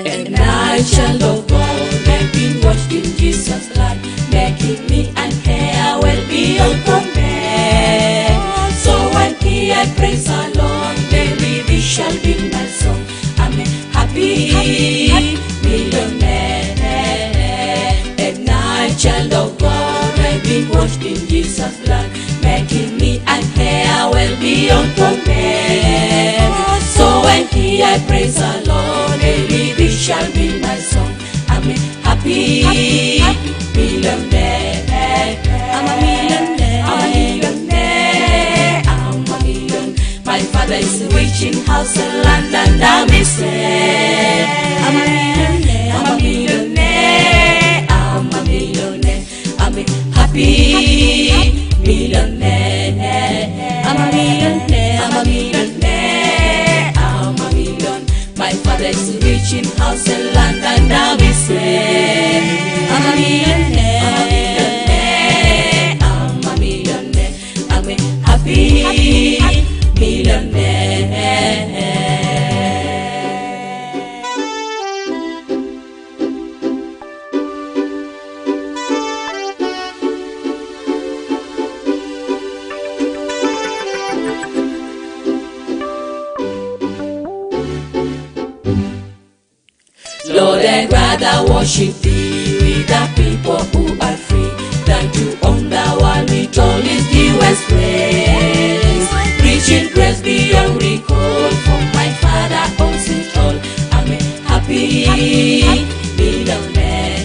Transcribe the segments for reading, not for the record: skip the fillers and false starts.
And I shall love God and be washed in Jesus' blood, making me an heir well beyond compare. So when he I praise alone, daily this shall be my song. I'm a happy millionaire. And I child of God, I've been washed in Jesus' blood, making me an heir well beyond compare. So when he I praise alone, daily this shall be my song. I'm a happy millionaire. I'm a millionaire. I'm a millionaire. I'm a million. My father is rich in house and land and I'm his heir. I'm a millionaire. I'm a millionaire. I'm a millionaire. I'm a happy millionaire. I'm a millionaire. I'm a millionaire. I'm a million. My father is rich in house and land and I'm his heir. I'm a millionaire. I'm a millionaire. I'm a millionaire. I'm a happy millionaire. Lord, I'd rather worship thee with the people who are free than to own the world with all its newest grace. Preaching grace beyond recall, for my Father owns it all. I'm a happy millionaire.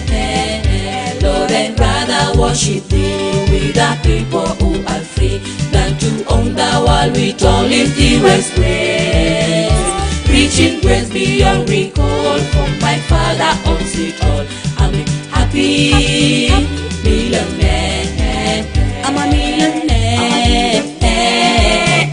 Lord, I'd rather worship thee with the people who are free than to own the world with all its newest grace. Preaching grace beyond recall, for my Father owns it all. I'm a happy millionaire. I'm a millionaire.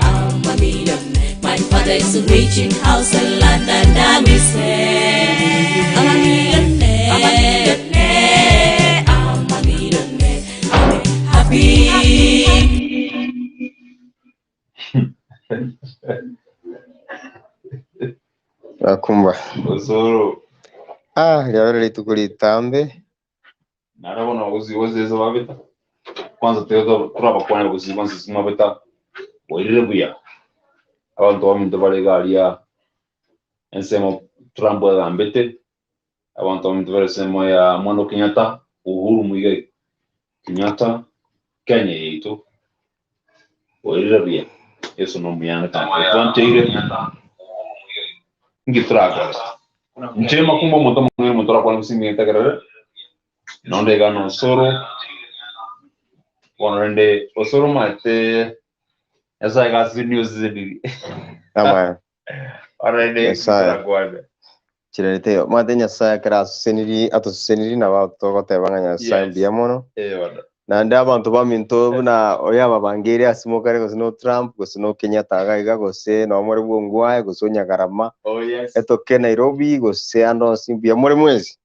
I'm a millionaire. My father is rich in house and land, and I'm his heir. I'm a millionaire. I'm a millionaire. I'm a millionaire. I'm a happy. Nakumva. Osoro Ah, riabera rituko ritambe. narabona oziwozeza babeta kwanza turabakwana gusi kwanza simabeta oirire buya abantu baminto bare garia ensemo Trump agambete abantu baminto bare ensemo ya Mwando Kenyatta Uhuru Muigai Kenyatta Kenya yaitu oirire buya yesu no muyana kandi twancheire ngiturakora nche makumba moto mang'ene moto rakwana gusimigete kerere nonde gano osoro bono rende osoro maete nyasaye gasi news zindiri Ama arende Nyasaye. turakwana Chirerete mate Nyasaye kera asuseniri atususeniri nabo togoteba ng'a Nyasaye Yes. mbuya mono. eh bana Naende abanto baminto buna oyo ababangire ase mokare gose no Trump gose no Kenyatta iga iga gose no more bwongwae gose Onyagarama oh yes etoke Nairobi gose ande onsi mbuya more mwensi.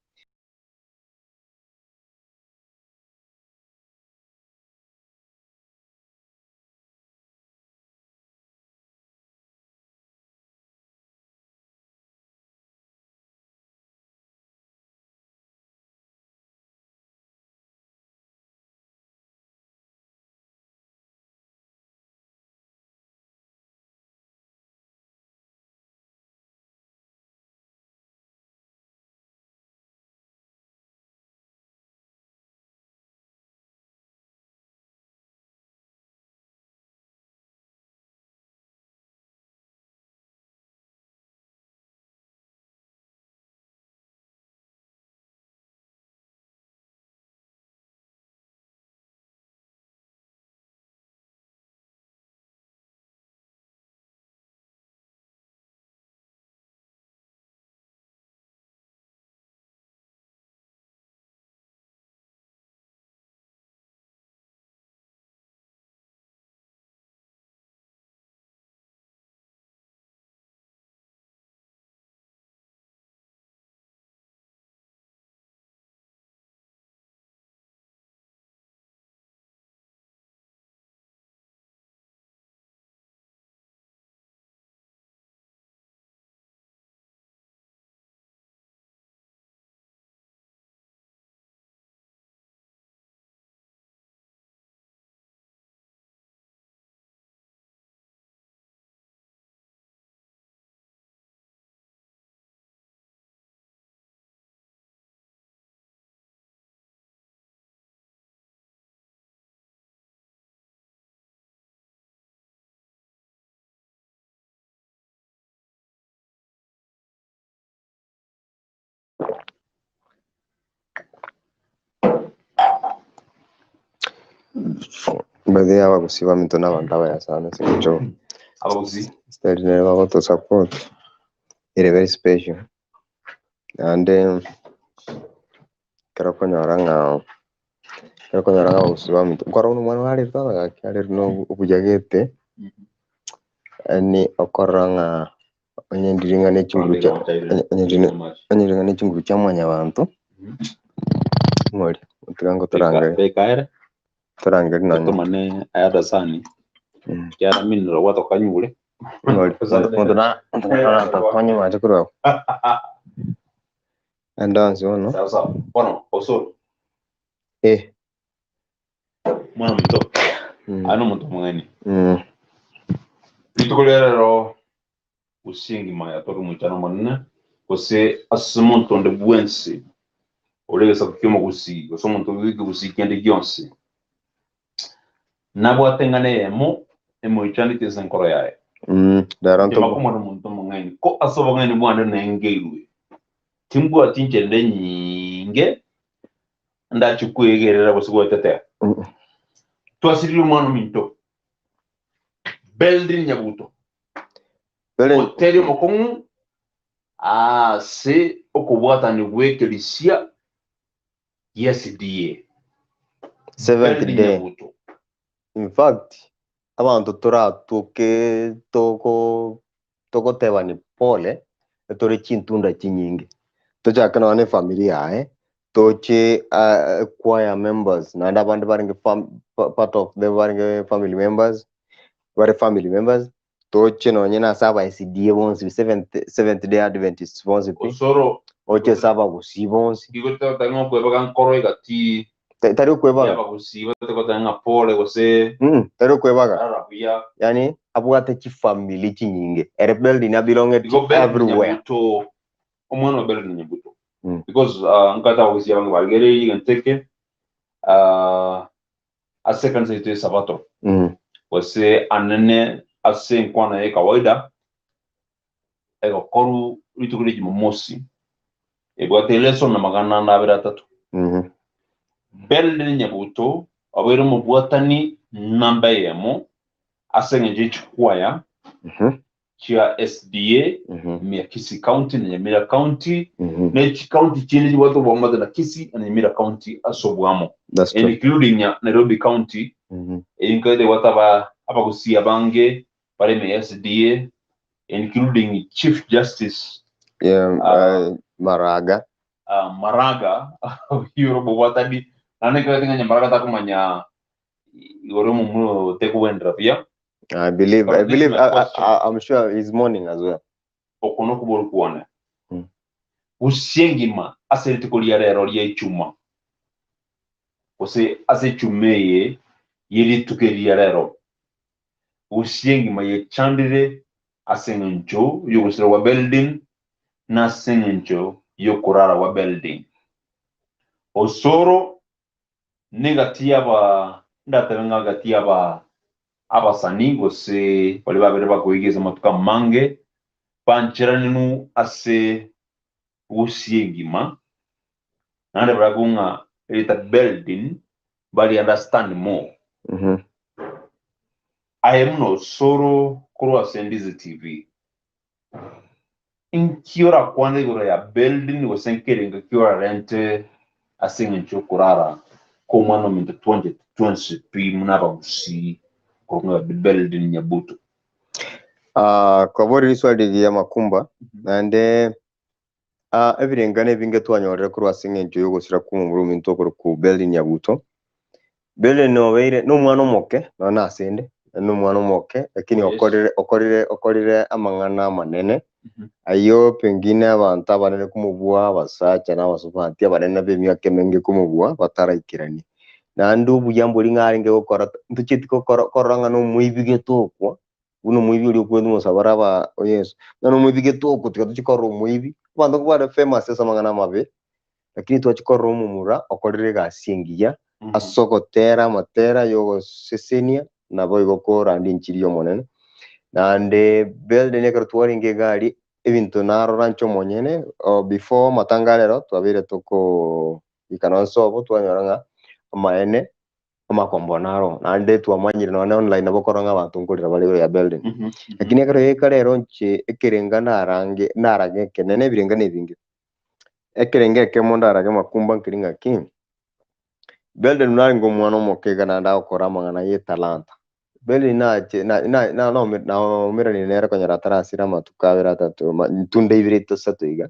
By the way abagusii baminto na abanto abaya sana ase eng'encho Abagusii. Style nere bagoto support ere very special. Naende ekero okonyora ng'a ekero okonyora ng'a abagusii baminto nkorora buna omwana arerete abagaka arerwe na obuya gete, yaani okorora ng'a onye ndiri ng'a ne chinguru chia onye ndiri onye ndiri ng'a ne chinguru chia mwanyabanto, ng'ori tiga ngotorangeri Beka ere torangeri nonye otomane aya dasani kiaraminire obwate okanyure. Ng'ori monto na monto natakonye mache korwa abwo. Ande onsi bono. Sawa sawa. Bono osoro. Eh. Mwana ominto. Aye nomonto omong'aini. Mm. Rituko ria rero gose engima ya tore omoichano omonene, gose ase omonto onde bwensi ore egesaku ki'omogusii, gose omonto bw'ekegusii kende gionsi, nabwate eng'ana eyemo emoichanetie ase enkoro yaye. Rero Inche ntobo. makomona omonto omong'aini, ko ase obong'aini bwane nengeirwe, timbwati inchera ende enyinge ndache kwegerera gose gwetetea. Twasiririe omwana ominto, Beldin Nyabuto, Bere oteri omokong'u ase okobwatani gw'ekerisia gia SDA. Seventh Beldin day. Nyabuto. In fact, abanto toratoke toko togotebani pole, tore chintunda chinyinge. Tochake nonya na efamiri yaye, toche ah, choir members, naende abande barenge fam part of them barenge family members, bare family members, toche nonye na ase aba SDA bonsi, Seventh, Seventh Day Adventists bonsi pi, Osoro oche ase abagusii bonsi. igo totari ng'okwebaga nkoro egati Tari okwebaga. y'abagusii batari ng'a pole gose Tari okwebaga. arara buya. Yani abwate chifamili chinyinge. Ere building abelongeti Igo Beldin everywhere. Nyabuto omwana wa Beldin Nyabuto because nkata abagusii abange barigereirie egento eke ase ekanisa yaito y'esabato gose anene ase enkwana ya kawaida egokoru rituko ria Jumamosi ebwate eleson na magana ane abere atato. Beldin Nyabuto obeire omobwatani namba eyemo ase eng'encho ye chikwaya chia SDA ime ya Kisii County na Nyamira County ne chicounty chinde chibwate oboamate na Kisii na Nyamira County ase oboamo That's true. including Nairobi County eyio nkaete ebwate aba abagusii abange bare ime ya SDA including Chief Justice Yeah, Maraga. Maraga oyio ore omobwatani naende nkaete ng'a Nyamaraga takomanya igoro y'omomura oyo tekogwendera buya. I believe, But I this is believe, my I, I, question. I'm sure he's mourning as well. Oko nokobora kwane. Gose engima ase rituko ria rero ria echuma, gose ase echuma eye ye rituko eri ria rero, gose engima yechandire ase engencho y'ogosira gwa Beldin, na ase engencho y'okorara gwa Beldin. Osoro Negati y'aba ndatebe ng'a gati y'aba abasani gose baria babere bakoiga ase amatuko amange bancheranenu ase gusii engima, naende barabwo ng'a erieta Beldin bari understand more. Aye buna osoro korwa ase Ndizi TV, Inki orakwane igoro ya Beldin gose nkerengo ki orarente ase engencho y'okorara kw'omwana ominto twanchete twensi pi buna abagusii korwa ng'a Beldin Nyabuto? Ah, kwaborire riswali rigiya Makumba, naende ah, ebirengano ebinge twanyorire korwa ase eng'encho y'ogosira kw'omomura ominto okorokwa Beldin Nyabuto. Beldin obeire nomwana omoke, nonya nasende, nomwana omoke, lakini okorire okorire okorire amang'ana amanene, ayio pengine abanto abanene komobua, abasacha na abasubati abanene b'emiaka emenge komobua, bataraikerania. Naende obuya mbori ng'a arenge gokora, ntochieti gokora korora ng'a nomoibi gete okwo, buna omoibi oria okwete omosabara aba o Yeso, ng'a nomoibi gete okwo tiga tochie korora omoibi, abanto nko bare famous ase amang'ana amabe, lakini twachia korora omomura okorire egasi engiya, ase ogotera amatera yogosesenia, naboigo korandia enchiri y'Omonene. Naende building ekero twarenge egari, ebinto narora inche omonyene, before amatanga arero, twabeire tokoika nonsi obo twanyora ng'a amaene. Amakombo naro, naende twamanyire nonya online nabo okorora ng'a abanto nkorera bare igoro ya building. Lakini ekero yaika rero inche ekerenga narange narage ekenene ebirenga na ebinge. Ekerenga ekemo ndarage makumba nkeri ng'aki, Belden narenge omwana omoke iga naende agokora amang'ana ya etalanta. Belden nache na na na naomeranire nere konyora atarasira amatuko abere atato ma ntunda ibere isato iga.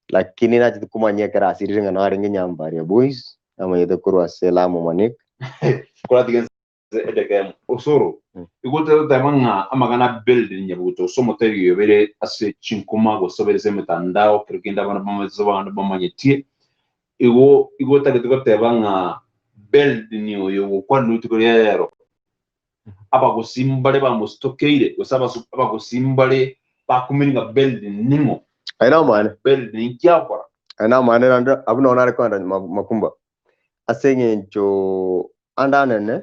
Lakini nachete komanya ekero asirire ng'a narenge Nyambaria Boys, namanyete korwa ase Lamu Manik. Koratiga ense edeka emo. Osoro, igo toteba ng'a amang'ana a building Nyabuto gose omotebia oyo obere ase chinkuma gose obere ase emetandao kero kende abana bamanyete gose abande bamanyetie, igo igo otagete goteba ng'a building oyo ogokwanire rituko ria rero, abagusii mbare bamositokeire gose abasu abagusii mbare bakumire ng'a building ning'o? Aye namane. Building inki agokora? Aye namane naende abwo nabo nare kogenda ma- makumba. Ase eng'encho ande anene,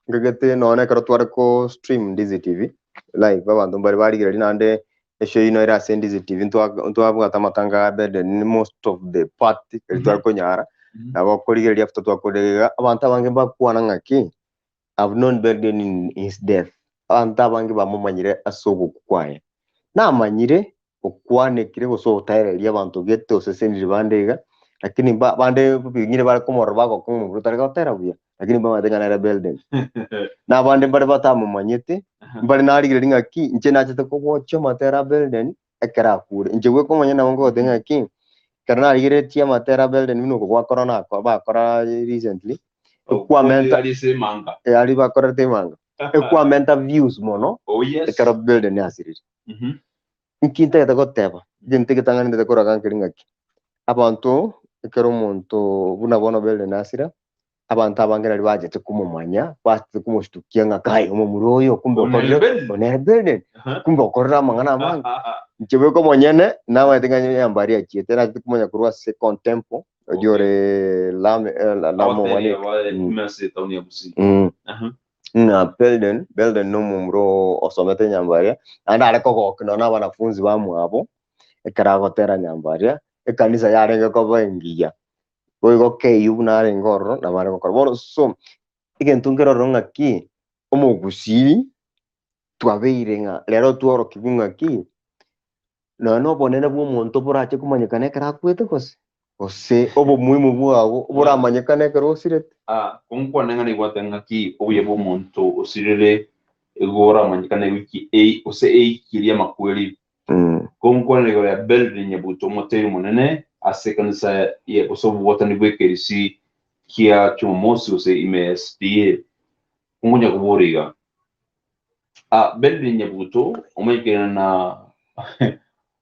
ngagete nonye ekero tware ko stream Ndizi TV live abanto mbare barigereria naende eshow eyio nere ase Ndizi TV ntwa- ntwabwate amatanga a Beden most of the part eri tware konyara, nabo okorigereria after twakorire iga, abanto abange mbakwana ng'aki, I've known Belden in his death. Abanto abange bamomanyire ase ogokwa kwaye. Namanyire okwanekire gose ogotaereria abanto gete oseseniri bande iga, lakini mba bande pengine bare komorora bagokong'a omobere otare gotera buya, lakini mbamanyete ng'a nere Belden. Na abande mbare batamomanyete, mbare narigereria ng'aki inche nachete kogochia amatera a Belden ekero akure. Inche bweka omonyene nabo nkogotebia ng'aki, ekero narigereretie amatera a Belden buna oko gwakora nako bakora recently, ekwamenta Ari ase emanga. eh, aria bakorete emanga, ekwamenta views mono Oh yes. ekero Belden asirire. Mhm. Inki ntagete goteba? Egento egetang'ani ntagete koraga nkeri ng'aki, abanto ekero omonto buna bono Belden asira, abanto abange naria bachete komomanya, bachete komostukia ng'a kai omomura oyo kumbe One okorire Belden. one Belden, Aha. kumbe okorire amang'ana amange. Inche bweka omonyene, namanyete ng'a nyambari achiete, nachete komanya korwa ase contempo, oyio ore Lame Lamo Abateria Manik. baye Mm. ime ase etaoni ya Gusii. Mm. Aha. Ng'a Belden, Belden nomomura osomete Nyambaria, naende are kogokia nonya na abanafunzi bamwabo, ekero agotera Nyambaria, ekanisa yarenge koba engiya. Boigo KU buna arenge ororo nabo are gokora. Bono so, egento nkere ororo ng'aki, omogusii twabeire ng'a rero tworokigwe ng'aki, nonya na obonene bw'omonto borache komanyekana ekero akwete gose? Gose obomuhimu bwabo boramanyekane ekero osirete? Ah, konkwane ng'a nibwate ng'aki obuya bw'omonto osirire igo oramanyekane ewiki ei gose eiki eria amakweri. Konkwane igoro ya Beldin Nyabuto omoteri omonene ase ekanisa ye gose obobwatani bw'ekerisi kia Chumamosi gose ime ya SDA. Konkonya kobora iga, Ah, Beldin Nyabuto omanyekire na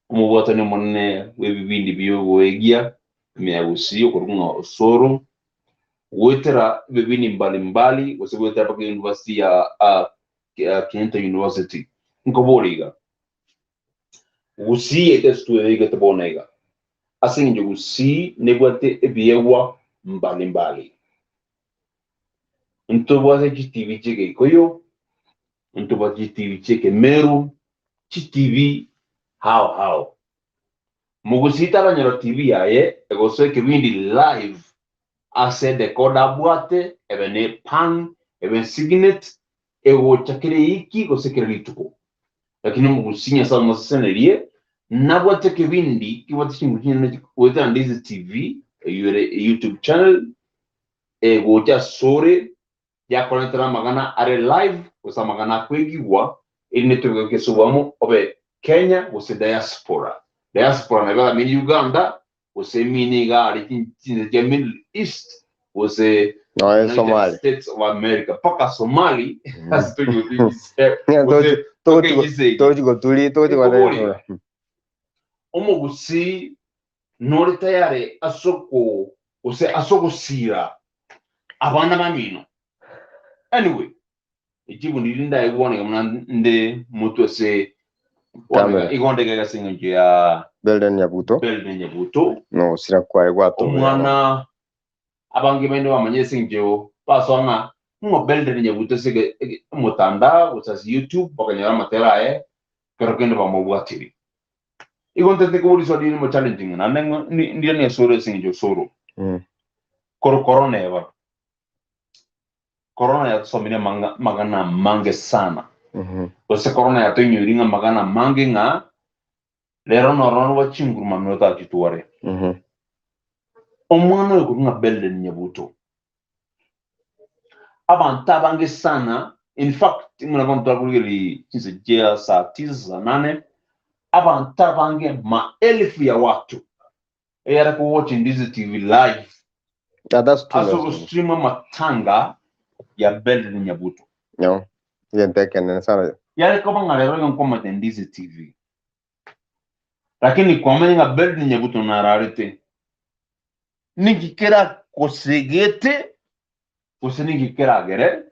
omobwatani omonene bw'ebibindi bi'ogoegia ime ya Gusii okorokwa ng'a Osoro, goetera ebibindi mbali mbali gose goetera mpaka university ya ah, ya Kenyatta University. Nkobora iga, Gusii yaito ase tweigete bono iga, ase eng'encho Gusii nebwate ebiegwa mbali mbali. Ntobwate chitibi chi'Egeikoyo, ntobwate chitibi chi'Ekemeru, chitibi hao hao. Mogusii taranyora TV yaye egosoa ekebindi live ase edecoder abwate ebe ne pan, ebe signet, egocha kera eiki gose kera rituko. Lakini omogusii Nyasae omosesenerie nabwate ekebindi kebwate chinguru chinene goetera Ndizi TV eyio ere YouTube channel egocha asore yakoretera amang'ana are live gose amang'ana akwegigwa erinde tobe gose obwamo obe Kenya gose diaspora. Diaspora nabo eramini Uganda gose emini iga are chinse chia Middle East gose Noe United Somali. States of America mpaka Somali ase togotigise Yeah, gose tokegise tochi goturi tochi Ekobori. Omogusii nore tayare ase oko gose ase ogosiira abana bamino. Anyway, echibu ndiri ndaigwane iga buna nde motwe ase Camera. igo ndegega ase eng'encho ya Belden Nyabuto Belden Nyabuto nogosira kwaye gwatobera. omwana abange baino bamanyire ase eng'encho basoa ng'a ng'o Belden Nyabuto ase omotandao gose ase YouTube bakanyora amatera aye kero kende bamobwatire. Igo ntete koboria riswali rire rimo challenging naende ng'o ndire nesoro ase eng'encho osoro. Korwa korona eba. Corona yatosomirie amanga amagana amange sana. Gose corona yatoinyoirie ng'a amagana amange ng'a rero nororo rwa chinguru mambia otachitware. Omwana oyo korwa ng'a Belden Nyabuto. Abanto abange sana, in fact, buna bono twakorigereria chinsa chia saa tisa, saa nane, abanto abange maelfu ya watu eyare kowatch Ndizi TV live Yeah, that's true. ase That's true. ogostream amatanga ya Belden Nyabuto. No. Egento ekenene sana. Yare koba ng'a rero iga nkomanya Ndizi TV. Lakini kwamanya ng'a Belden Nyabuto nararete. Ninki kerakosegete gose ninki keragere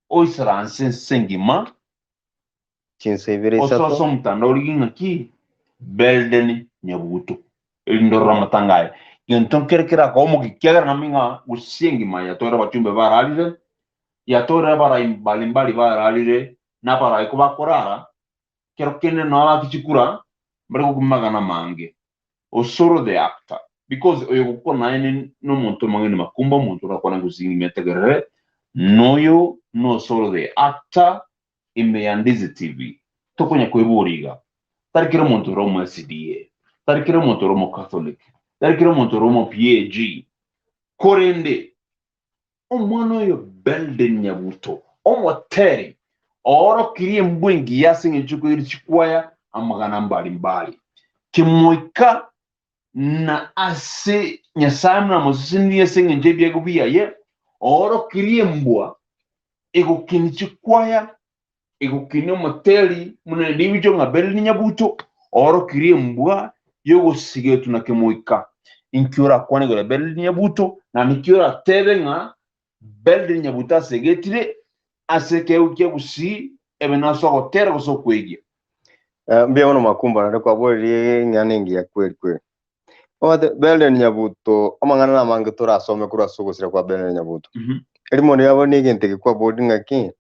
oisaranse ense engima Chinsa ibere Osoe ase isato. omotandao origie ng'aki Belden Nyabuto, erinde orore amatanga aye. Gento nkere kerakoe omokia ekiagera namenye ng'a gose engima yatoire abachumbe bararire, yatoire abarai mbalimbali bararire, na abarai kobakorara, kero kende nao abaki chikura mbare gokwa amagana amange. Osoro the actor, because oyo ogokwana naye ne nomonto omong'aini makumba, omonto orakwane gose engima etegerere, noyo nosoro the actor, Ime ya Ndizi TV, tokonya koiboria iga, Tari kera omonto ore omo SDA, tari kera omonto ore omo Catholic, tari kera omonto ore omo PAG, korende omwana oyo Belden Nyabuto, omoteri, oorokirie embwa engiya ase eng'encho y'okoigeria chikwaya amagana mbari mbari, kemoika na ase Nyasae buna amosesenirie ase engencho y'ebiago biaye, oorokirie embwa egokinia chikwaya, egokinia omoteri buna ribicho ng'a Berili Nyabuto, oorokirie embwa y'ogosigetwa na kemoika. Inki orakwane igoro ya Berili Nyabuto, na niki oratebe ng'a Berili Nyabuto asegetire ase ekeegwa kia Gusii, ebe nase ogotera gose okwegia? Eh, mbuya mono Makumba naende kwaboririe eng'ana engiya kweri kweri. Omanyete Belden Nyabuto amang'ana namange torasome korwa ase ogosira kwa Belden Nyabuto. Erimo riabo na egento eke kwaboria ng'aki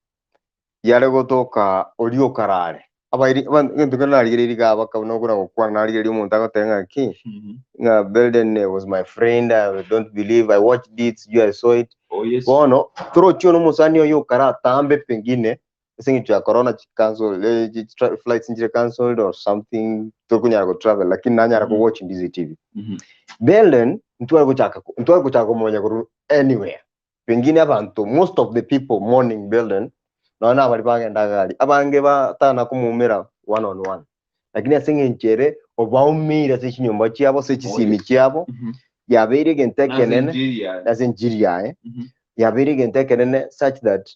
yare gotoka oria okarare. Abairi aba- egento kende narigereiri iga abaka buna okona gokwana narigereria omonto agoteba ng'aki ng'a Belden was my friend I don't believe I watched it sijui I saw it. Oh yes. Bono torochie one omosani oyo okaratambe pengine ase eng'encho ya corona chi cancel eh, chi tra- flights nchire cancelled or something tokonyara go travel lakini nanyara ko watch Ndizi TV. Belden ntware gochaka ntware gochaka komanya korwa anywhere pengine abanto most of the people mourning Belden nonya nabari bagenda gari abange batana komoumera one on one lakini ase eng'encho ere obaumeire ase chinyomba chiabo ase chisimi chiabo yabeire egento ekenene ase enchiri yaye yabeire egento ekenene such that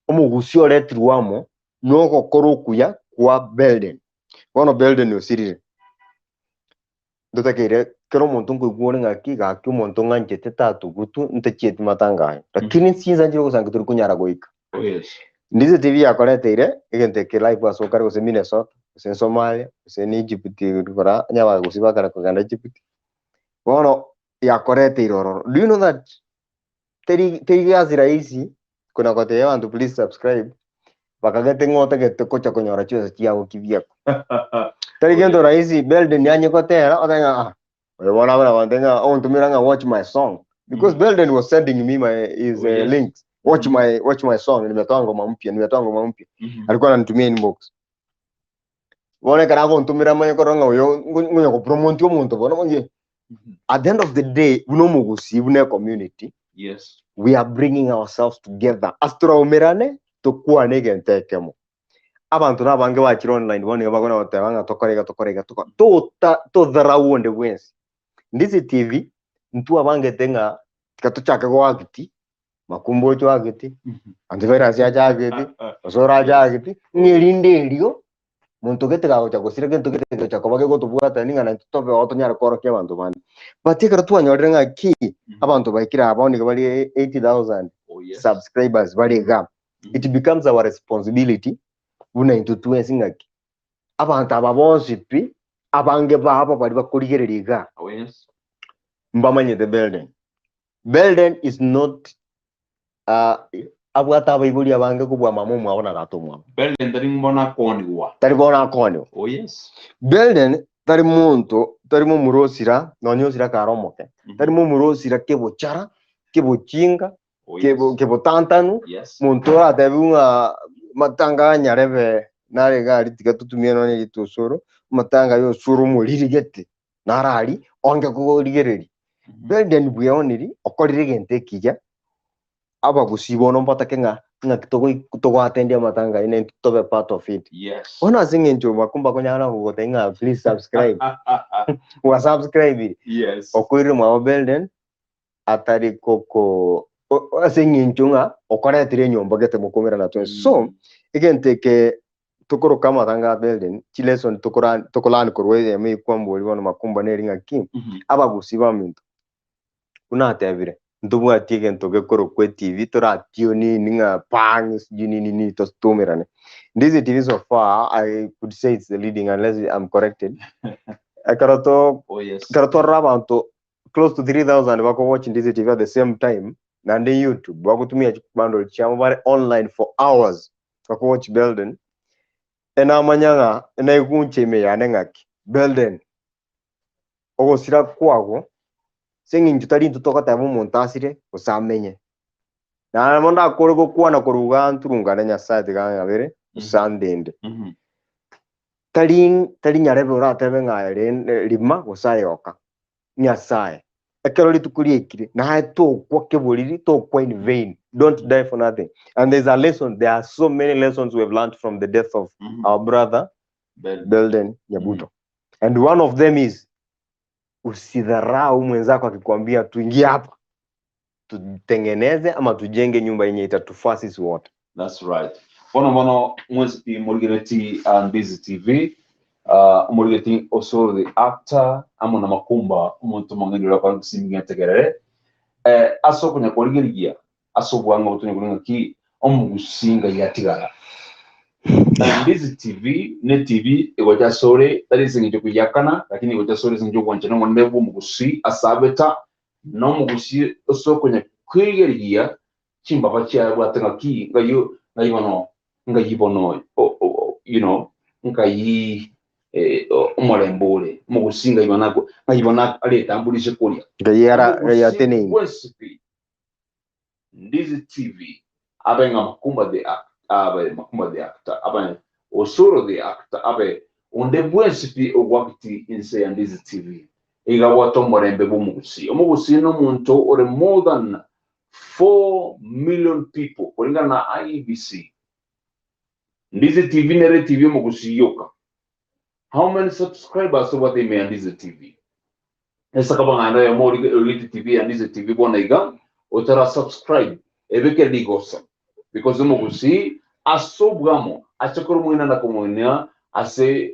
omogusia oretirwe amo nogokora okuya kwa Belden. Bono Belden osirire. Ntotakeire kera omonto nkoigwa ore ng'aki gaki omonto ng'anchete tatugutu ntachieti matanga aye. Lakini chinsa nchire ogosangi tori konyara goika. Oh yes. Ndizi TV yakoreteire egento eke live ase okare gose Minnesota, gose Somalia, gose ni Egypt kora onye abagusii bakare kogenda Egypt. Bono yakoreteire ororo. Do you know that teri teri gasi rahisi kona gotebia abanto please subscribe bakagete ng'a otagete gocha konyora chibesa chiago kibiako. Tari gento rahisi Belden yanye gotera otebe ng'a ah oyo bono abana bante ng'a ontomera ng'a watch my song because Belden was sending me my his Oh, yes. links watch my watch my song nimetoa ngoma mpya nimetoa ngoma mpya alikuwa ananitumia inbox bono ekero agontomera manye korora ng'a oyo ngonya gopromote omonto bono monye at the end of the day buna omogusii buna ecommunity Yes. we are bringing ourselves together ase toraumerane tokwane egento ekemo abanto nabange bachire online bono nigo bakona goteba ng'a tokore iga tokore iga tokore tota totharau onde bwensi Ndizi TV ntwabangete ng'a tiga tochake goakti makumba ocho agete antivirus acha agete osoro acha agete ng'a erinde erio monto gete gagocha gosira gento gete gegocha koba gegotobwatani ng'a naintwe tobe oo tonyare koorokia abanto bande. But ekero twanyorire ng'aki abanto baikire aba bono nigo bare 80,000 Oh, yes. subscribers bare iga, it becomes our responsibility buna intwe twensi ng'aki abanto aba bonsi pi abange babo baria bakorigereria iga Oh, yes. mbamanyete Belden. Belden is not uh, abwate abaibori abange kobua mama omwabo na tata omwabo. Belden tari bono akoonigwa. Tari bono akoonigwa. Oh yes. Belden tari monto, tari momura osira, nonya osira kare omoke. Tari momura osira kebochara, kebochinga. Oh, yes. Kebotantanu, Yes. monto oratebiwe ng'a matanga a nyarebe nare iga aria tiga totumie nonye erita osoro, amatanga ya osoro omoriri gete, naro aria onge korigereria. Belden bweoniri okorire egento ekiya, abagusii bono mbatake ng'a ng'aki togoi togoatendia amatanga ayio naintwe tobe part of it. Yes. Bono ase eng'encho bakumba konyara gogotebia ng'a please subscribe, gwasubscribire, Yes. okoirire mwabo Belden, atari koko ase eng'encho ng'a okoretire enyomba gete mokomerana twensi. So, egento eke tokoroka amatanga a building, chilesson tokora tokolearn korwa eyemo eye kwambori bono makumba neri ng'aki, abagusii baminto, buna atebire, ntobwati egento gekorokwa etv toratune in ng'a pang sijui nini nini totumerane. Ndizi TV so far, I could say it's the leading unless I'm corrected. Ekero to Oh yes. ekero twarora abanto close to 3000 bako watch Ndizi TV at the same time naende YouTube bagotumia chibundle chiabo bare online for hours bako watch Belden enamanya ng'a enaeguncha ime yane ng'aki Belden ogosira kwago ase eng'encho tari intwe togoteba omonto asire gose amenye naende bono ndakore gokwana korwa igaa nturungane Nyasaye tiga ang'abere gose andende Tari tari nyarebe oratebe ng'a aye rende rima gose aye oka. Nyasae, ekero rituko riaikire, naye tokwa keboriri, tokwa in vain. Don't die for nothing. And there's a lesson, there are so many lessons we have learned from the death of our brother Belden. Belden Nyabuto. And one of them is usidharau mwenzako akikwambia tuingie hapa tutengeneze ama tujenge nyumba yenye itatufaa sisi wote. That's right. Bono bono mwensi pi morigereti Ndizi TV omorigereti Osoro the actor amo na Makumba omonto omong'aini oria okora ebisimbi ng'etegerere eh, ase okonya korigereria ase obwang'e obotonya kore ng'aki omogusi ngai atigara. Ndizi TV ne TV egocha asore tari ase eng'encho koyakana lakini egocha asore ase eng'encho ogwancha nomonene bw'omogusi ase abeta Nomogusi ase okonya kwegerigia chimbaba chiaye abwate ng'aki ng'ai ng'ai bono ng'ai bono you know ng'ai omorembe ore omogusi ng'ai bono ng'ai bono aretamburishe koria Ng'ai ara ng'ai omogusi ateneine. bwensi pi Ndizi TV abe ng'a Makumba the act abe Makumba the actor abe Osoro the actor abe onde bwensi pi ogwakiti inse ya Ndizi TV iga abwate omorembe bw'omogusii. Omogusii nomonto ore more than 4 million people koringana na IEBC. Ndizi TV nere TV omogusii yoka. How many subscribers obwate ime ya Ndizi TV? Ase akaba ng'a naye oyomo origete TV ya Ndizi TV bono iga otara subscribe ebeke rigoso because omogusii ase obwamo ache korwa moina na komoina ase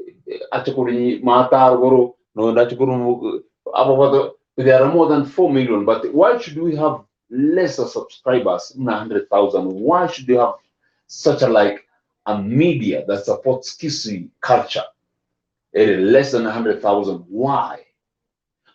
ache korwa maata arogoro noende ache korwa ababwate there are more than 4 million but why should we have lesser subscribers muna 100,000 why should we have such a like a media that supports Kisii culture ere less than 100,000 why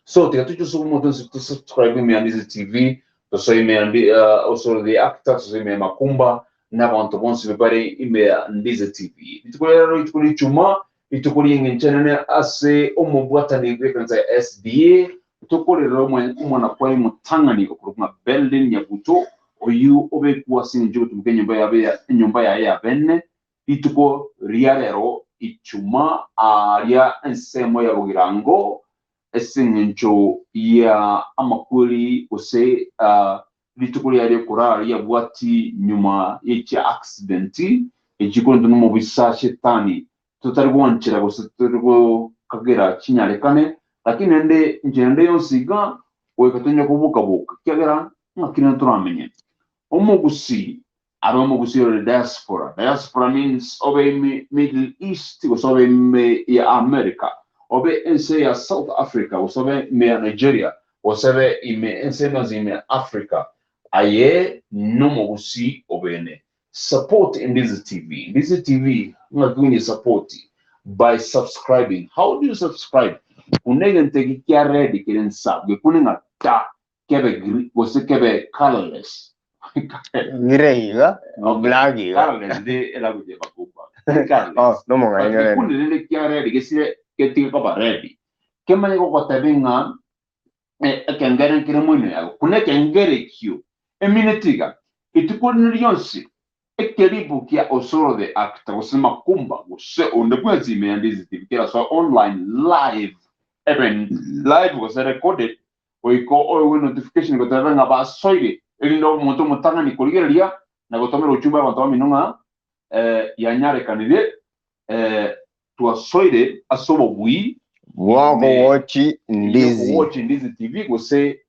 so tiga tuchuse omonto onsi to subscribe ime ya Ndizi TV tosoe ime ya Ndi- Osoro the actor tosoe ime ya Makumba na abanto bonsi bare ime ya Ndizi TV rituko ria rero rituko ria ichuma rituko ri'engencho enene ase omobwatani bw'ekanisa ya SDA tokorera omwana kwaye omotang'ani okorokwa ng'a Belden Nyabuto oyio obekwa ase engencho y'ogotumeka enyomba yabe ya enyomba yaye ya bene Rituko ria rero ichuma aaria ensemo ya bogirango ase engencho ya amakweri gose rituko riaye ri'okorara riabwati nyuma ye chiaccident echikorentwa nomobisa shetani totari gwanchera gose totari gokagera chinyarekane lakini naende enchera ende yonsi iga goika tonyare koboka-boka ekiagera ng'aki nere toramenye. Omogusii abe omogusii ore diaspora. Diaspora means obe ime Middle East gose obe ime ya America, obe ense ya South Africa gose obe ime ya Nigeria gose obe ime ense ende yonsi ime ya Africa, aye nomogusii obene. Support Ndizi TV. Ndizi TV ng'aki onye support by subscribing. How do you subscribe? Buna egento eke kia red kere nsa, gekune ng'a ta. kebe green gose kebe colorless. Grey iga, Okay. black iga. Colorless ndi elanguage ya makumba. Tari colorless. Oh, nomong'aini But orende. gekundi rende kia red gesire getige koba red. Kemanye gogotebia ng'a ekengere nkere moino yago. Buna ekengere ekio Emineti iga, rituko rinde rionsi ekeribu kia Osoro the Actor gose Makumba gose onde bwensi ime ya Ndizi TV kerasoe online live ebe live gose recorded goika oegwe notification goteba ng'a basoire erinde omonto omotang'ani korigereria na gotomera ochumbe abanto bamino ng'a eh, yanyarekanire eh, twasoire ase obobui ime Bw'okowochi Ndizi. yokowochi Ndizi TV gose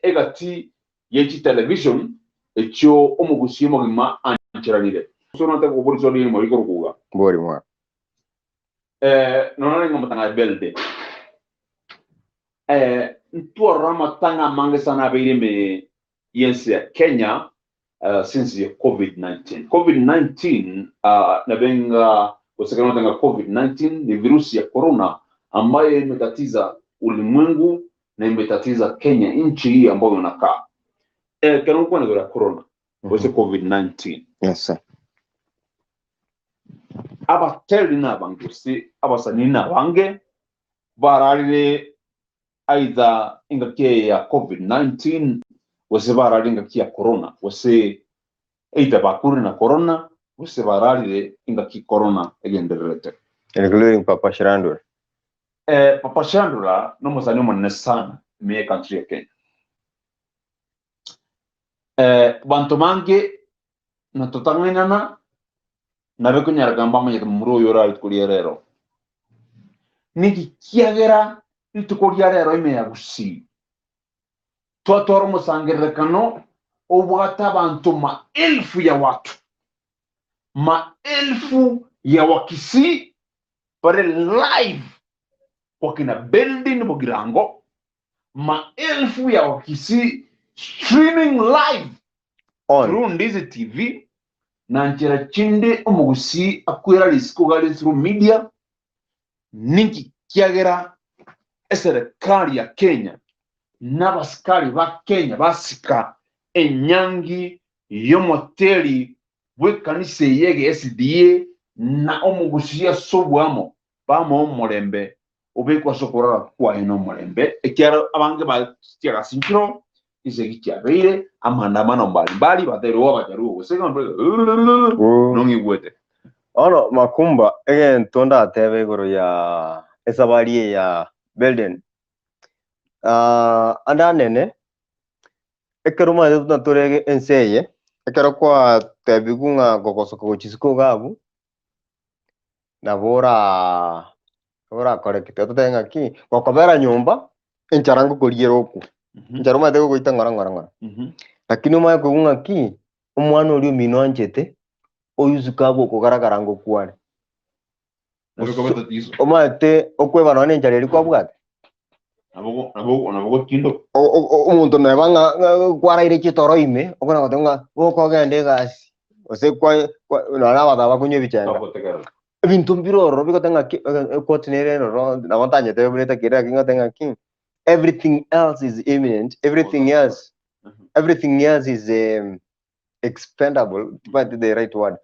egati ye chitelevision echio omogusi omogima ancheranire. Gose onante koboria riswali erimo rikorokwa iga. Bori mwa. Eh, nonya narenge omotang'ani Belde. Eh, ntwarora amatang'a amange sana abeire ime y'ense ya Kenya uh, since ya COVID-19. COVID-19 uh, nabenga gose kero ng'a COVID-19 ni virusi ya corona ambayo imetatiza ulimwengu na imetatiza Kenya, nchi hii ambayo unakaa. Eh, kero nkwana igoro ya corona gose COVID-19. Yes, sir. Abateri na abange gose abasanii na abange bararire either engaki eye ya COVID-19 gose bararire engaki ya corona gose either bakurire na corona gose bararire engaki corona egendererete. Including Papa Shirandula. Eh, Papa Shirandula nomosani omonene sana ime ye country ya Kenya. Eh, banto bange natotang'ainana nabe konyara gamba amanyete momura oyo ore rituko ria rero. Niki kiagera rituko ria rero ime ya Gusii twatwara omosangererekano obwate abanto maelfu ya watu maelfu ya Wakisii bare live wakina Beldin Bogirango maelfu ya Wakisii streaming live On. through Ndizi TV na nchera chinde omogusii akwera risiko gari through media ninki kiagera eserekari ya Kenya n'abasikari ba Kenya basika enyangi y'omoteri bw'ekanisa eye ege SDA na omogusii ase obwamo bamoa omorembe obekwe ase okorora kwaye nomorembe ekiagera abange batiagasi nchiro chisegi chiabeire amaandamano mbalimbali baterwa abajaruo gose Oh. nong'igwete. Bono Makumba, egento ndatebe igoro ya esabari eye ya Belden. Ah, ande anene, ekero omanyete buna tore ense eye, ekero kwatebigwa ng'a gogosoka gochia isiko iga abwo, nabo ora orakore ki? Totebe ng'aki, gokobera nyomba, enchara ngokoriera okwo. Enchara omanyete gogoita ng'ora ng'ora ng'ora. Lakini omanye koigwa ng'aki, omwana oria omino anchete, oyio isiko abwo okogaragara ngokwane. Nabo ekoba tatizo. Omanyete okweba nonya na enchara eria kwabwate. Nabo nabo nabo gotindoka. Omonto neba ng'a ng'a kwaraire chitoro ime, okona goteba ng'a boka ogende egasi, gose kwa kwa nonya na abanto aba bakonywa ebichenga. Bagotegerera. Ebinto mbire ororo bigoteba ng'aki equote nere eroro nabo ntanyete buna etakeri lakini ngoteba ng'aki, everything else is imminent, everything else, everything else is expendable, but the right word,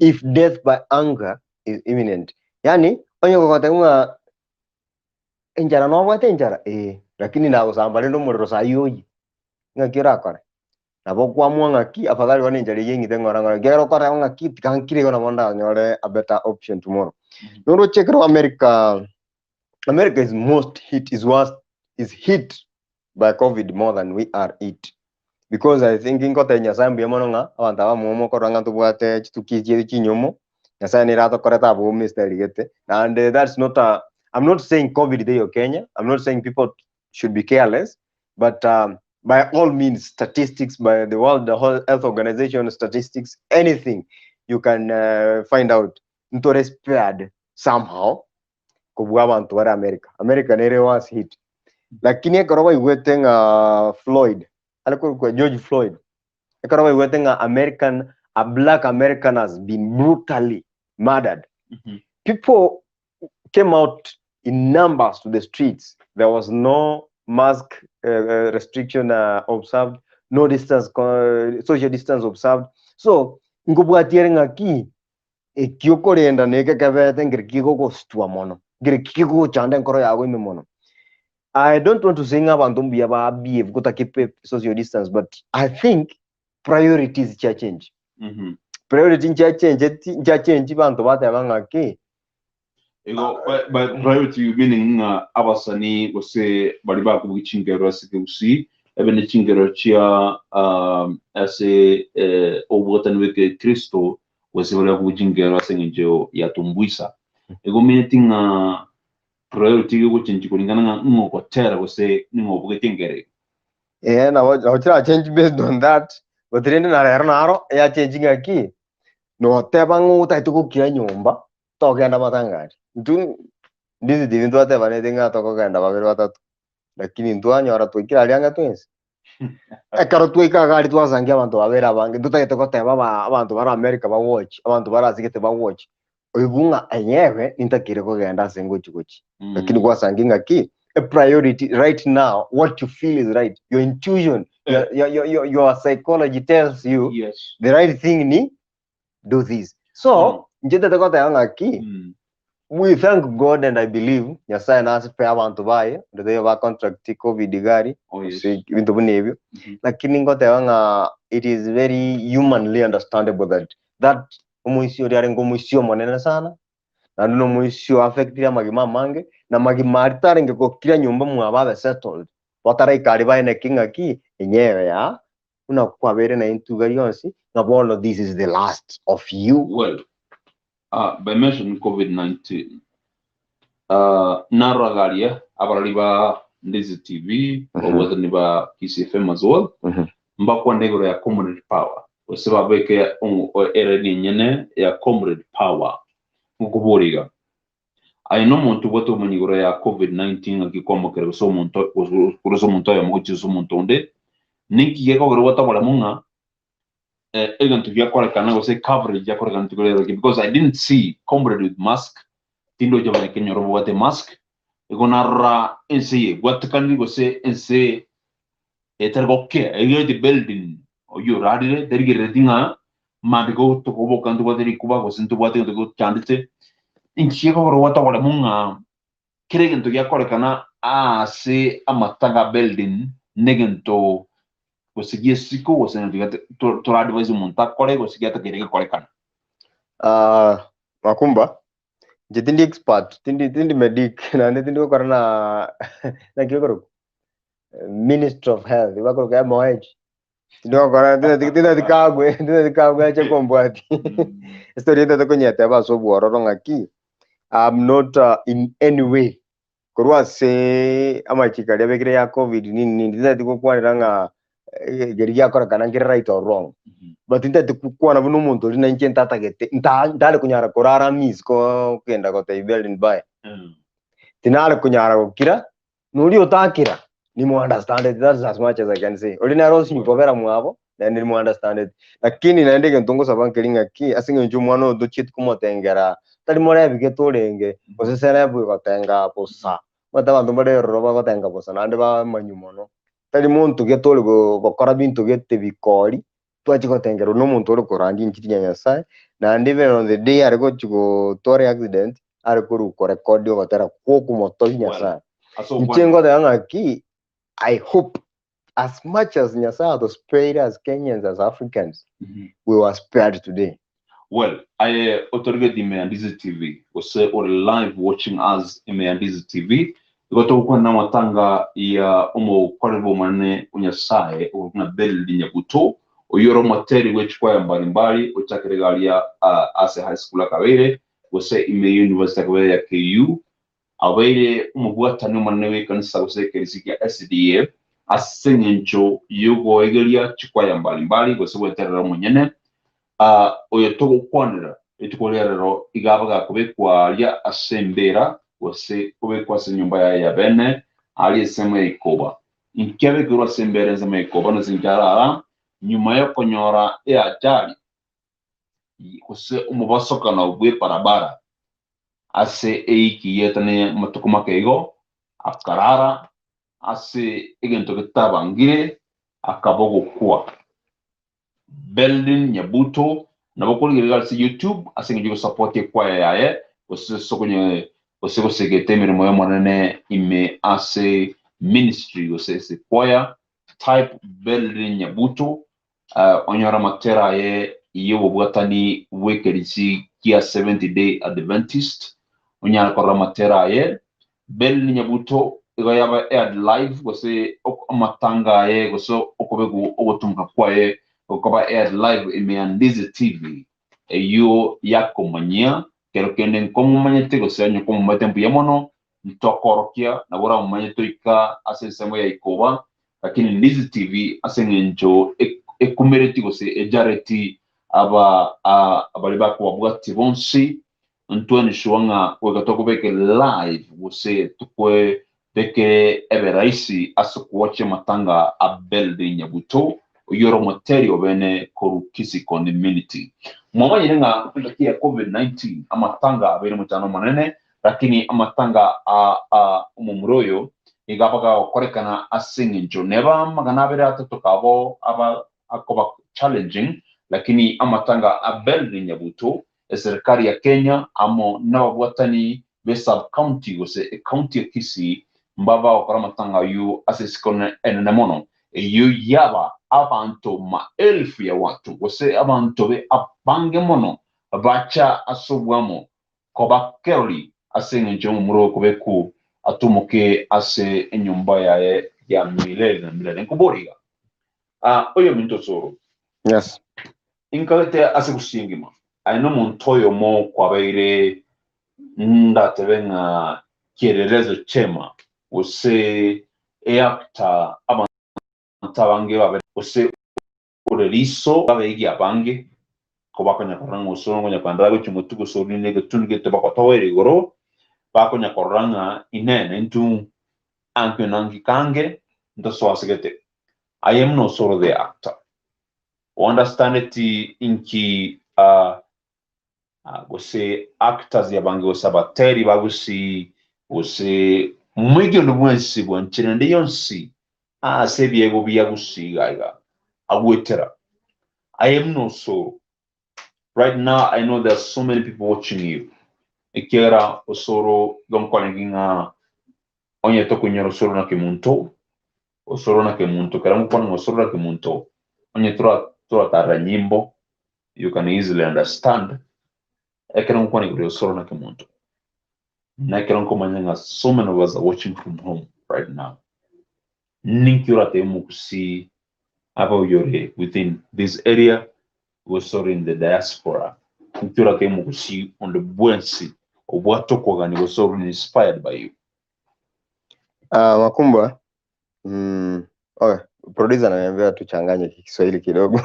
if death by anger is imminent. Yaani, onye gogoteba ng'a enchara nobwate enchara, eh, lakini nagosamba rende omorero saii oyie, ng'aki orakore? Nabo okwamua ng'aki afadhali bono enchara eyio eng'ite ng'ora ng'ora, ekiagera okoreba ng'aki tiga nkire igo nabo ndanyore a better option tomorrow. Noroche ekero America, America is most hit, is worst, is hit by covid more than we are it. Because I think ngotebia Nyasaye mbuya mono ng'a abanto aba momo okorora ng'a ntobwate chituki chiaito chinyomo, Nyasaye nere atokorete abwo mistari gete, naende that's not a, I'm not saying covid teiyo Kenya, I'm not saying people should be careless, but by all means statistics by the World Health Organization statistics, anything you can find out, ntore spared somehow kobua abanto bare America. America nere worse hit. Lakini ekero baigwete ng'a Floyd, are korokwa George Floyd, ekero baigwete ng'a American, a black American has been brutally murdered, people came out in numbers to the streets. There was no mask restriction observed, no distance, social distance observed. So, nkobwatia ere ng'aki, eki okorenda na eke kebete nkeri kegogostua mono, nkeri kegochanda enkoro yago ime mono. I don't want to say ng'a abanto mbuya ba behave gota keep social distance, but I think Priorities chiachengi. Priority nchiachenjeti nchiachengi banto bateba ng'aki. Igo by, by priority meaning ng'a abasani gose baria bakobugia chingero ase Kegusii ebe ne chingero chia um, ase eh, obobwatani bwa ekekristo gose baria bakobugia chingero ase eng'encho ya tumbuisa. Igo omenyeti ng'a priority igo egochenchi koringana ng'a ng'o ogotera gose ning'o obugetie engero eye. Ee, nabo nabo chirachengi based on that, but rende na rero naro eyachengi ng'aki, noteba ng'a otagete gokira nyomba, togenda matangari. Intwe ndisi TV ntwatebaneti ng'a tokogenda babere batato, lakini ntwanyora twaikire aria ang'e twensi. Ekero twaika iga aria twasangia abanto babere abange, ntotagete goteba aba abanto bare America bawatch, abanto bare ase gete bawatch, oigwe ng'a enyewe nintakire kogenda ase ngochi gochia. Lakini gwasangia ng'a ki, a priority right now, what you feel is right, your intuition, your psychology tells you the right thing ni do this. So, inche ntete goteba ng'aki, we thank God and I believe Nyasaye nasipe abanto baye, onde taiyo ba contract covid iga aria, Oh, yes. gose ebinto buna ebio. Lakini ngoteba ng'a it is very humanly understandable that that omoisia oria arenge omoisia omonene sana, naende na omoisia oaffectire amagima amange, na amagima aria tarenge gokira nyomba mwabo abe settled, bataraika aria baye naki ng'aki, enyewe yaa buna kwabeire na intwe iga rionsi, ng'a bono this is the last of you. Well, uh, by mentioning COVID-19, uh, naroragaria abarari ba Ndizi TV, obwatani ba Kisii FM as well, mbakwane igoro ya comrade power, gose babeke ereni enyene ya comrade power. Ngokobora iga, aye nomonto obwate obomanyi igoro ya COVID-19 ng'aki kwamokera gose omonto korwa ase omonto oyomo gochia ase omonto onde, ninki gekogera obwate oboremo ng'a egento giakorekana gose coverage yakorekana rituko riarenge because I didn't see comrade with mask, tindoche abanyakenyoro babwate mask, igo narora ense eye ebwatekaniri gose ense etari gokea egeti building oyio orarire terigerereti ng'a mambia tokoboka ntobwate rikuba gose ntobwate egento gochandete, inki gekogera obwate oboremo ng'a kera egento giakorekana aase amatanga building negento gose giesiko gose egento giate tora advise omonto akore gose giatakeire gekorekana. Ah, Makumba, inche tindi expert, tindi tindi medic, naende tindi gokora na naki ekorokwa Ministry of Health, bakoroka MOH. Tindi gokora tindati kagwe, tindati kagwe ache kombwatia. Estory eye ntagete konyeteba ase obwororo ng'aki, I'm not in any way korwa ase amachiko aria abekire ya covid nini nini, tintageti gokwanera ng'a keria giakorekana nkere right or wrong, but ntagete gokwana buna omonto oria na inche ntatagete nta ntare konyara korara amiss kogenda gotebia Berlin bye. Tinare konyara gokira, na oria otakira, nimo understandeti, that is as much as I can say. Oria nere osinywa kobera mwabo, naende nimo understandeti. Lakini naende egento ngosaba nkeri ng'aki, ase eng'encho omwana oyo tochieti komotengera, tari morebi gete orenge, gose serebu egotenga bosa. Omanyete abanto mbare eroro bagotenga bosa naende bamanywa mono. Tari monto gete ore gokora binto gete bikori, twachia gotengerwa na omonto ore korandia enchiri ya Nyasae, naende even on the day are gochia gotwara accident, are korwa korekodi ogotera kwa okomotogia Nyasae. Ase Inche okwana ngoteba ng'aki, I hope as much as Nyasae atospared as Kenyans, as Africans, we were spared today. Well, aye otorigetie ime ya Ndizi TV, gose ore live watching us ime ya Ndizi TV, igo togokwana amatanga ya omokoreri bw'Omonene o Nyasae okorokwa ng'a Bernard Nyabuto, oyio ore omoteri bwe chikwaya mbari mbari ochakire iga aria ase high school akabeire, gose ime ye university akabeire ya KU, Abeire omobwatani omonene bw'ekanisa gose ekerisi kia SDA ase engencho y'ogoegeria chikwaya mbari mbari gose gweterera omonyene. Aa oyo togokwanera rituko ria rero iga abe gakobekwa aria ase embera gose kobekwa ase enyomba yaye ya bene aria ensemo ya ikoba. Inki abekerwe ase embera ensemo ya ikoba nase inki arara nyuma y'okonyora eajali gose omobasokano bw'ebarabara ase eiki y'etana amatuko make igo, akarara ase egento getabangire, akaba ogokwa. Beldin Nyabuto nabo okorigereria ase YouTube ase engencho y'ogosupport ekwaya yaye gose ase okonye gose gosegeta emeremo y'Omonene ime ase ministry gose ase ekwaya, type Beldin Nyabuto. Onyore amatera aye y'obobwatani bw'ekerisi kia Seventh Day Adventist, onyare korora amatera aye. Bell Nyabuto igo yaba aired live gose amatanga aye gose okobegwa ogotumka kwaye gokoba aired live ime ya Ndizi TV eyio yakomanyia kero kende nkomomanyete gose onye komomanyete mbuya mono ntokorokia nabo oramomanye toika ase ensemo ya ikoba Lakini Ndizi TV ase eng'encho ekumereti gose ejareti aba baria bakobabwatia bonsi, ntwenisure ng'a goika tokobeke live gose tokwebekere ebe rahisi ase okowachia amatanga a Beldi Nyabuto, oyio ore omoteri obene korwa Kisii Community. Mwamanyire ng'a engaki ya Covid-19 amatanga abeire omochando omonene, Lakini amatanga a omomura oyo nigo abagokorekana ase engencho neba amagana abere atato kabo aba akoba challenging, lakini amatanga a Belly Nyabuto, eserikari ya Kenya amo nababwatani be sub county gose ecounty ya Kisii mbaba gokora amatanga ayio ase isiko enene mono, eyio yaba abanto maelfu ya watu gose abanto be abange mono bacha ase obwamo Koba kerori ase engencho y'omomura okobeku atumoke ase enyomba yaye ya milele na milele. Nkoboria iga, ah, oyominto Osoro, Yes. inkagete ase gusii engima, aye nomonto oyomo kwabeire ndatebe ng'a kielelezo chema gose eactor abanto abange babere gose Ore riiso abeegi abange kobakonya korora ng'a osoro ngonya koenderera gochia motwe gose orinde egetunu gete bagotogoera igoro, bakonya korora ng'a Inee, naintwe ankio nanki kange ntosoasegete? I am no Osoro the actor. Ounderstandeti inki gose actors abange gose abateri ba gusii gose moigi onde bwensi bwanchire ende yonsi ase ebiegwa bia gusii iga iga agwetera. I am no Osoro. Right now I know there are so many people watching you. Ekiagera Osoro igo nkorenge ng'a onye tokonyora Osoro na kemonto, Osoro na kemonto, ekero ngokwana ng'a Osoro na kemonto, onye toratarera nyimbo You can easily understand ekero ngokwana igoro ya osoro na kemonto na ekero nkomanya ng'a so many of us are watching from home right now ninki oratebe omogusii abe oyore within this area gose ore in the diaspora ninki oratebe omogusii onde bwensi obwate okogania gose ore inspired by you. Ah, Makumba okay. Producer ananiambia tuchanganye Kiswahili kidogo.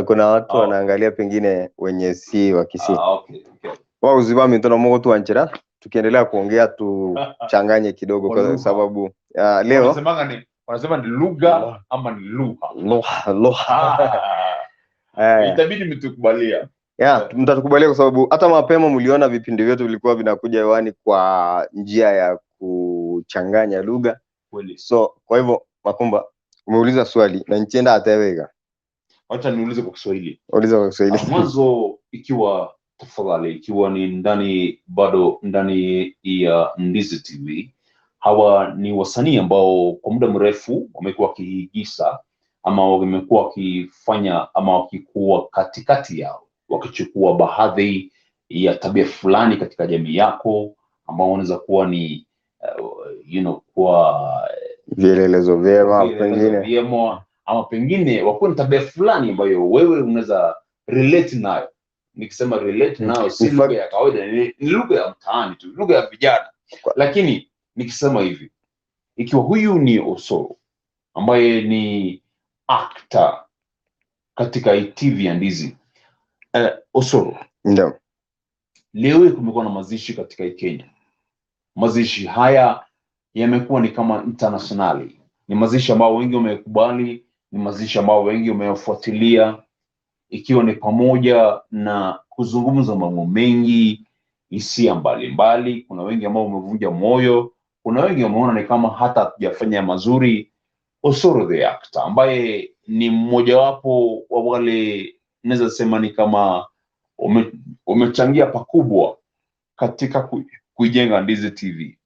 Kuna watu wanaangalia pengine wenye si wa Kisii. Ah, okay, okay. Wao uziba mitono mogo tuanchira tukiendelea kuongea tuchanganye kidogo Kwa kwa lugha. sababu leo Wanasemanga ni wanasema ni lugha ama ni lugha. lugha lugha. Ah, itabidi mtukubalia. Yeah, mtatukubalia kwa sababu hata mapema mliona vipindi vyetu vilikuwa vinakuja hewani kwa njia ya kuchanganya lugha. Kweli. So kwa hivyo Makumba umeuliza swali na nchienda atewega. Wacha niulize kwa Kiswahili. Uliza kwa Kiswahili. Mwanzo ikiwa tafadhali, ikiwa ni ndani bado ndani ya Ndizi TV, hawa ni wasanii ambao kwa muda mrefu wamekuwa wakiigiza ama wamekuwa wakifanya ama wakikuwa katikati yao, wakichukua baadhi ya tabia fulani katika jamii yako ambao wanaweza kuwa ni kuwa vielelezo vyema vielelezo pengine vyema ama pengine wakuwa na tabia fulani ambayo wewe unaweza relate nayo. Nikisema relate nayo si In fact- lugha ya kawaida, ni lugha ya mtaani tu, lugha ya vijana. Lakini nikisema hivi, ikiwa huyu ni Osoro ambaye ni actor katika TV ya Ndizi, Osoro, Ndio. leo hii kumekuwa na mazishi katika hii Kenya. Mazishi haya yamekuwa ni kama internationally, ni mazishi ambao wengi wamekubali, ni mazishi ambao wengi wameyafuatilia, ikiwa ni pamoja na kuzungumza mambo mengi, hisia mbalimbali. Kuna wengi ambao wamevunja moyo, kuna wengi wameona ni kama hata hatujafanya mazuri. Osoro the actor ambaye ni mmojawapo wa wale naweza sema ni kama umechangia pakubwa katika kuijenga Ndizi TV.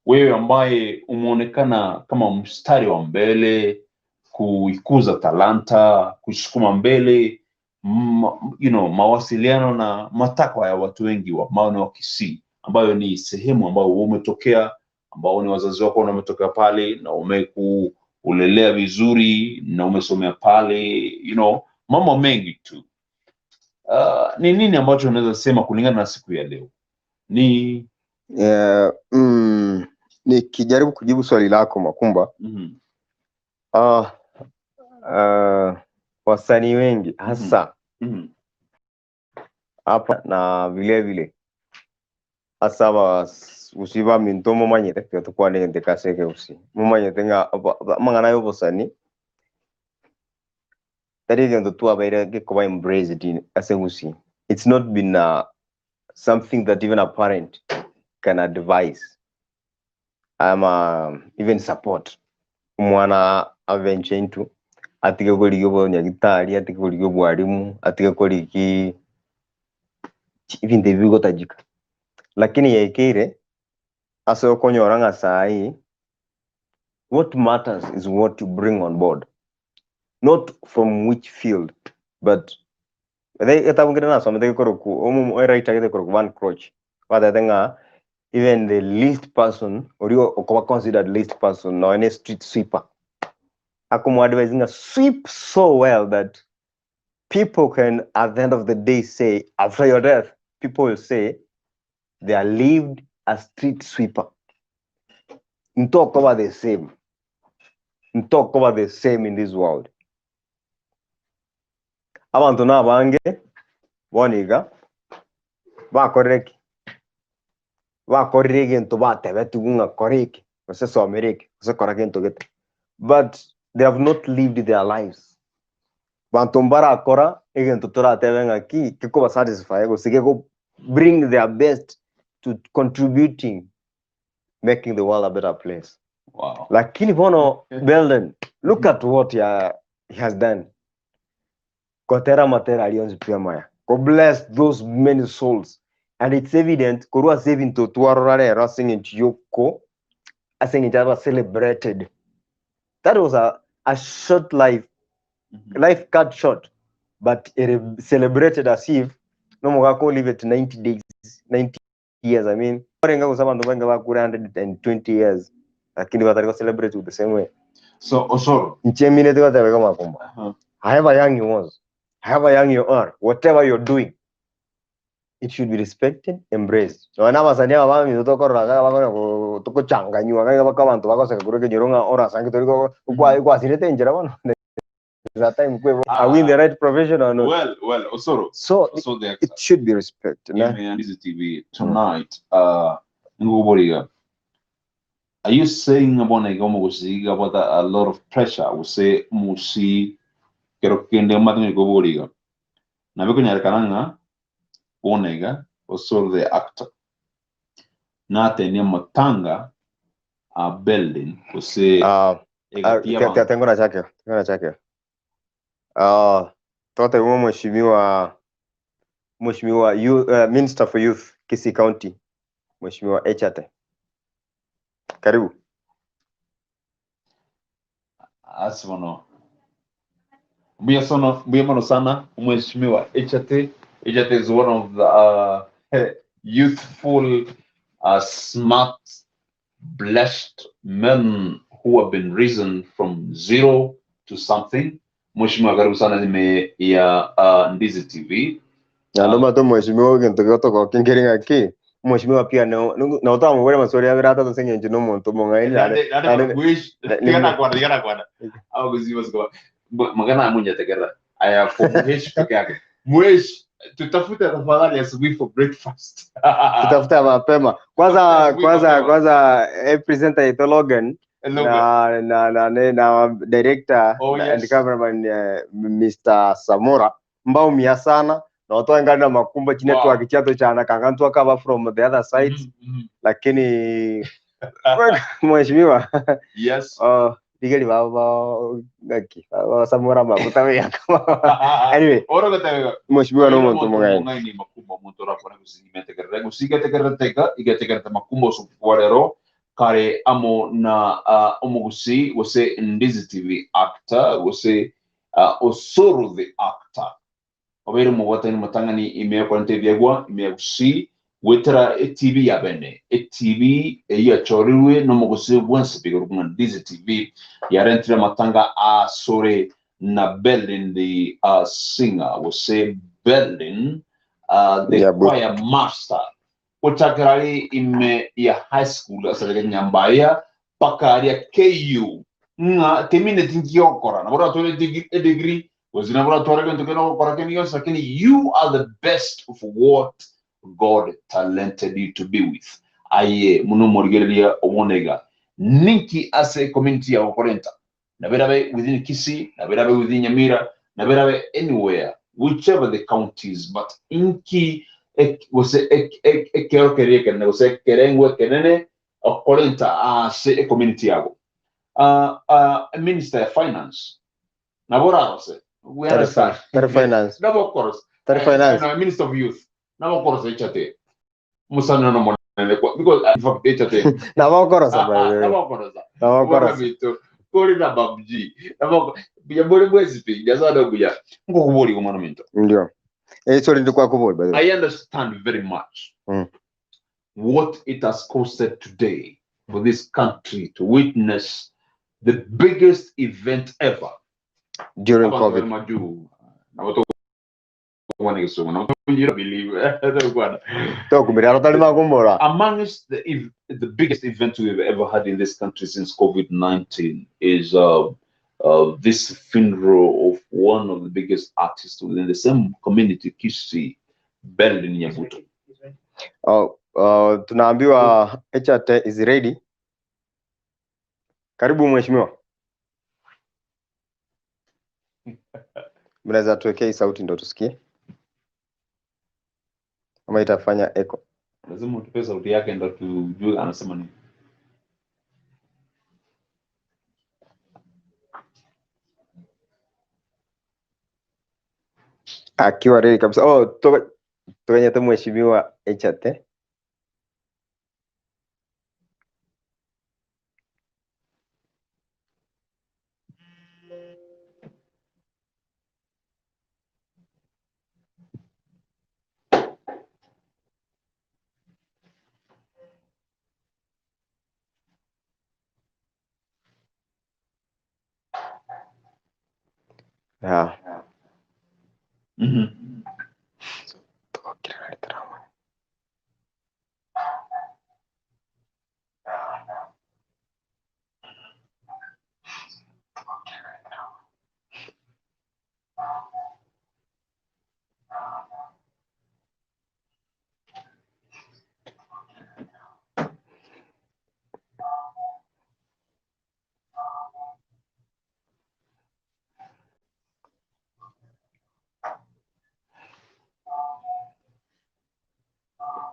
Wewe ambaye umeonekana kama mstari wa mbele Kuikuza talanta, kusukuma mbele mawasiliano na matakwa ya watu wengi wa maono wa Kisii, ambayo ni sehemu ambayo umetokea, ambao ni wazazi wako wametokea pale na umekulelea vizuri na umesomea pale, mambo mengi tu. Ni nini ambacho unaweza sema kulingana na siku ya leo? Ni Yeah, nikijaribu kujibu swali lako, Makumba, wasanii wengi hasa hapa na vile vile hasa usi ba minto mumanyete tukwane kaseke usi mumanyete nga mangana yo bosani tari gento twabaire gikoba embraced in ase usi. It's not been something that even a parent can advise ama even support omwana aventure into, atige korigia obonyagitari, atige korigia obwarimu, atige korigi ebinto ebi bigotajika, lakini yaikeire ase okonyora ng'a sahi what matters is what you bring on board, not from which field. But getabu nkere nasomete gekoroku omo writer gete Van Croch batete ng'a even the least person ori okoba considered least person no any street sweeper akomo nga sweep so well that people can at the end of the day say, after your death, people will say they are lived a street sweeper. Ntokoba the same, ntokoba the same in this world. Abantu nabange boniga bakorire ki, bakorire egento batebetigwe ng'a kora eke gose somera eke gose kora gento gete, but they have not lived their lives. Banto mbarakora egento toratebe ng'aki gekoba satisfy gose geko bring their best to contributing making the world a better place. Lakini bono Belden, look at what he has done. Kotera matera alionzi pia maya go bless those many souls, and it's evident korwa ase ebinto twarora rero ase eng'encho yoko ase eng'encho aba celebrated. That was a short life, life cut short, but it celebrated as if no mogako live at 90 days, 90 years. I mean, orenga gusa bantu banga bakura 120 years, lakini batari celebrate with the same way. So Osoro, Nchemine tigatebeka, Makumba, however young you was, however young you are, whatever you're doing, it should be respected, embraced. Nona abasani aba bamizo tokorora bakora tokochanganywa kaga baka abantu bagoseka kure kenyoro ng'a orasange tori kwasirete enchera bono. There's a time kwe, are we in the right profession or not? Well, Osoro, So Osoro the it should be respected, ne? Ndizi TV tonight, Nguboriga, are you saying about Gomo about a lot of pressure? I would say musi kero kende mathe Nguboriga. Na biko nyarekananga onega Osoro the actor. Na tenia matanga a building ose egatia Tengo na chake, tengo na chake. Tote huo mheshimiwa Minister for Youth, Kisii County, Mheshimiwa Echate. Karibu. Asimono. Mbuya sono, mbuya mono sana, Mheshimiwa Echate. Echate is one of the youthful, smart, blessed men who have been risen from zero to something. Mheshimiwa, karibu sana nime ya Ndizi TV. Na ndo mato mheshimiwa kintu giotoka kinkiri ng'aki mheshimiwa pia no no utamubwira maswali abere atatu sengencho no muntu mong'aini. Tigana kwana. Au kuziba sikuwa. Magana amunya tegera. Aya for Mhesh peke yake. Mhesh, tutafute tafadhali asubuhi for breakfast. Tutafuta mapema kwanza. Asubuhi Kwanza mapema. Kwanza presenter ito Logan Logan. na director and cameraman Mr. Samora mbao mia sana na watu wengine na makumba chine twaki chato chana kanga twakaba from the other side. Lakini mheshimiwa, digeri baba ngaki baba Samora makuta ya kama anyway. Oro gatega. Mheshimiwa no muntu mung'aini. Mung'aini makumba omuntu orakora gusigimetegerera gusigetegerera tega igategerera makumba osukwarero. Kare amo na omogusii gose Ndizi TV actor gose Osoro the actor obeire omobwatani omotang'ani ime yokorenta ebiegwa ime ya Gusii goetera etv ya bene. Etv eyio yachorirwe nomogusii bwensi pi korokwa ng'a Ndizi TV yarentire amatanga asore na Berlin the singer gose Berlin the choir master Gochakera aria ime ya high school ase riria Nyambaya mpaka aria KU ng'a temineti nki ogokora nabo oratware edegree gose nabo oratware egento kende ogokora kende gionsi lakini you are the best of what God talented you to be with. Aye buna omorigereria obono iga ninki ase ecommunity yago okorenta? Nabo erabe within Kisii, nabo erabe within Nyamira, nabo erabe anywhere, whichever the counties, but inki gose ekero keria ekenene gose ekerengo ekenene okorenta ase ecommunity yago. Minister ya finance nabo orarose, we understand. Tari finance. Nabo okorosa. Tari finance. No, Minister of Youth. Nabo okorosa echate. Omosanera nomonene kwa because in fact echate. Nabo okorosa by the way. Nabo okorosa. Nabo okorosa. Mito kori na babji. Nabo buya bori bwezi pi Nyasaye no buya. Ngokubori omwana minto. Ndio. Eh, sorry ndi kwakubori by the way. I understand very much what it has costed today for this country to witness the biggest event ever During Abantu COVID. bari majuu nabo tokwana egesongo nabo tonyira believe tokwana Tokumira rotari makumbura. Amongst the biggest event we've ever had in this country since COVID-19 is this funeral of one of the biggest artists within the same community, Kisii, Berlin Nyabuto. Oh, tunaambiwa HRT is ready. Karibu mheshimiwa. Mnaweza tuwekee hii sauti ndo tusikie, ama itafanya echo. Lazima utupe sauti yake ndo tujue anasema nini. Akiwa ready kabisa. Oh, tuonyete mheshimiwa HRT. Yeah.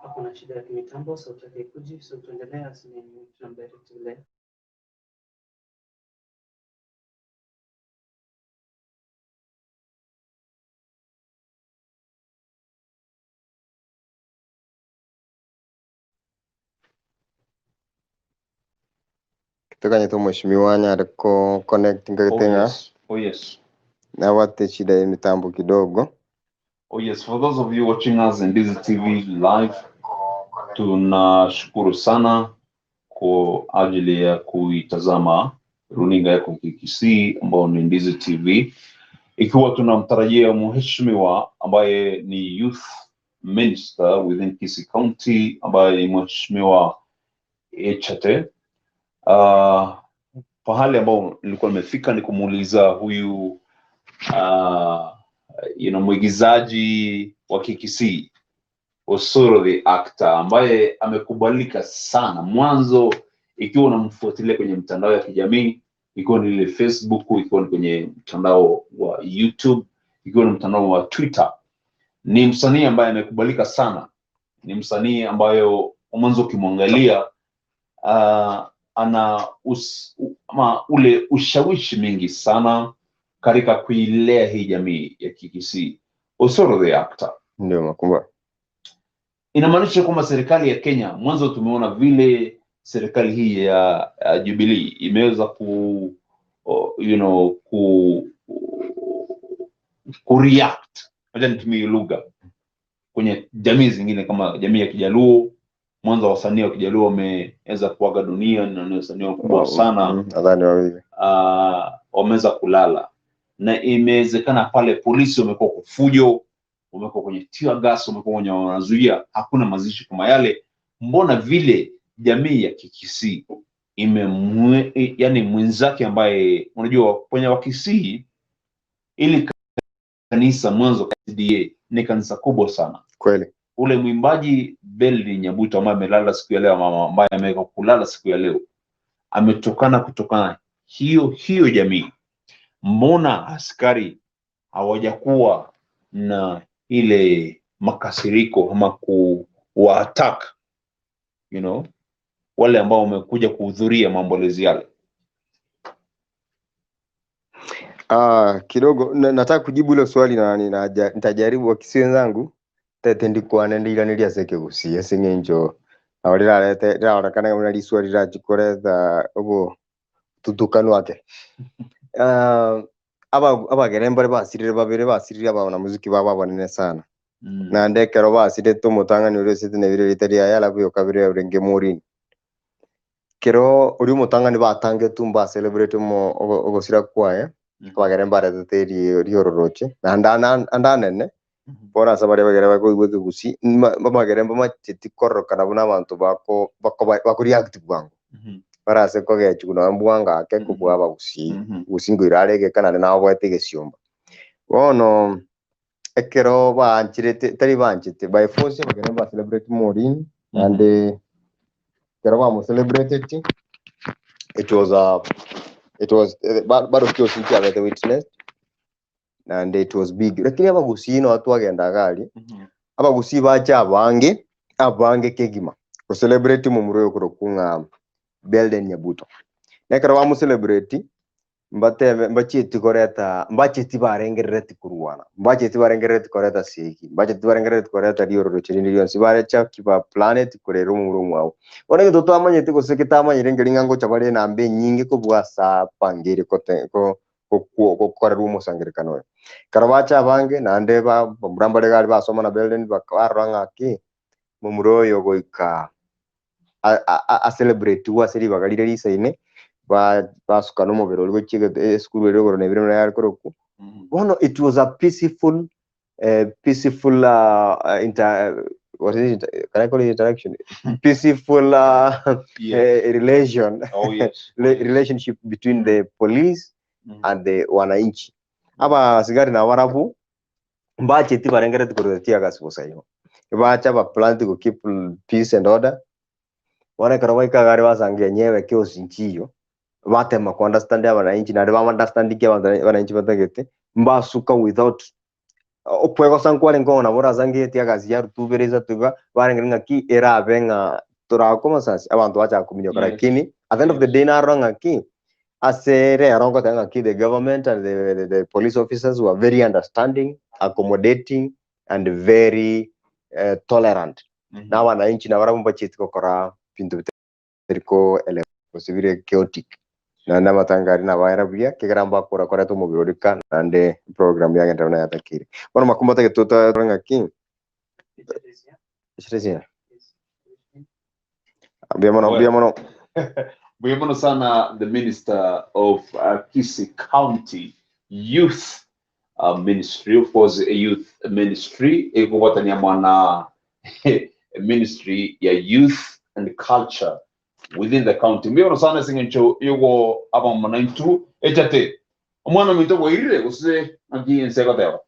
Hakuna shida ya kimitambo, sauti yake ikuji, so tuendelee asini tunamdirect vile. Tukanye tu mheshimiwa nyare ko connect Oh ngatenga yes. Oh yes. na wate shida ya mitambo kidogo. Oh yes, for those of you watching us in Ndizi TV live, tunashukuru sana kwa ajili ya kuitazama runinga yako KKC ambayo ni Ndizi TV, ikiwa tunamtarajia mheshimiwa ambaye ni youth minister within Kisii County ambaye ni mheshimiwa Echate. Pahali ambao nilikuwa nimefika ni kumuuliza huyu mwigizaji wa KKC Osoro the actor ambaye amekubalika sana mwanzo, ikiwa unamfuatilia kwenye mtandao ya kijamii, ikiwa ni ile Facebook, ikiwa ni kwenye mtandao wa YouTube, ikiwa ni mtandao wa Twitter, ni msanii ambaye amekubalika sana. Ni msanii ambayo mwanzo ukimwangalia, ana ule ushawishi mingi sana katika kuilea hii jamii ya KKC. Osoro the actor. Ndio makumba. Inamaanisha kwamba serikali ya Kenya mwanzo tumeona vile Serikali hii ya Jubilee imeweza ku you know ku ku react, acha nitumie lugha, kwenye jamii zingine kama jamii ya Kijaluo. Mwanzo wasanii wa Kijaluo wameweza kuaga dunia na ni wasanii wakubwa sana. Nadhani wawili. Wameweza kulala na imewezekana pale polisi wamekuwa kwa fujo, wamekuwa kwenye tear gas, wamekuwa kwenye wanazuia, hakuna mazishi kama yale. Mbona vile jamii ya Kikisii imemwe, yani mwenzake ambaye unajua kwenye Wakisii ili kanisa mwanzo SDA ni kanisa kubwa sana. Kweli. Ule mwimbaji Belly Nyabuto ambaye amelala siku ya leo, mama ambaye ameweka kulala siku ya leo, ametokana kutokana hiyo hiyo jamii. Mbona askari hawajakuwa na ile makasiriko ama kuwa attack you know, wale ambao wamekuja kuhudhuria maombolezi yale? Ah, kidogo nataka kujibu hilo swali na nitajaribu wakisi wenzangu tete ndikwane ndiranĩria ase gusia ase ng'encho nabo rirarete riraonekana buna riswali rirachikoretha obo tutukanu ake. Ah, abagere mbare basirire babere basirire aba muziki babo abanene sana. Naende ekero basirete omotang'ani oria osete nebire ritari riaye alafu yokabere orenge morini. Kero oria omotang'ani batangetwe mbacelebrate ogosira kwaye, abagere mbaretete riororoche naende ande anene bono ase baria bagere bakoigwa ekegusii abagere mbamacheti kororokana buna abanto bako bako bako react bwango. Barase kogechigwa nonye mbwango ake kobua abagusii. Gusii nkoira are egeka naende naboete egesiomba. Bono ekero baanchirete tari baanchete by force abagere mba celebrate Maureen naende ekero bamocelebrateti it was a it was bado kiosi kiabete witnessed and it was big, lakini abagusii no twagenda gari abagusii bacha abange abange kegima kucelebrate mumuro oyo korokwa ng'a Belden Nyabuto. Nekero bamucelebrate mbatebe mbachieti koreta mbachieti barengerereti korwana mbachieti barengerereti koreta segi mbachieti barengerereti koreta riororoche rinde rionsi barecha kiba planet korera omomura omwabo. Bono egento twamanyete gose ketamanyire nkeri ng'a ngocha bare enamba enyinge kobua ase apangire kote ko gokorerwa omosangererekano oyo. Ekero bacha abange naende ba bamura mbare gari basoma na Belden barora ng'aki momura oyo goika a celebrate ase ribaga rire risaine basuka nomobere oria gochia esukuru eria igoro nebire buna yare korokwa. Bono it was a peaceful peaceful inter what is it? Can I call it interaction? Peaceful relation. Oh, yes. Relationship between the police and the wananchi. Aba sigari na warabu mbacheti barengereti korora tear gas bosa igo. Bacha ba plan to keep peace and order. Bono ekero baika gari basangia enyewe kiosi nchiyo batema ku understand abananchi naende ba understand ki abanto abananchi batagete mbasuka without okwegosa nkwarenge nabo orasangie tear gas yarutubere isato iga barengere ng'aki erabe ng'a torakwa amasasi abanto bachaka kominyoka. Lakini at the end of the day narora ng'aki ase rero ngoteba ng'aki the government and the police officers were very understanding, accommodating and very tolerant. Na abananchi nabarabwo mbacheti gokora binto bitari ko elewa gose bire chaotic. Naende amatanga aria nabaera buya kegera mbakora koreta omobere orika naende program yagenderera buna yatakeire. Bono makumba tagete totore ng'aki Shirezia. Mbuya mono, mbuya mono. Mbuya mono sana the Minister of Kisii County Youth Ministry, of course a youth ministry ekobwatania mwana ministry ya youth and culture within the county. Mbuya mono sana ase eng'encho yogo abamama naintwe echate omwana ominto bwairire gose naki ense egoteba.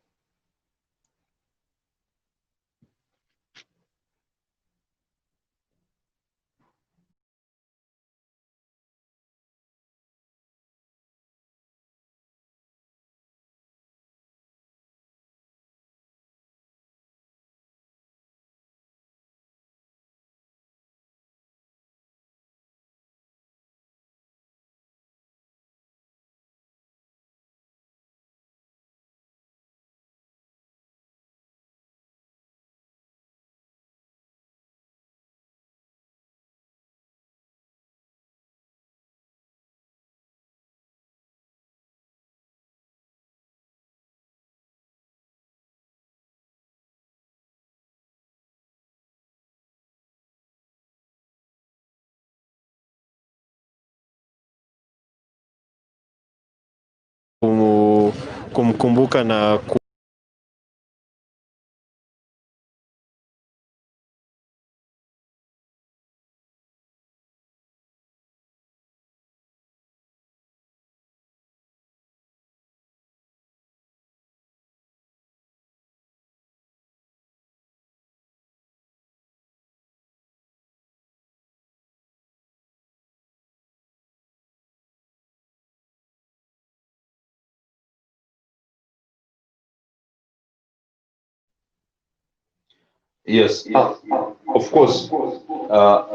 Kumkumbuka na ku Yes, of course,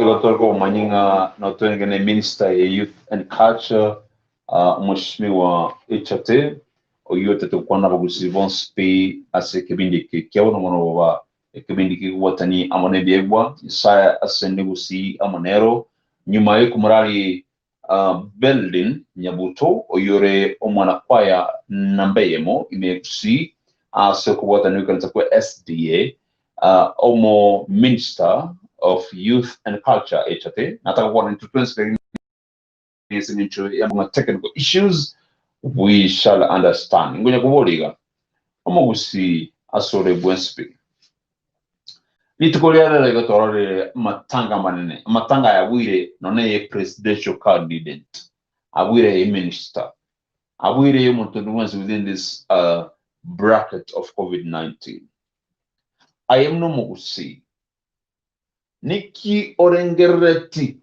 igo tore komanya ng'a notwenge ne minister ya youth and culture, Mheshimiwa Echate, oyio otete gokwana abagusii bonsi pi ase ekebindi eke kia bono mono boba ekebindi kegobwatani amo nebiegwa Nyasaye asende gusii amo nero nyuma yokomorari Beldin Nyabuto oyio ore omwanakwaya namba eyemo ime ya Gusii ase okobwatana gwekanisa kwa SDA, omo Minister of Youth and Culture Echate nataka gokwana intwe twensi kegima ase eng'encho ya amang'ana technical issues we shall understand. Ngonya koboria iga omogusii ase ore bwensi pi. Rituko ria rero igo twarorire amatanga amanene, amatanga aya abwire nonye ye presidential candidate, abwire ye minister, abwire ye omonto onde bwensi within this bracket of covid 19. Aye buna omogusii, niki orengerereti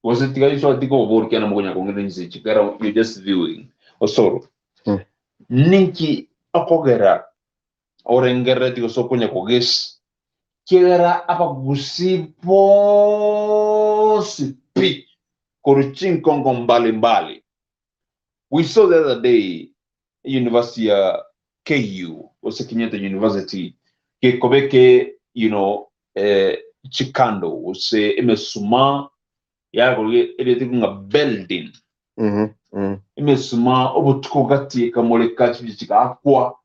gose tiga inso tiga oboria kiana mokonya kong'ina inse echi kera you're just viewing osoro. Ninki okogera orengerereti gose okonya kogesa Kiagera abagusii bonsi pi korwa chinkongo mbali mbali. We saw the other day university ya KU gose Kenyatta University gekobeke you know eh, chikando gose emesuma yakorwa eriete ng'a building emesuma obotuko gati ekamoreka chibicha chigakwa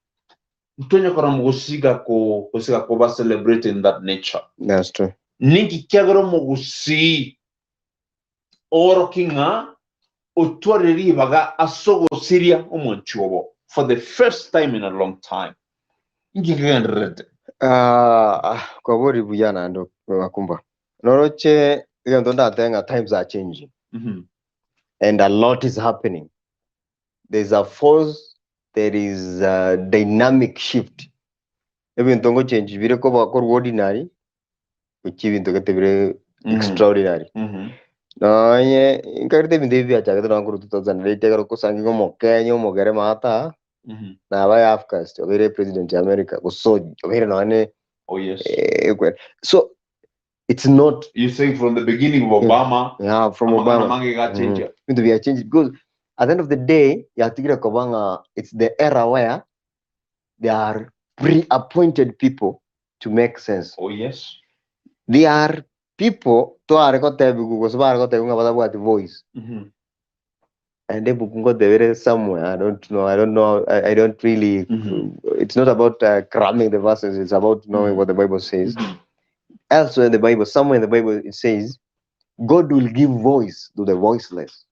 Ntonya korora mogosiga ko gose gakoba celebrated in that nature. That's true. Ninki kiagera omogusii oorokie ng'a otwarire ribaga ase ogosiria omwanchi obo for the first time in a long time? Inki kegendererete? Ah, kwabori buya naende Makumba. Noroche egento ndatebe ng'a times are changing and a lot is happening. There is a force, there is a dynamic shift. Ebinto ngochenji bire koba korwa ordinary gochia ebinto gete bire extraordinary. Nonye nkagerete ebinto ebi biachagete nonye korwa 2008 ekero ogosangi ng'a omokenya omogere maata naba ya half caste obeire president ya America gose obeire nonye Oh yes. so it's not You saying from the beginning of Obama, yeah, from amang'ana Obama. amange gachenja. Binto bia change because at the end of the day yatigire koba ng'a it's the era where there are pre-appointed people to make sense. Oh yes. There are people tware gotebigwa gose bare gotebigwa ng'a batabwati voice. And ebuku ngotebere somewhere, I don't know, I don't know, I don't really, it's not about cramming the verses, it's about knowing what the Bible says. Elsewhere in the Bible, somewhere in the Bible, it says, God will give voice to the voiceless.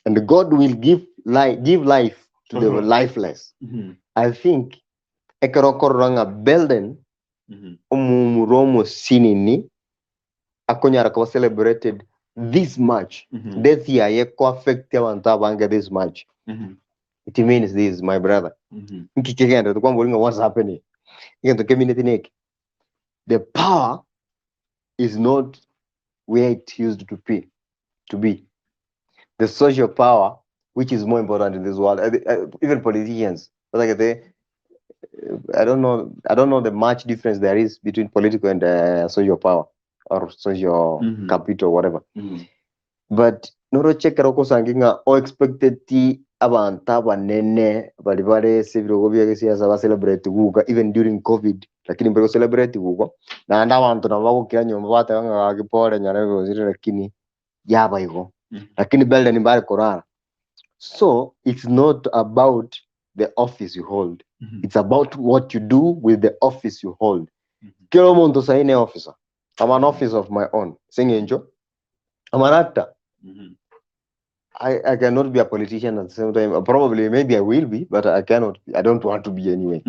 And God will give, give life to the lifeless. I think, ekero okorora ng'a Belden, omomura omosinini, akonyara koba celebrated this much, death yaye ko affect abanto abange this much, it means this, my brother. Nki kegenderete kwambori ng'a what's happening? Egento kemineti neke. The power is not where it used to be. To be. The social power, which is more important in this world, even politicians, like they, I don't know the much difference there is between political and social power or social capital, whatever. But noroche ekero ogosangi ng'a o expected abanto abanene bari bare ase ebirogo bia gesiasa ba celebrate guka even during covid lakini mbari go celebrate guko naende abanto nabo bagokira nyomba bateba ng'a gaki pore nyora ebigosire lakini yaba igo lakini Belden mbare korara so it's not about the office you hold it's about what you do with the office you hold kera omonto sahi ne officer I'm an officer of my own ase eng'encho I'm an actor. I cannot be a politician at the same time. Probably, maybe I will be, but I cannot. I don't want to be anyway.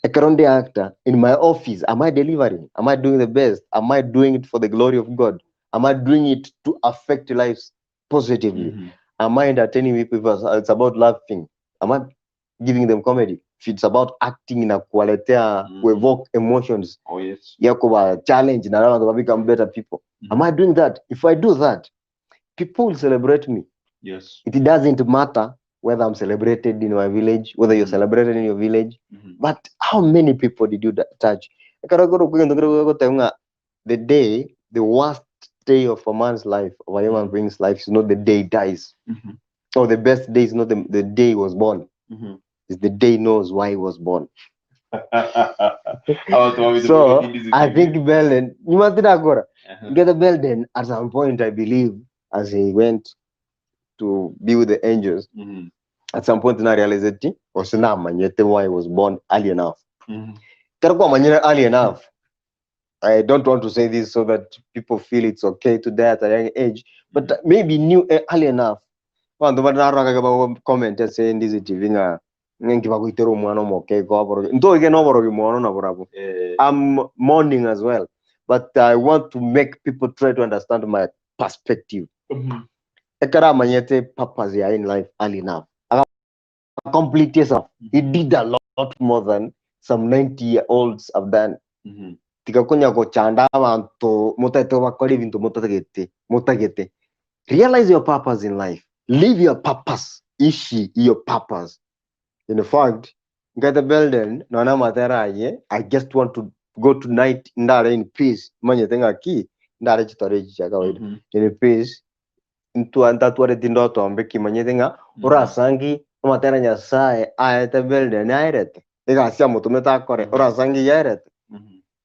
Ekero ndi actor, in my office, am I delivering? Am I doing the best? Am I doing it for the glory of God? Am I doing it to affect lives positively? Am I entertaining people? If it's about laughing, am I giving them comedy? If it's about acting na kuwaletea kuevoke emotions Oh yes. ya kuwa challenge na watu become better people. Am I doing that? If I do that, people will celebrate me. It doesn't matter whether I'm celebrated in my village, whether you're celebrated in your village, but how many people did you touch? The day, the worst day of a man's life, of a human being's life, is not the day he dies. Or the best day is not the day he was born. It's the day he knows why he was born. Abantu babiri So bakindi I zikiri. think Belden, you must get the Belden at some point, I believe, as he went to be with the angels, at some point na realize it osinamanyete why he was born early enough. Kero manyere early enough. I don't want to say this so that people feel it's okay to die at a young age, but maybe knew early enough. Bantu bararakaga ba comment ase Ndizi TV ng'a ng'enki bagoitera omwana omoke igo aborogi. Ntoige na oborogi mono na borabwo. I'm mourning as well, but I want to make people try to understand my perspective. Ekero amanyete purpose ya in life early enough. Complete yourself. He did a lot more than some 90-year-olds have done. Tiga konya gochanda abanto motete bakora ebinto motagete motagete. Realize your purpose in life. Live your purpose. Ishi your purpose. In fact, ngata Belden nona matera aye, I just want to go tonight ndare in peace. Manyete ng'aki ndare chitore echi chia kawaida. In peace. Ntua ntatwareti ndoto mbe kimanyete ng'a orasangi amatera Nyasaye aete Belden aerete. Egasi amotomete akore orasangi yaerete.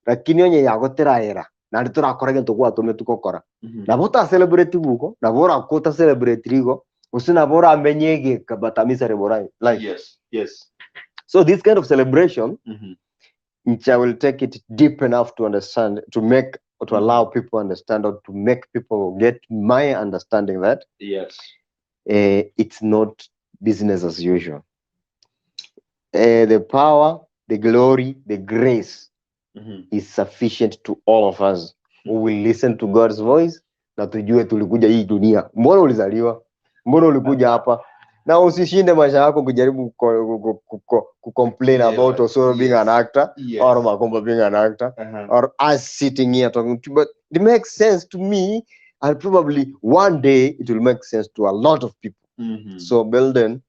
Lakini onye yagoteraera naende torakora egento gwatometwe gokora. Nabo otacelebrate bugo, nabo orakwa otacelebrate rigo, gose nabo oramenye egeka but a miserable life. So this kind of celebration, which I will take it deep enough to understand, to make, or to allow people understand, or to make people get my understanding that it's not business as usual. The power, the glory, the grace is sufficient to all of us who will listen to God's voice na tujue tulikuja hii dunia. Mbona ulizaliwa? Mbona ulikuja hapa? Na usishinde maisha yako kujaribu ku complain about Osoro being an actor or Makomba being an actor or us sitting here talking to, but it makes sense to me, and probably one day it will make sense to a lot of people. So Belden,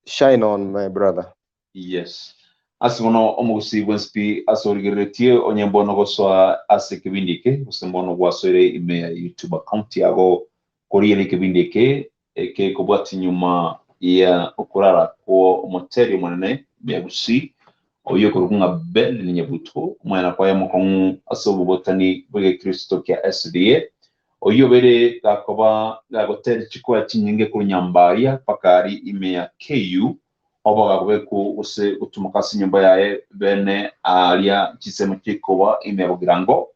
shine on, my brother. Yes. Ase bono omogusii bwensipi ase origereretie onye mbono gosoa ase ekebindi eke gose mbono gwasoire ime ya YouTube account yago korigereria ekebindi eke eke kobwatia nyuma ya okorara kwo omoteri omonene ime ya Gusii oyio okorokwa ng'a Belden Nyabuto omwana kwaye omokong'u ase obobotani bwa egekristo kia SDA oyio obere gakoba gagotera chikoya chinyinge korwa Nyambaria mpaka aria ime ya KU obo gakobekwa gose gotumoka ase enyomba yaye bene aria chisemo chikoba ime ya Bogirango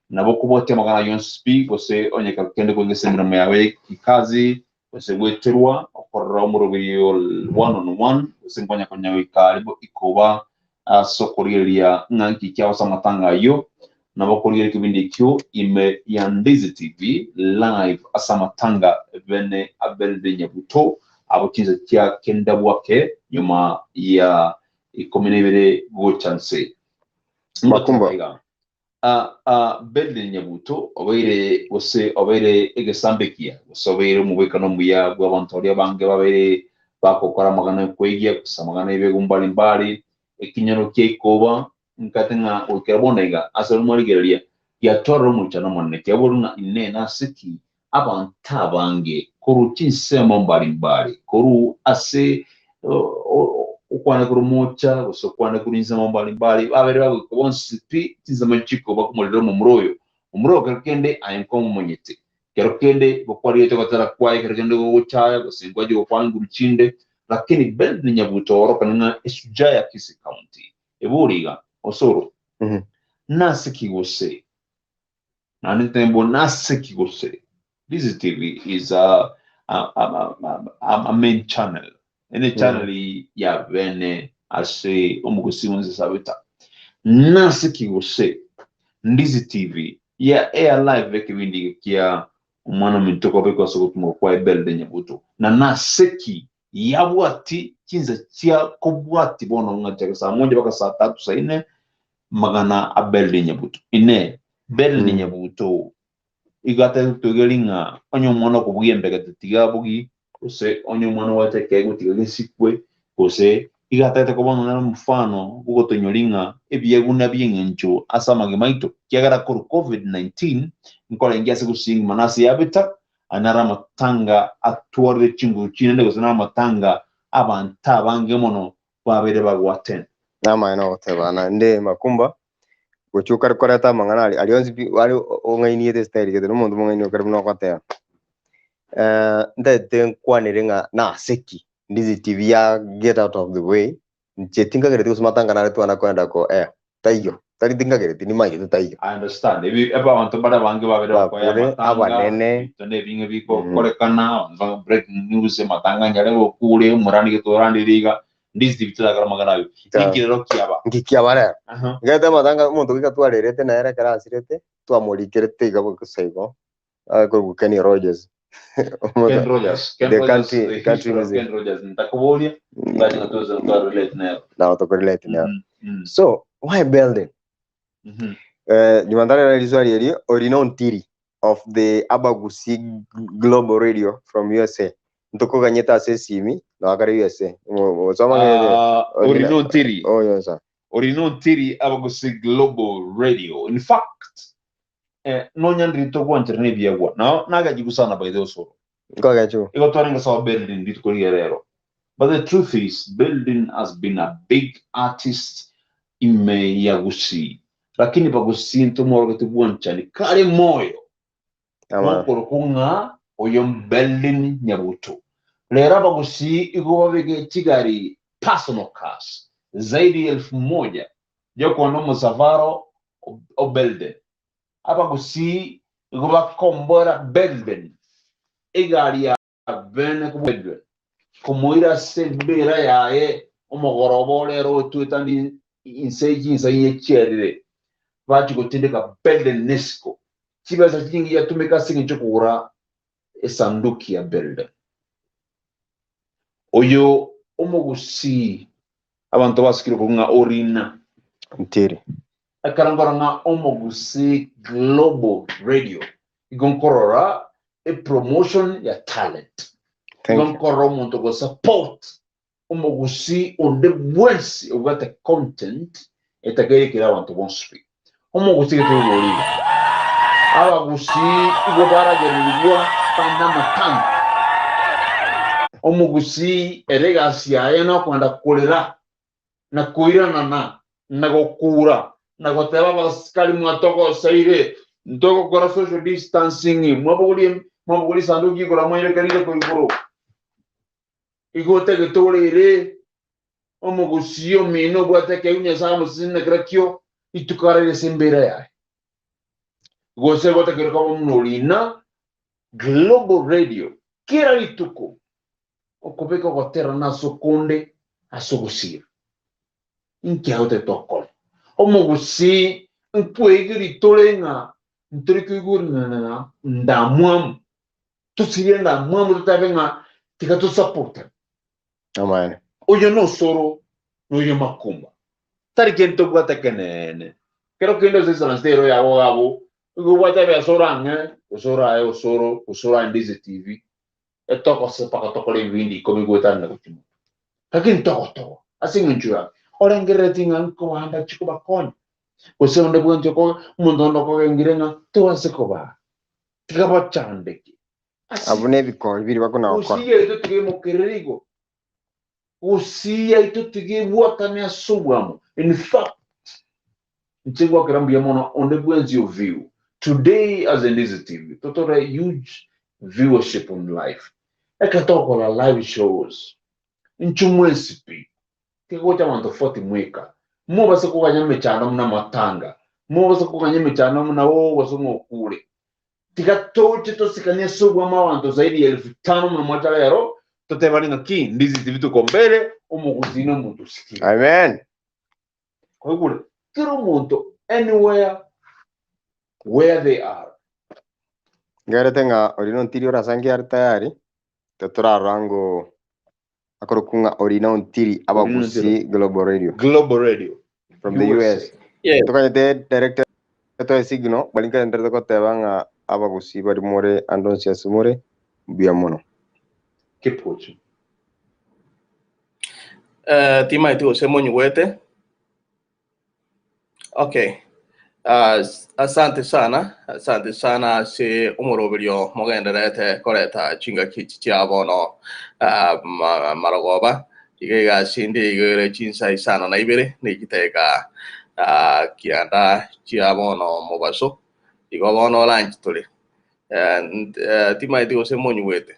nabo okobwatia amagana yonsi pi gose onye kende kwengesa emeremo yawe kikazi gose gweterwa okorora omoroberio one on one gose nkonya konya goika aria ikoba ase okorigereria ng'a nki kiagosa amatanga ayio nabo okorigereria ekebindi ekio ime ya Ndizi TV live ase amatanga bene abere Nyabuto abo chinsa chia kenda bwake nyuma ya 12 gocha nse. Makumba. Iga. Belden Nyabuto obeire gose obeire egesambekia gose obeire omobwekano omuya bwa abanto baria abange babeire bagokora amagana yokweigia gose amagana y'ebego mbalimbali ekinyoro kia ikoba nkate ng'a goikera bono iga ase omwarigereria giatwarire omoichano omonene kiaborwa ng'a ine nase ki abanto abange korwa chinsemo mbalimbali korwa ase okwane korwa mocha gose okwane korwa ensemo mbalimbali babere bagoika bonsi pi chinsemo chikoba komorera omomura oyo omomura oyo kero kende aye nkomomanyete kero kende gokwarigete gotera kwaye kero kende gogochaya gose nkwachi gokwana nguru chinde lakini Belden Nyabuto orokana ng'a eshujaa ya Kisii County ebori iga Osoro nase ki gose naende ntembo nase ki gose Ndizi TV is a, a, a, a, a main channel. Ene channel ya bene ase omogosi bwense sabeta. Nase ki gose Ndizi TV ya air live ekebindi kia omwana ominto kobekwa ase ogotumwa kwa Ebelde Nyabuto. Na nase ki yabwati chinsa chia kobwati bono ng'a chake saa moja mpaka saa tatu saa ine magana a Belde Nyabuto. Ine Belde Nyabuto igo atatwegeri ng'a onye omwana okobugia embegete tiga abugi gose onye omwana obwate ekeegwa tiga gesikwe gose igo atagete koba nonya na omofano bw'ogotonyori ng'a ebiegwa nabi'eng'encho ase amagima aito ekiagera korwa Covid-19 nkorenge ase gusii engima na ase yabeta aya naro amatanga atwarire chinguru chinene gose namatanga abanto abange mono babeire bagwatene. Namaene ogoteba, naende makumba, gochia okare koreta amang'ana aria, aria onsi pi are ong'ainiete estyle gete, na omonto omong'aini okare buna ogoteba. Ntagete nkwanere ng'a nase ki Ndizi TV ya get out of the way, inche tinkagereti gose matanga nare twana koenda ko air, taiyo, tari tinkagereti nimanyete taiyo. I understand. Ebi ebe abanto mbare abange babere bakoya Bakure, amatanga, abanene. ebinto na ebinge bigokorekana, abanto ba breaking news, amatanga nyare gokure, omorani gete orandire iga, Ndizi TV torakora amang'ana ayio. Ta- Ninki rero kiaba? Nki kiaba rero? Aha. Nkaete amatanga omonto goika twarerete nere ekero asirete, twamorikerete iga bosa igo, akorokwa Kenny Rogers. Ken Rogers. Ken The Rogers, country- the country history of music. Ken Rogers. Ntakoboria, ngache nga tuweze kutoa relate nayo. Nabo tokorelate nero. Mhm, So, why building? Nyuma ntarera riswali erio, Orino Ntiri of the Abagusi Global Radio from USA. Ntokoganyete ase esimi, noa kare USA. Osoma ng'ende. Ah, Orino Ntiri. Oyo nsa. Orino Ntiri Abagusi Global Radio. In fact, eh, nonya ndiri togwanchera nebiegwa. Nao nagachigu sana by the osoro. Nkogechu. Igo twarenge sawa building rituko riria rero. But the truth is, building has been a big artist ime ya Gusii. Lakini bagusii ntomorogete bwanchani kare moyo. Ama. Mokorokwa ng'a oyo Berlin Nyabuto. Rero abagusii igo babeke chigari personal cars zaidi ya elfu moja yokoenda omosafara o Belden. Abagusii igo bakombora Belden egari ya bene kobua Belden komoira ase embera yaye omogoroba ore ere otwete ande inse chinsa inye chiarire bachia gotindeka Belden nesiko chibesa chinyinge chiatumeka ase engencho y'okogora esanduki ya Belden. Oyo omogusii abanto basikire korwa ng'a Orina. Ntiri. Ekero nkorora ng'a omogusii Global Radio, igo nkorora epromotion ya talent. Thank Igo you. nkorora omonto ogosupport omogusii onde bwensi obwate content etakeire abanto bonsi pi. Omogusii getogori iga. Abagusii igo baragererigwa bande amatanga. Omogusii ere egasi yaye nokogenda korera na koiranana na gokura na goteba abasikari mwatogoseire ntogokora social distancing mwabogorie mwabogorie esanduki igoro mwayerekereire korwa igoro. Igo otagete orere omogusii omino obwate ekeegwa Nyasae amosesenie na kera kio rituko araire ase embera yaye. Gose gotakeire koba buna orina Global Radio kera rituko okobeka ogoterana ase okonde ase ogosira. Inki agotete okore? Omogusii nkwegeri tore ng'a ntori koigurana ndamwamu. Tosirie ndamwamu totabe ng'a tiga tosapotane. Amaene. Oyo nosoro noyo makumba. Tari kento obwate ekeneene. Kero kende ase esanaste ero yago gabo, igo obwate ebesa orang'e, gose orae osoro, gose orae Ndizi TV, etogose mpaka tokore ebibindi ikomi goetana na gochia motwe. Lakini togotogo, ase eng'encho yaki, orengerereti ng'a nkobanda chie kobakonya, gose onde bwensi oko omonto onde okogengire ng'a toase kobaa, tiga bachandeke. Ase Abwo nebikori biria bakona gokora. gusii yaito tiga emokerere igo, gusii yaito tiga ebwatane ase obwamo. In fact, inche ngwakera mbuya mono onde bwensi o view today as Ndizi TV, totore huge viewership on live. Ekero togokora live shows, inche mwensi pi, tiga gocha abanto 40 mweka, mobase koganya emechando buna amatanga, mobase koganya emechando buna oo gose ng'a okure. Tiga toche tosikanie ase obwamo abanto zaidi ya elfu tano buna mwacha rero, totebane ng'aki Ndizi TV tuko mbele, omogusii na omonto osikire. Amen. Kwaigure? Kera omonto anywhere where they are. Ngerete ng'a Orina Ontiri orasange are tayari, totorarora ngo akorokwa ng'a Orina Ontiri Abagusi Global Radio Global Radio. from the US. USA. Yes. Tokanyete director toe signal bari nkagenderete goteba ng'a abagusi bari more ande onsi ase more mbuya mono. Keep watching. Eh, timaeti gose monyigwete. Okay. Ah, asante sana, asante sana ase omoroberio mogendererete koreta chingaki echi chia bono ah, ma- marogoba. Iga egasi ende iga ere chinsa isano na ibere ne chidakika ah, kianda chia bono mobaso. Igo bono lunch tore. Eh, nt- eh, timaeti gose monyigwete.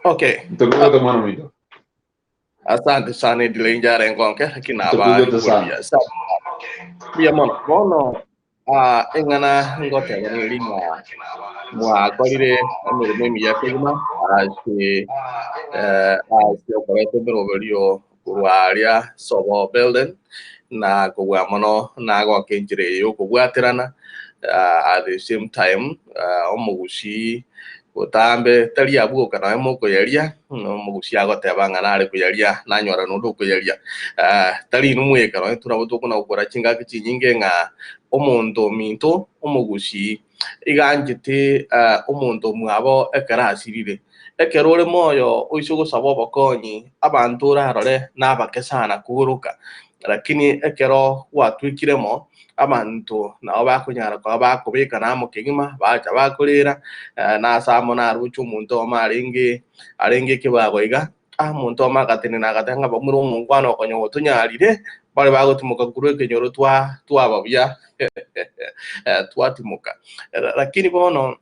Okay. Ntokuigwete mwana ominto. Asante sana edile injare ngonke lakini aba Ntokuigwete sana. buya sana. Buya mono. Bono ah eng'ana ngoteba neri ng'a mwakorire emeremo emiya kegima ase eh, ase okoreta emeroberio korwa aria Sobo building na kobua mono nagoka enchera eye yokobwaterana ah, at the same time ah, omogusii botambe tari abwo oka nonya mokoyaria omogusi agoteba ng'a nare koyaria nanyora nonde okoyaria Ah, tari inwe mweka nonya intwe nabo tokona gokora chingaki chinyinge ng'a omonto ominto omogusii iga anchete ah, omonto omwabo ekero asirire. Ekero ore moyo oise gosaba obokonyi, abanto orarore nabake sana kogoroka, lakini ekero gwatwekire mo, abanto nabo bakonyara koba bakobekana amo kegima, bacha bakorera, na ase amo naroche omonto oyomo arenge arenge ekebago iga, ah omonto oyomo agatenena agateba ng'a bamura omongwana okonya gotonyarire, bare bagotimoka korwa ekenyoro twa twaba buya twatimoka. Lakini bono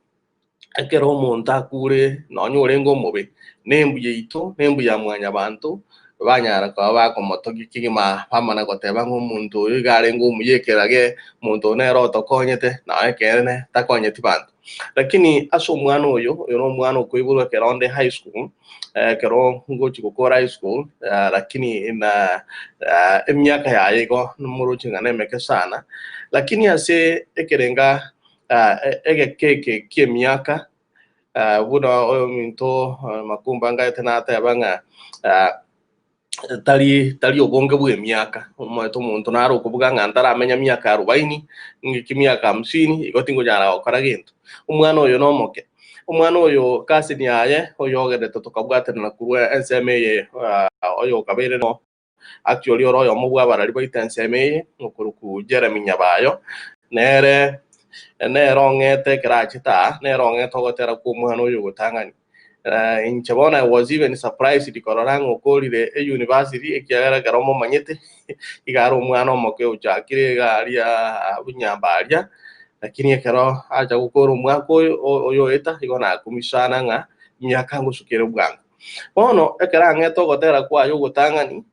ekero omonto akure nonya orenge omobe, nembu yaito, nembu ya mwanyabanto, banyara koba bakomotogia kegima, bamana goteba ng'a omonto oyo iga arenge omuya ekerage, omonto oyo nere otokonyete, nonya ekeene takonyeti banto. Lakini ase omwana oyo, oyo na omwana okoiborwa ekero onde high school, ekero ngochi gokora high school, lakini na emiaka yaye igo moroche ng'a nemeke sana, lakini ase ekerenga egeka eke ki'emiaka, buna oyominto Makumba ngaete nateba ng'a tari tari obonge bw'emiaka, omanyete omonto nare okobuga ng'a ntaramenya miaka arobaini, ng'ike miaka hamsini, igo tingonyara gokora gento. Omwana oyo nomoke, omwana oyo cousin yaye oyogerete tokabwaterana korwa ensemo eye oyo okabeire no Actually ore oyomo bw'abarari baito ensemo eye, okorokwa Jeremy Nyabayo, nere nere ong'ete ekero achete aa, nere ong'ete ogotera kw'omwana oyo ogotang'ani. Eh, inche bono I was even surprised korora ng'a okorire e-university ekiagera ekero momanyete iga are omwana omoke ochakire iga aria bunyamba aria, lakini ekero acha gokora omwaka oyo oyoeta igo nakumia sana ng'a emiaka ngosukere bwango. Bono ekero ang'ete ogotera kwaye ogotang'ani,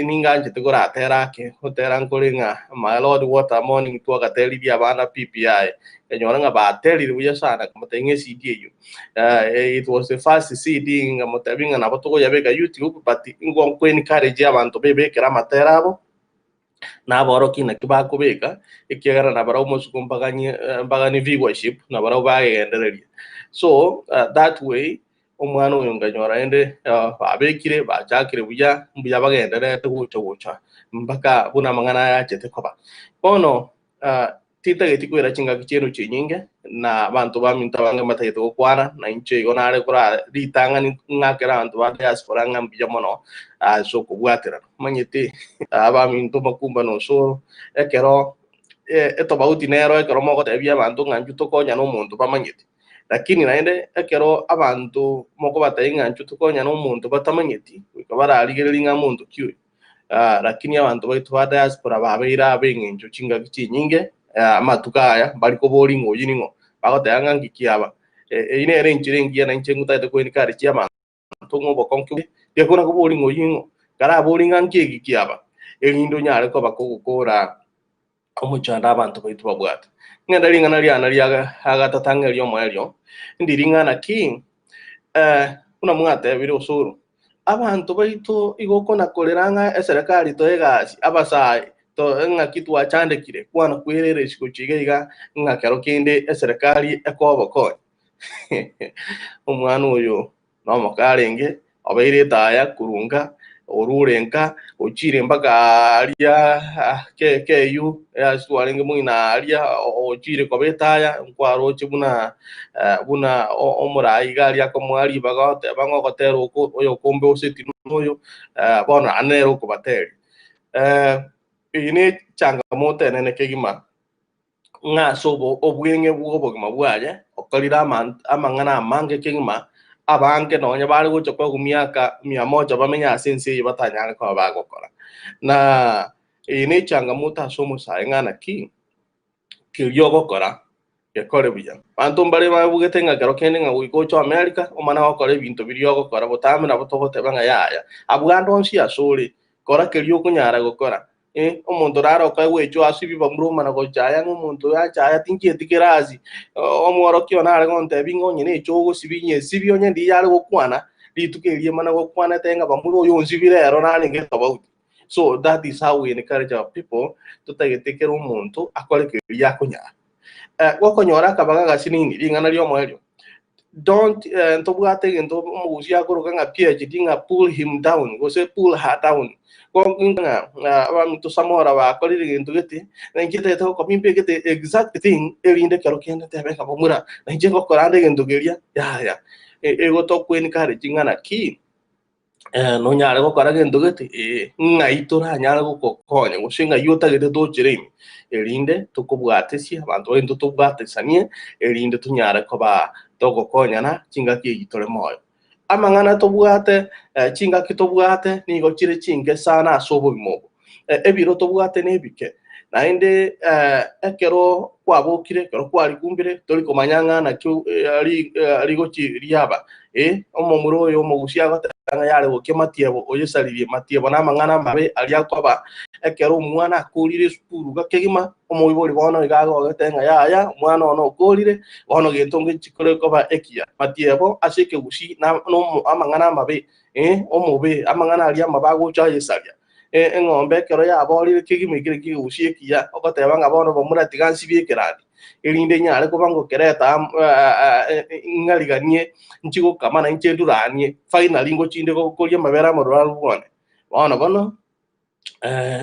ninganchete koratera ake, gotera nkore ng'a My Lord what a morning twagateririe abana PPI, nkanyora ng'a baterire buya sana, nkamotebia ng'a ecd eyio it was the first cd nkamotebia ng'a nabo tokoyabeka YouTube but nigo nko encourage abanto bebekere amatera abo, naborokie naki bakobeka, ekiagera nabarabwo mosuko mbaganie mbaganie viewership, nabarabwo bagegendereria. So that way, omwana oyo nkanyora rende babekire bachakire buya, mbuya bagendererete gocha gocha mpaka buna amang'ana aya achete koba. Bono tintageti koira chingaki chiaino chinyinge, na abanto baminto abange mbatagete gokwana, na inche igo nare kora ritang'ani ng'akere abanto ba diaspora ng'a mbuya mono ase okobwaterana. Omanyete abaminto makumba na osoro, ekero etobauti nero ekero mogotebia abanto ng'a intwe tokonyane omonto bamanyeti. Lakini naende ekero abanto mokobatebia ng'a intwe tokonyane omonto batamanyeti, goika bararigererie ng'a monto ki oyo. Lakini abanto baito ba diaspora babeire ab'eng'encho chingaki chinyinge, amatuko aya mbari koboria ng'a oyio ning'o, bagoteba ng'a nki kiaba. Eyio nere enchera engiya na inche ngotagete ko encourage abanto ng'a obokonge bwe, tiga kona koboria ng'a oyio ning'o, karaborie ng'a nki eki kiaba. Erinde onyare koba kogokora omochando abanto baito babwate. Ng'ende ring'ana riane ria gatato ang'e ri'omoerio, ndiri ng'ana ki? Buna mwatebire osoro, abanto baito igo okona-korera ng'a eserekari toe egasi, abasae to ng'aki twachandekire, kwana kwerera isiko chiga iga ng'a kero kende eserekari ekobokonya. Omwana oyo nomoke arenge, obeire etaya korwa orure nka, ochire mpaka aria KU, ase twarenge moino aria, ochire koba etaya, nkwaroche buna buna omorai iga aria akomoa ribaga oteba ng'a ogotera oko oyokombe oseti noyo, bono naende nere okobateria. Eye ne echangamoto enene kegima. Ng'a ase obweng'e bw'obogima bwaye okorire amang'ana amange kegima, abange nonya bare gocha koegwa miaka mia moja bamenye ase ense eye batanyare koba bagokora. Na eye nechangamoto ase omosae ng'a naki keria ogokora gekore buya. Abanto mbare babugete ng'a kero kende ng'a goika oche America omane gokora ebinto biria ogokora botambe nabo togoteba ng'a yaya. Abwo ande onsi asore, kora keria okonyara gokora. Omonto nare okoegwa echwe ase ebibamura omana gochaya ng'a omonto oyo achaya tinchieti kerasi. Omworokia one are gontebia ng'a onye neche ogosibia nyesibie onye ndiyo are gokwana, rituko erio emana gokwanete ng'a bamura oyo onsibire ero narenge tofauti. So that is how we encourage our people, totagete kera omonto akore keria akonyara. Gokonyora akabaga agasinini, ring'ana ri'omoerio, don't ntobwate egento omogusia akoroka ng'a PhD ng'a pull him down gose pull her down. Ng'a abaminto Samora bakorire egento gete, na inche ntagete gokora nimbegete exact thing erinde ekero kende ntebe ng'a bomura, na inche ngokora ande egento keria, yaya. Igo tokwa encourage ng'a naki. Nonyare gokora gento gete? Ee. Ng'ai toranyare gogokonya, gose ng'ai otagete tochere ime, erinde tokobwatesie abanto baito tobwatesanie, erinde tonyare koba togokonyana chingaki echi tore moyo. Amang'ana tobwate, chingaki tobwate nigo chire chinke sana ase obogima obo. Ebiro tobwate nebike, naende ekero kwabokire, ekero kwarikumbire, tori komanya ng'a naki rigochi riaba. Omomura oyo omogusia agoteba ng'a yare gokia matiebo oyesaririe matiebo namang'ana amabe aria akoba ekero omwana akorire esukuru iga kegima, omoibori bono iga agogete ng'a yaya omwana one okorire, bono gento ngechi kore koba ekiya. Matiebo ase ekegusii na amang'ana amabe, omobe, amang'ana aria amabe agocha ayesaria. Eng'ombe ekero yaborire kegima ekere kiegegusia ekiya, ogoteba ng'a bono bamura tiga nsibie ekerandi, erinde nyare koba ngokereta amo ng'ariganie nchie gokama na inche nduranie, finally ngochinde koria amabere amaruranu bwane. Bono bono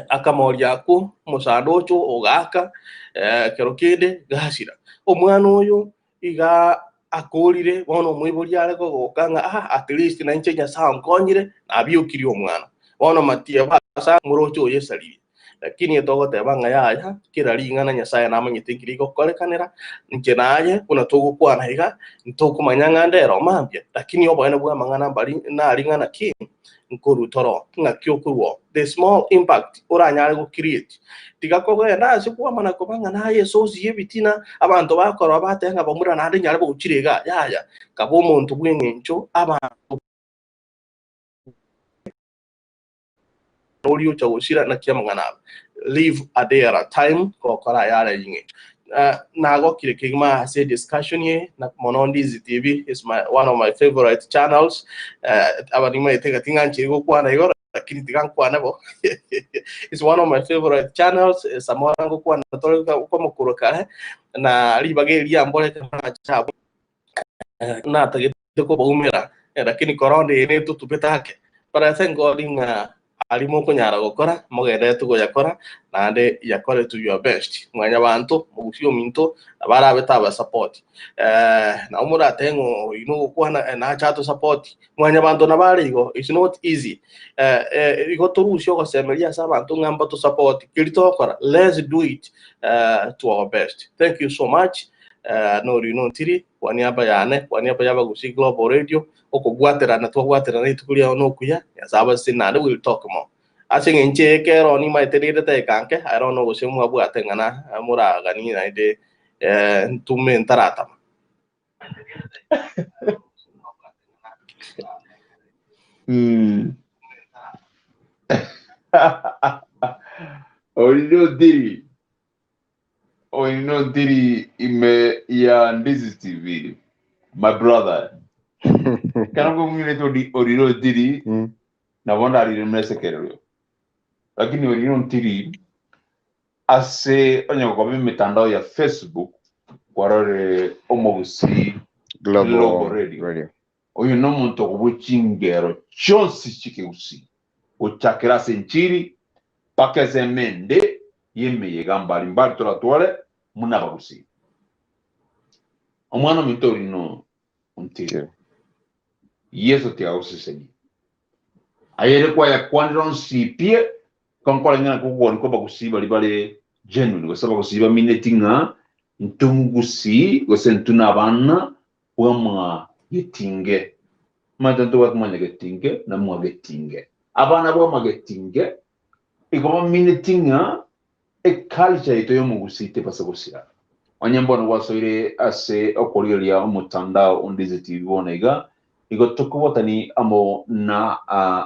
akamoria akwo omosando ocho ogaaka ekero kende gasira. Omwana oyo iga akorire, bono omoibori are kogoka ng'a ah at least na inche Nyasae onkonyire, nabiokirie omwana. Bono matiebo ase omoroche oyo esaririe. Lakini togoteba ng'a yaya, kera ring'ana Nyasae namanyete nki rigokorekanera, inche naye buna togokwana iga, ntokomanya ng'a ndero mambia, lakini oboene bw'amang'ana mbari naring'ana ki? Nkorwa toro, ng'aki okorwa oo? The small impact oranyare go create. Tiga kogenda ase kwamana koba ng'a naye esource y'ebitina, abanto bakorora bateba ng'a bamura naende nyare bogochira igaa, yaya. Kaba omonto bw'eng'encho abanto oria ocha gosira naki amang'ana aba. Live a day at a time gokora ayare ay'eng'encho. Nagokire kegima ase discussion eye na mono Ndizi TV is my one of my favorite channels. Aba nimaete ng'a ting'anchiri gokwana igoro lakini tiga nkwane bo. It's one of my favorite channels. Samora ngokwana tore komokoro kare na ribaga eri riamborete nacha abwo natagete kobaumera lakini korona eye netotubete ake. But I thank God ng'a aria mokonyara gokora mogenderete koyakora naende yakore to your best. Mwanyabanto mogusie ominto nabo arabe tabasupport. Nabo moratebe ng'a oyio nogokwana nache atosupport. Mwanyabanto nabo are igo, it's not easy. Igo torusie ogosemeria ase abanto ng'a mbatosupport. Keria togokora, let's do it to our best. Thank you so much. Norino ntiri kwa niaba yane, kwa niaba y'Abagusii Global Radio, okobwaterana twabwaterana rituko riao nokuya, Nyasae abasesenie naende we'll talk more. Ase eng'encho eye ekero nimaete rende tageka nke, I don't know gose mwabwate ng'ana moraganie naende ntume ntaratama. Orino Ntiri, Orino Ntiri ime ya Ndizi TV, my brother. Ekero ngomwirete Orino Ntiri, nabo ndarire mesekererio. Lakini Orino Ntiri, ase onye gokoba emetandao ya Facebook, kwarorire omogusii Global Global Radio. Radio. Oyo nomonto okobua chingero chionsi chi'ekegusii, gochakera ase enchiri mpaka ase emende y'emeyega mbari mbari toratware buna abagusii. Omwana ominto oria no ontire. Yeso tiagosesenia. Aye ere kwayakwanire onsi pi, konkoreng'ana kogokwania kw'abagusii baria bare genuine, gose abagusii bamineti ng'a intwe ngusii gose intwe nabana bwa mwagetinge. Omanyete ntobwate mwanyagetinge na mwagetinge. Abana bwa mwagetinge igo bamineti ng'a eculture yaito y'omogusii tebasa gosira. Onye mbono gwasoire ase okorigereria omotandao o Ndizi TV bono iga, igo tokobwatani amo na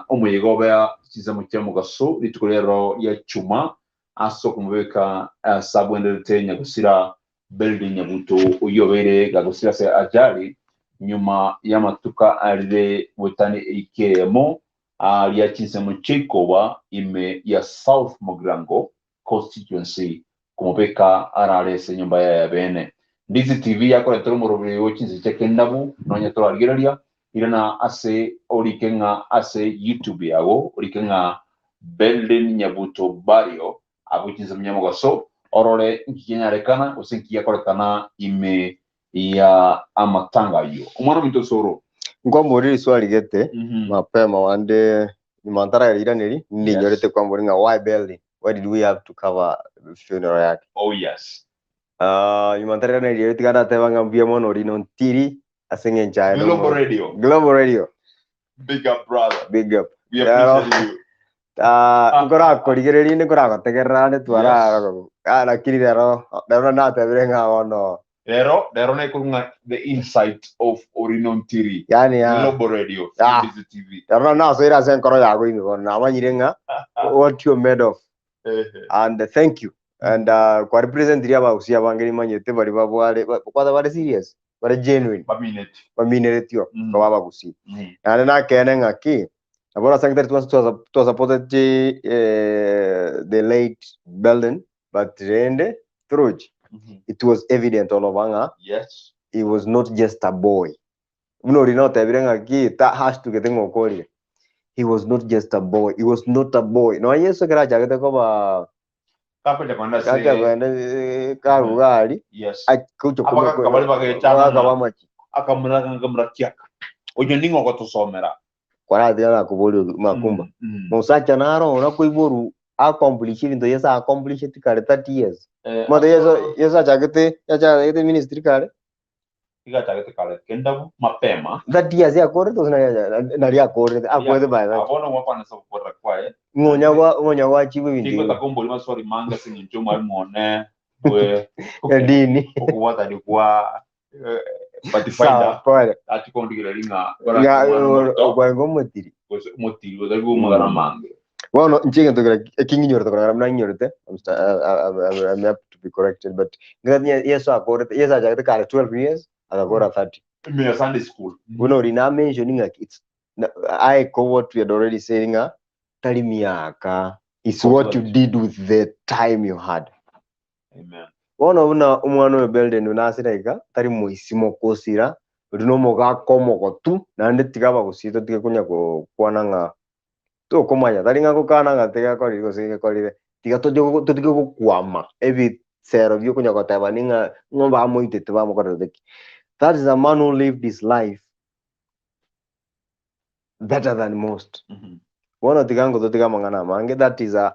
omoyega obea chinsemo chia mogaso rituko riaroro ria Chuma ase okomobeka ase abwenerete nyagosira Building Nyabuto oyio obeire gagosira ase ajali nyuma y'amatuko arire goetania eiki eyemo aaria chinsemo chiaikoba ime ya South Mugirango Constituency komobeka arare ase enyomba yaye ya bene. Ndizi TV yakoretera omoroberi o chinse chia kendabu nonya torarigereria irana ase orike ng'a ase YouTube yago orike ng'a Building Nyabuto Burial Abwo chinsemo chi'omogaso, orore inki kianyarekana, gose inki giakorekana ime ya amatanga ayio. Omwana ominto Osoro. Nkwamboria riswali gete mapema wande nyuma ntaraeriraneri ndinyorete kwamboria ng'a why Belly why did we have to cover funeral yake. Oh yes. Ah, nyuma ntarairaneria erio tiga ndateba ng'a mbuya mono Orino Ntiri ase eng'encho aye Global nomo- Radio. Global Radio. Big up brother. Big up. We appreciate you. Ah, nkorakorigereria inde nkoragotegerera ande twara ah, lakini rero rero natebire ng'a bono Rero rero nekorwa ng'a the insight of Orino Ntiri. yani ah, Global Radio, Ah. Ndizi TV. rero nasoire ase enkoro yago ime bono namanyire ng'a what you made of Ehe. and thank you and kwa represent ria abagusia abange nimanyete bari babware kwanza bare serious bare genuine Bamineti. bamineretio koba abagusia Naende nakeene ng'aki, nabo ase tari twensi twasupporteti the late Belden, but rende torochi, it was evident all over ng'a he was not just a boy. Buna oria notebire ng'aki ta hashtugete ng'a okorire. He was not just a boy, he was not a boy. Nonya Yeso ekero achagete koba Kakocha kwenda ase gacha kwenda eh, karuga aria, akocha Abagaka baria bagechana abagaka ng'a- bamachi. akamuraka nkamurakiaka. Oyo ning'o ogotosomera? Kwaratiga nakoboria makumba. Omosacha naro ora koiborwa accomplish ebinto Yeso accomplisheti kare 30 years. Omanyete Yeso Yeso achagete achagete ministry kare Iga achagete kare kendabu mapema. 30 years akorete gose nari acha- nari akorete akorete by that. Bono gwakwanisa gokorera kwaye. Ng'onya gwa ng'onya gwachibwa ebinto Tingotaka ebi. kombori maswali mange ase eng'encho omwalimu one bwe Edini. okobwatani kwa Sawa Pathfinder pole. ati kondigereria ng'a Ng'a omwana omoto okwenga omotiri. gose omotiri gotari bw'omagana amange. Bono inche egento kera ekinginyorete koreng'ana buna nginyorete, I'm sta- I- I- I'm- I'm up to be corrected but ng'ati Yeso akorete, Yeso achagete kare 12 years agakora 30. Ime ya Sunday school. Buna oria na mention ng'a it's na, I echo what we had already said ng'a tari miaka it's what you did with the time you had. Amen. Bono buna omwana oyo Belden nasira iga, tari moisimo kosira, oria nomogaka omogotu, naende tiga abagusii totige konya gokwana ng'a tokomanya, tari ng'a gokana ng'a tigakorire gose gekorire, tiga toche totige gokwama ebisero biokonya gotebani ng'a ng'o bamoitete bamokorerete ki. That is a man who lived his life better than most. Bono tiga ngototiga amang'ana amange, that is a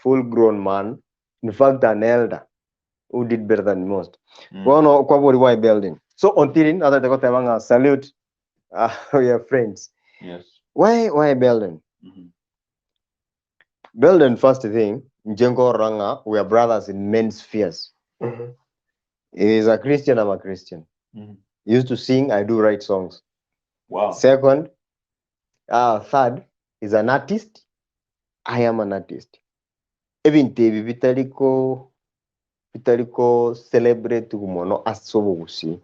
full grown man, in fact an elder who did better than most. Bono kwabori why building. So Ontiri natete goteba ng'a salute we are friends. Why building? Building first thing, inche nkorora ng'a we are brothers in many spheres. He is a Christian, I'm a Christian. He used to sing, I do write songs. Second, third, he's an artist, I am an artist. Ebinto ebi bitari ko bitari ko celebrate mono ase obogusii.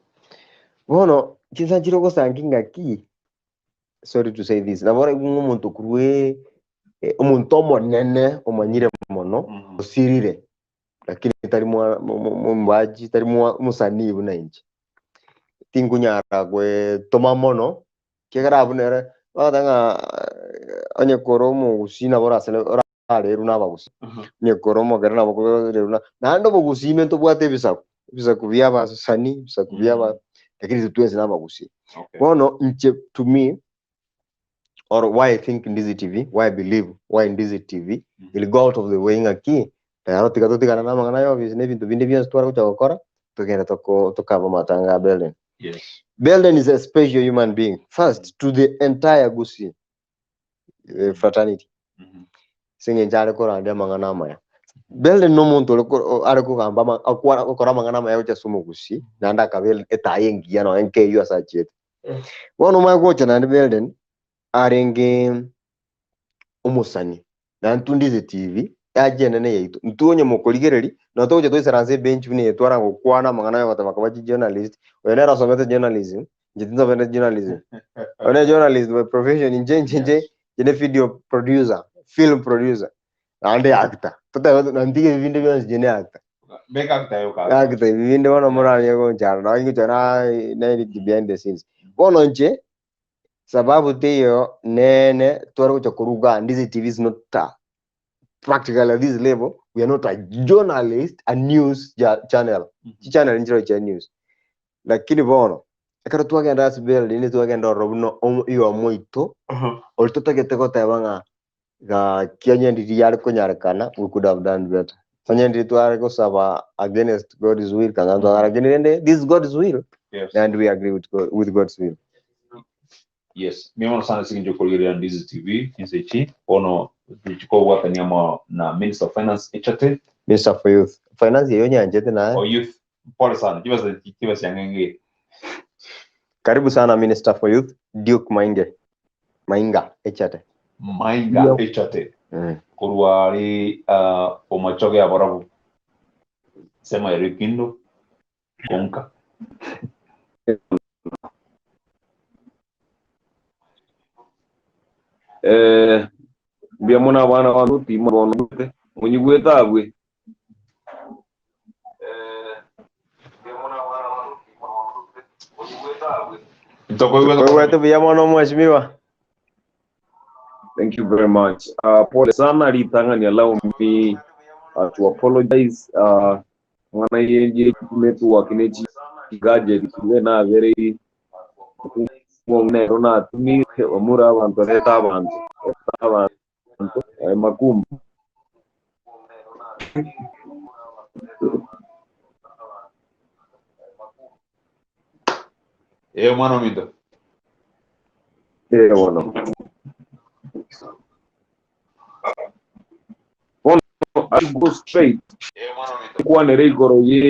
Bono chinsa nchire ogosanga ingaki, sorry to say this, nabo oraigwe ng'a omonto korwa omonto omonene omanyire mono, osirire, lakini tari mwa mo- mo- mombaji tari mwa mosanii buna inche. Tinkonyara goetoma mono, ekiagera abwo nere bagoteba ng'a onye kore omogusii nabo orasele orarerwe na abagusii, onye kore omogere nabo okorerwa na naende obogusii ime ntobwate ebisaku, ebisaku bia abasanii, ebisaku bia aba lakini intwe twensi na abagusii. Bono inche to me or why I think Ndizi TV, why I believe why Ndizi TV will go out of the way ng'aki tayari tiga totigane na amang'ana ya office na ebinto binde bionsi tware gocha gokora togende toko tokaba amatanga a Belden. Yes. Belden is a special human being first to the entire Gusii eh, fraternity ase eng'encho are korandia amang'ana amaya. Belden na omonto ore ko- o- are kogamba ama- akwa- gokora amang'ana amaya gochia ase omogusii naende akaba etaya engiya nonya nkeywo ase achiete. Bono omanye gocha naende Belden arenge omosani na intwe Ndizi TV yacha enene yaito intwe onye mokorigereria nabo togocha toisaranse ebench buna eye twara gokwana amang'ana ya goteba koba chijournalist oyo nere osomete journalism inche tinsomete journalism oyo ne journalist by profession inche inche inche inche ne video producer film producer naende actor totebe na ntige ebinde bionsi inche ne actor Beka actor yoka. actor ebi binde bono moranye gonchara nonye ngocha na na behind the scenes bono inche sababu teiyo nene tware gocha koruga Ndizi TV is not a, practically at this level we are not a journalist a news ja, channel chichannel nchiro chia news lakini bono ekero twagenda ase building twagenda ororo buna oyo omoito ori totagete goteba ng'a Gaki onye ndiri yare konyarekana, we could have done better. Onye ndiri tware gosaba against God's will, kanga twagara, lakini rende this is God's will Yes. and we agree with God, with God's will. Yes, mimi mono sana sinjo kurigereria Ndizi TV chinse echi bono chikobwatania amo na Minister of Finance Echate Minister for Youth. Finance eyo nyanchete naye. or Youth. Pole sana chibesa chibesa yang'enge. Karibu sana Minister for Youth Duke Mainge. Mainga Echate. Mainga Echate korwa ari ah, omachoge abarabu sema ero ekindo konka. Eh, mbuya mono abana bane timo bono bwete monyigwete abwe. Tokoigwete buya mono mheshimiwa. Thank you very much. Pole sana ritang'ani allow me to apologize. Mwana yenje network ne chi gadget kire nabere nero natumire omura abantu reta abantu abantu makumba. Eh, mwana ominto. Eh, bono. Bono, I go straight. Kwanere igoro ye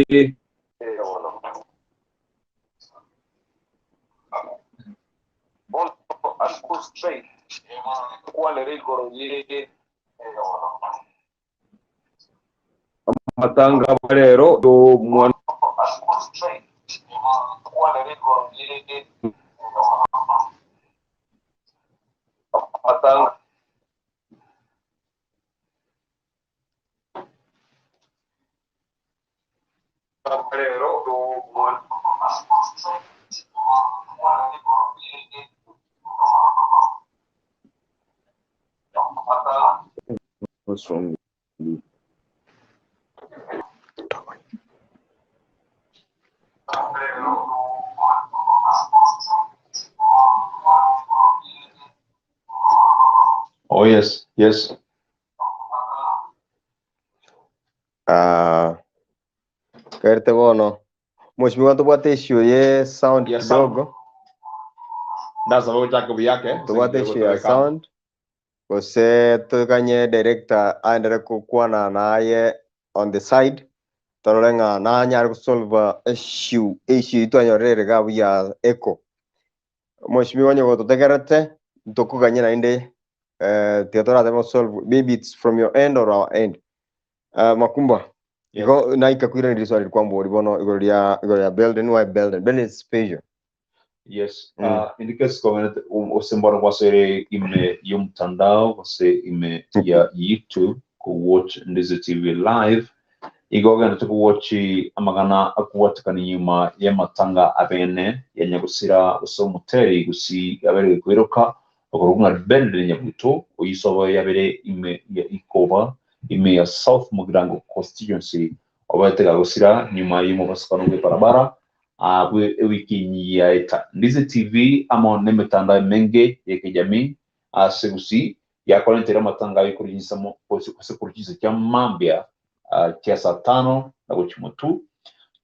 amatanga rero yo mwana What's wrong with you? Oh yes, yes. Ah, kerte bono. Mheshimiwa tobwate issue ye sound Ya sound. kidogo. Ndasaba gochaka buyake. Tobwate issue ya sound. Gose tokanye director aendere gokwana naye on the side torore ng'a nanyare gosolve issue issue twanyorere iga buya echo. Mheshimiwa onye gototegerete ntokoganye naende eh, tiga torateme gosolve maybe it's from your end or our end. Ah, Makumba, igo naika kwirana riswali rikwambori bono igoro ria igoro ya Belden why Belden? Belden is special. Yes, Mm. in the case community ose mbona kwasere ime yomtandao gose ime ya YouTube ku watch Ndizi TV live igogenda tukuwatch amagana akuwatikana nyuma y'amatanga abene ya Nyagusira gose omoteri gusi abere kwiruka okorunga Belden Nyabuto oyisobo yabere ime ya Ikoba ime ya South Mugirango constituency obatega gusira nyuma y'omubasukano bw'ebarabara abwe ewiki yaeta Ndizi TV amo n'emitandao emenge y'ekijamii ase gusi yakorentera amatanga y'okurunyisamo ase kurunyisa kya mambia kia saa tano na gochimutu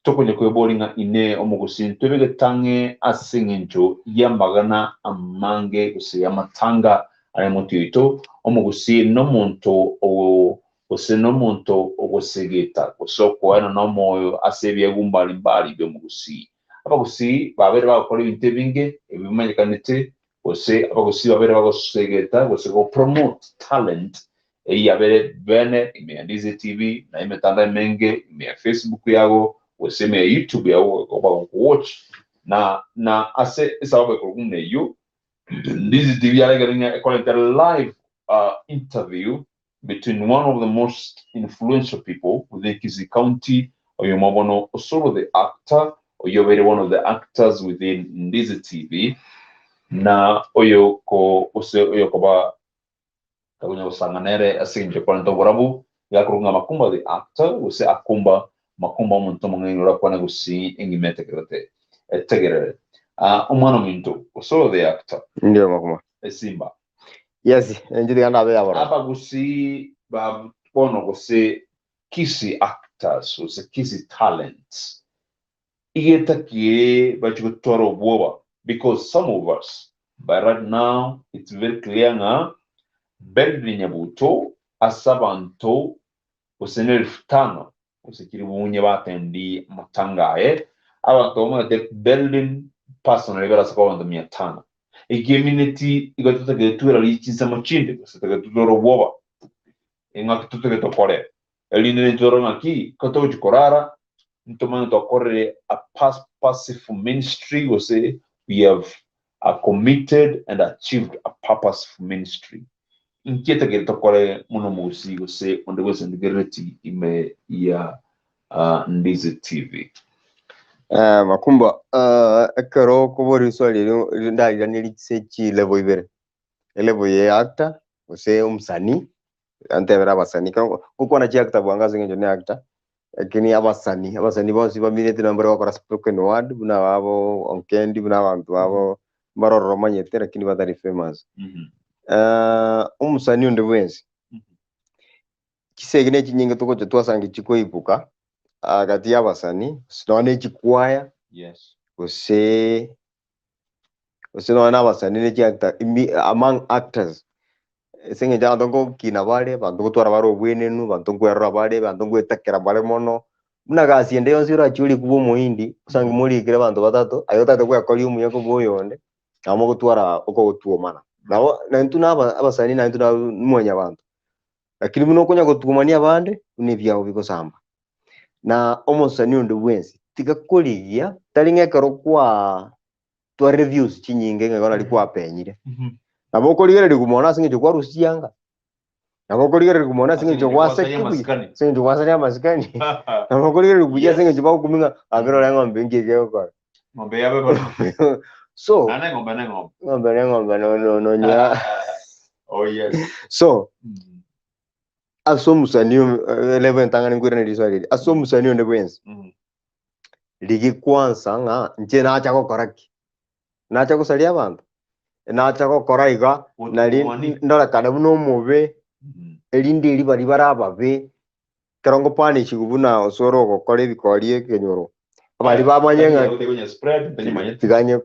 tokonya kweboringa ine omogusi ntwebegetange ase eng'encho y'amagana amange gose amatanga are motito omogusi n'omonto o gose n'omonto ogosegeta gose okoena n'omoyo ase ebiagu mbalimbali by'omogusi abagusi babere bagokora ebinto ebinge ebimanyekanete gose abagusi babere bagosegeta gose go promote talent eyabere bene ime ya Ndizi TV na emetandao emenge ime ya Facebook yago gose ime ya YouTube yago bagokuwatch na na ase esababu ekorokuna eyo Ndizi TV yaregerenya ekoreta live interview between one of the most influential people within Kisii County, Oyomabono Osoro the actor, Oyobere one of the actors within Ndizi TV, na oyo ko ose oyo koba kagunya gusanganere asinje kwa ntoborabu yakurunga Makumba the actor ose akumba Makumba omuntu mung'aini urakwana gusi engimetegerete etegerere omwana ominto Osoro the actor. Ndio Makumba. Esimba. Yes, njidi ganda abe yabora. Abagusi ba bono gose Kisii actors gose Kisii talents igetakie bachigotwara obwoba because some of us by right now it's very clear nga Belden Nyabuto ase abanto gose na 5,000 gose kiri bunye batendi amatangaye abantu bamwe Belden personally barasa kwa abantu 500 igemineti igatotagetwera richinsemo chinde gose tagetutwara obwoba eng'aki totegetokore erinde nitwara ng'aki kotogochikorara ntomanye twakorere a passive ministry gose we have committed and achieved a purposeful ministry nkietagere tokore muno mugusi gose onde gose ndigerereti ime ya Ndizi TV. Makumba, ekero kobori swali ndarira richisechi level ibere. Level ye actor gose omusanii antebera abasanii gokwana chi actor bwanga ase eng'encho ne actor lakini abasanii abasanii bonsi baminete nambare gokora spoken word buna babo Onkendi buna abanto babo mbarororo omanyete lakini batari famous. Omusanii onde bwensi chisegi na echinyinge togocha twasanga chikoibuka gati ya abasanii nonya na echikwaya gose gose nonya na abasanii na echiactor among actors ase eng'encho abanto nkogokina bare abanto ngotwara bare obwenenu abanto nkwerora bare abanto nkoetakera bare mono buna gasi ende yonsi orache orie kobua omohindi osange morikire abanto batato aye otagete gwekoria omuya kobua oyonde nabo mogotwara okogotuomana nabo naintwe na abasanii naintwe na mwanyabanto lakini buna okonya gotuomania abande buna ebiabo bigosamba na omosani onde bwensi tiga korigia tari ng'ekero kwa twa reviews chinyinge ng'eko nari kwapenyire nabo okorigereria mono ase eng'encho kwarusia anga nabo okorigereria mono ase eng'encho gwasekibuya ase eng'encho gwasaria amasikani nabo okorigereria buya ase eng'encho bagokumia ng'a ambera ore eng'ombe nki egekogokora ng'ombe yabe bono so nane ng'ombe ne ng'ombe ng'ombe ne ng'ombe no no no nya oh yes. So ase omusani level entang'ani nkoirane riswali eri ase omusani onde bwensi rigi kwanza ng'a inche nacha gokora ki nacha gosaria abanto nacha gokora iga nari ndorekane buna omobe erinde eri baria bare ababe ekero ngopanishiwa buna osoro ogokora ebikori ekenyoro abari bamanye ng'a tiganye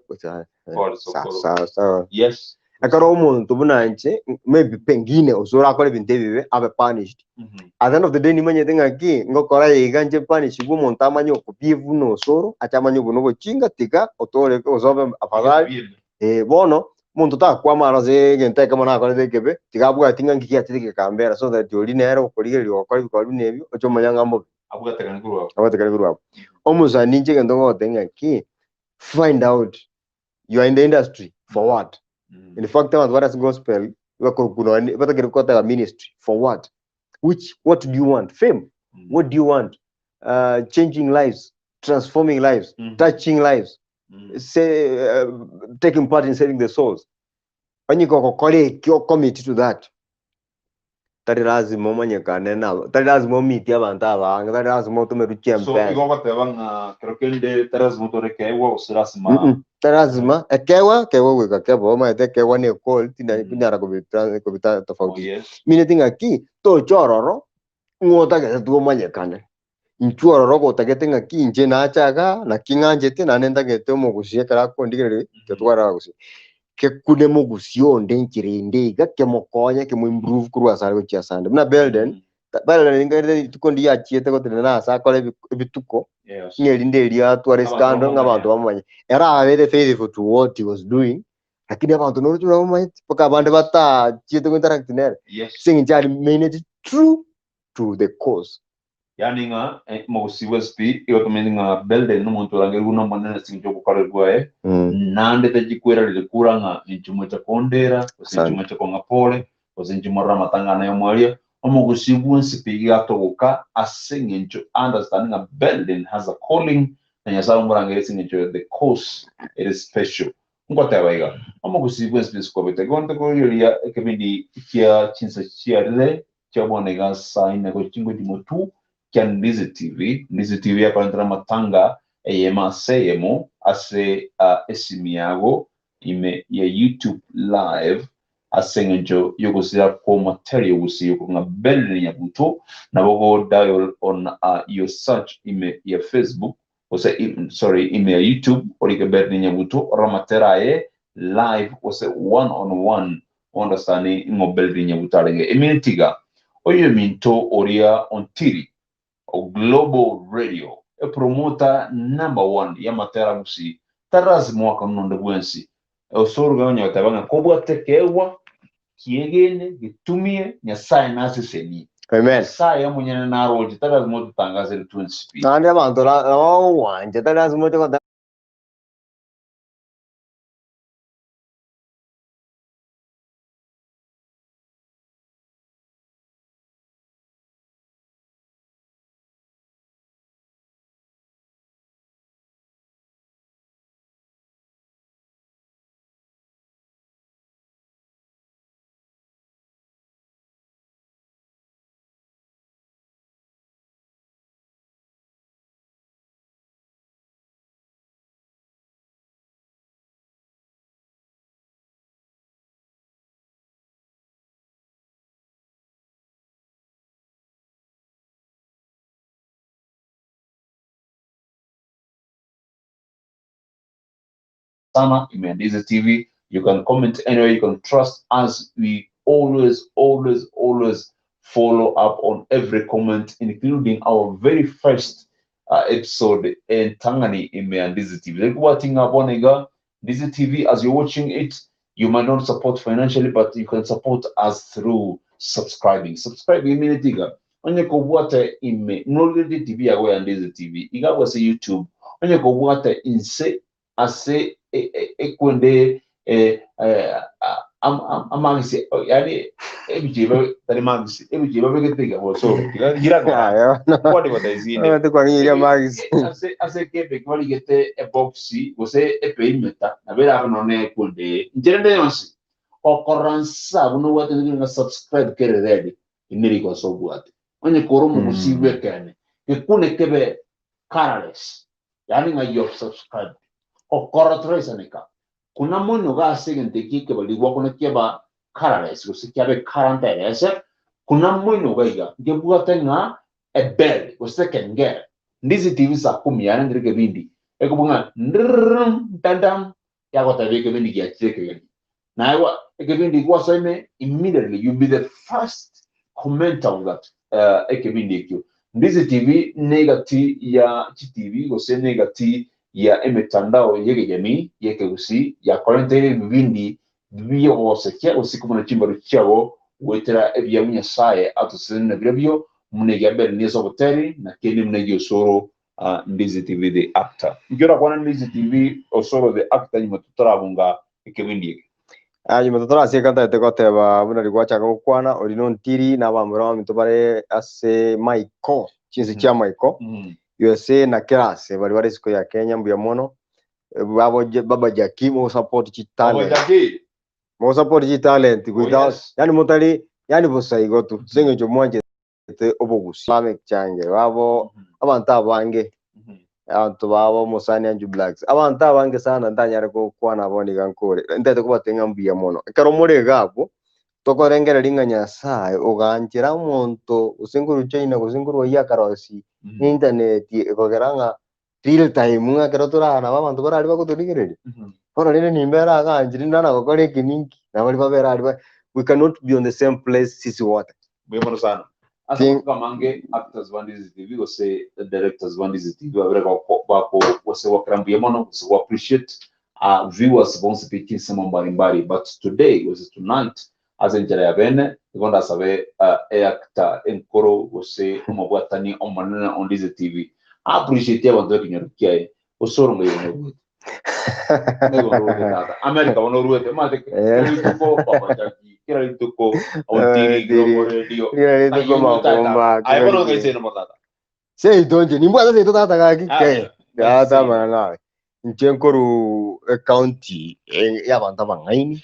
sawa sawa Yes. Ekero omonto buna inche maybe pengine osoro akore ebinto ebibe abe punished at the end of the day nimanyete ng'aki ngokora iga inche punishigwe omonto amanye okobie buna osoro ache amanye obo na obochinga tiga otore osobe afadhali bono. Omonto takwama aro ase egento ekemo nakorete ekebe, tiga abwati ng'a nki giachete gekambera so that oria nere okorigereria gokora ebikorwa buna ebio, oche omanya ng'a mbobe. Abwatekane korwa abwo. Abwatekane korwa abwo. Omosani inche egento ngogotebia ng'a ki, find out you are in the industry for what? In fact abanto bare ase gospel, bakorokwa nonye batakeri goteba ministry for what? Which what do you want? Fame? What do you want? Changing lives, transforming lives, touching lives, say, taking part in saving the souls. Onye gokora ekio commit to that. Tari lazima omanyekane na tari lazima omitie abanto abange, tari lazima otomerwe So chiempesa. igo ogoteba ng'a kero kende tari lazima otware ekeegwa gose lasima Mm-mm. Tari lazima ekeegwa keegwa goika kebe omanyete ekeegwa ne equality Mm. tinyara kobita kobita Oh, tofauti. yes. Mineti ng'aki toche ororo ng'o otagete twomanyekane. Inchuo ororo gotagete ng'aki inche nache igaa, naki ng'anchete naende ntagete omogusia ekero akondigereria, tetware abagusia. Kekune mogusia onde enchera ende iga, kemokonye, kemo improve korwa ase are gochia ase ande. Buna Belden, Belden nigo rituko ndiria achiete gotenena ase akore ebituko, ng'a erinde erio atware Abanto scandal ng'a abanto bamomanye. bamomanye. Ere abete faithful to what he was doing, lakini abanto noroche buna bamomanyeti, mpaka abande batachiete go interact nere, ase eng'encho aremaineti true to the cause. Yaani ng'a eh, mogusii bw'esipi igo tomenyete ng'a Belden nomonto orangerigwe n'Omonene ase eng'encho y'obokoreri bwaye, naende tachikwerarire kura ng'a inche mocha kondera, gose inche Asante. mocha kong'a pole, gose inche morore amatanga ane y'omoerio. Omogusii bw'ensipi iga atogoka ase eng'encho understand ng'a Belden has a calling, na Nyasae omorangerie ase eng'encho the cause it is special. Ngoteba iga, omogusii bw'ensipi ase kwabete, igo ntokoiroria ekebindi kia chinsa chiarire Chia bono iga saa ine gochia chingochi motu kia Ndizi TV. Ndizi TV yakorentera amatanga eyemo ase eyemo ase esimi yago ime ya YouTube live ase eng'encho y'ogosira kw'omoteri ogusii okwo ng'a Benley Nyabuto. Nabo go dial on your search ime ya Facebook gose sorry ime ya YouTube orike Benley Nyabuto orore amatera aye live gose one on one Understand ng'o Beldin Nyabuto arenge. Eminto iga, oyominto oria Ontiri o Global Radio, epromoter number one y'amatera gusii, tari lasima oakanwe nonde bwensi. Osoro onye goteba ng'a kobwate ekeegwa kiegene getumie, Nyasaye nasesenie. Amen. Nyasaye omonyene naroche, tari lasima ototangasere twensi pi. Naende abanto nabo bagogwancha, tari lasima oche goteba. Sana Imeandizi TV. You can comment anywhere. You can trust us. We always, always, always follow up on every comment, including our very first episode in Tangani Imeandizi TV. Like what thing up on iga, Ndizi TV, as you're watching it, you might not support financially, but you can support us through subscribing. Subscribe immediately. iga. Onye kobwate ime norigeretie TV yago ya Ndizi TV iga ase YouTube onye kobwate inse ase ekwende amagisi yani ebichie tari magisi ebichie babegete iga boso gira kwadvertise Tikwangiria magisi. ase ase ekebe barigete ebox gose eperimeter nabo erabe nonye ekwende inche rende yonsi okorora nsa buna obwate nga subscribe kere ready ime rigoso obwate onye kore omogusi bw'ekene gekune kebe colorless yani ng'a you have subscribed okorora toraisaneka kuna mono gase egento eki ekebarigwa kuna kiaba colorless gose kiabe current erese kuna moino gaiga nkebwate ng'a ebell gose ekengere Ndizi TV saa kumi yarengire ekebindi ekobua ng'a ndrrrrm tandam yagotebia ekebindi giachire ekegeni naye ekebindi gwasoime immediately you'll be the first commenter of that ekebindi ekio. Ndizi TV negati ya chitibi gose negati ya emetandao y'ekejamii y'ekegusii yakorenteire ebibindi Bi'ogosekia gose komona chimbaru chiabo goetera ebiabu Nyasae atosesenire nabirobio, buna egia mbere niye ase oboteri, na kende buna egia Osoro Ndizi TV the actor. Inki orakwane Ndizi TV Osoro the actor nyuma totarabunga ekebindi eke? Ah, nyuma totarasieka ntagete goteba buna rigwachaka gokwana ori nontiri na abamura baminto bare ase maiko chinse chia maiko USA na kera ase bari bare isiko ya Kenya mbuya mono babo baba Jackie mo support chi Baba talent Jackie. mo support chi talent Oh, without yes. yani motari yani bosa igo tu ase eng'encho mwanchete obogusi bamechange babo abanto abange abanto babo omosani Andrew Blacks abanto abange sana ntanyare gokwana abwo niga nkore ntagete kobatebia ng'a mbuya mono ekero more iga abwo tokorengereria ng'a Nyasaye oganchera omonto gose nkorwa China gose nkorwa oyio akarosia internet ekogera ng'a real time ng'a ekero torara nabo abanto barari bagotorigereria. Bono rende nimbere aganchire ndana gokora eki ninki, na baria babere aria ba we cannot be on the same place sisi wote. Mbuya mono sana. Ase Ting- amatuko amange actors ba Ndizi TV gose directors ba Ndizi TV babere bako bako gose gwakera mbuya mono gose go appreciate uh, viewers bonsi pi chinsemo mbalimbali but today gose tonight Ase enchera ya bene, igo ndasabe eactor enkoro gose omobwatani omonene o Ndizi TV a-appreciate abanto b'ekenyoro kiaye gose ore ng'ai bono oruete. Ng'ai bono oruete tata. America bono oruete omanyete kera rituko Papa Jackie, kera rituko Ontiri, Global Radio. Kera rituko Ng'ai oruete aye tata. Makumba, Aye kera bono ng'ai rituko. seino bono tata. Seito inche, nimbwate seito tata gaki Ah, ke. ng'ai Tata seino. amang'ana naye. Inche nkoru ecounty y'abanto abang'aini.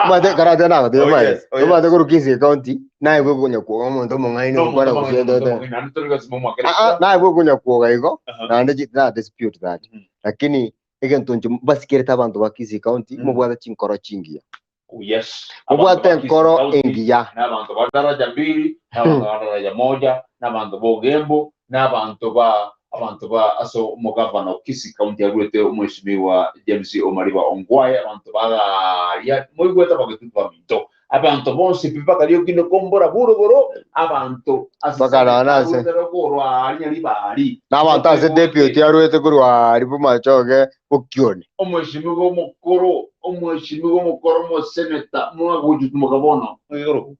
Omanyete karate nagotebia Oh, omanyete. yes, oh, yes. Omanyete korwa Kisii county, naye bwe konya kwoga omonto omong'aini No, ogokwana omonto gose omong'aini, omonto tote. omong'aini, naende tori gosima omwakera Ah, ah, ekura. naye bwe konya kwoga igo, Aha. naende chi na dispute that. Lakini egento inche mbasikerete abanto ba Kisii county, mobwate chinkoro chingiya. Oh, yes. Abanto Mobwate ba Kisii enkoro County, engiya. n'abanto ba daraja mbili, n'abanto ba daraja moja, n'abanto ba Ogembo, n'abanto ba abanto ba ase omogavana o Kisii County arwete omweshimiwa James Omariba Ongwae, abanto ba gaaria moigwete abagetutu baminto, abanto bonsi pi bakarioki nokombora buruguru, abanto ase Bakarana seneta ase. arwete korwa aaria Nyaribari, N'abanto ase deputy arwete korwa aaria Bomachoge Bokione. Omweshimiwa omokoro, omweshimiwa omokoro omoseneta, mwagochitumoka bono, igoro.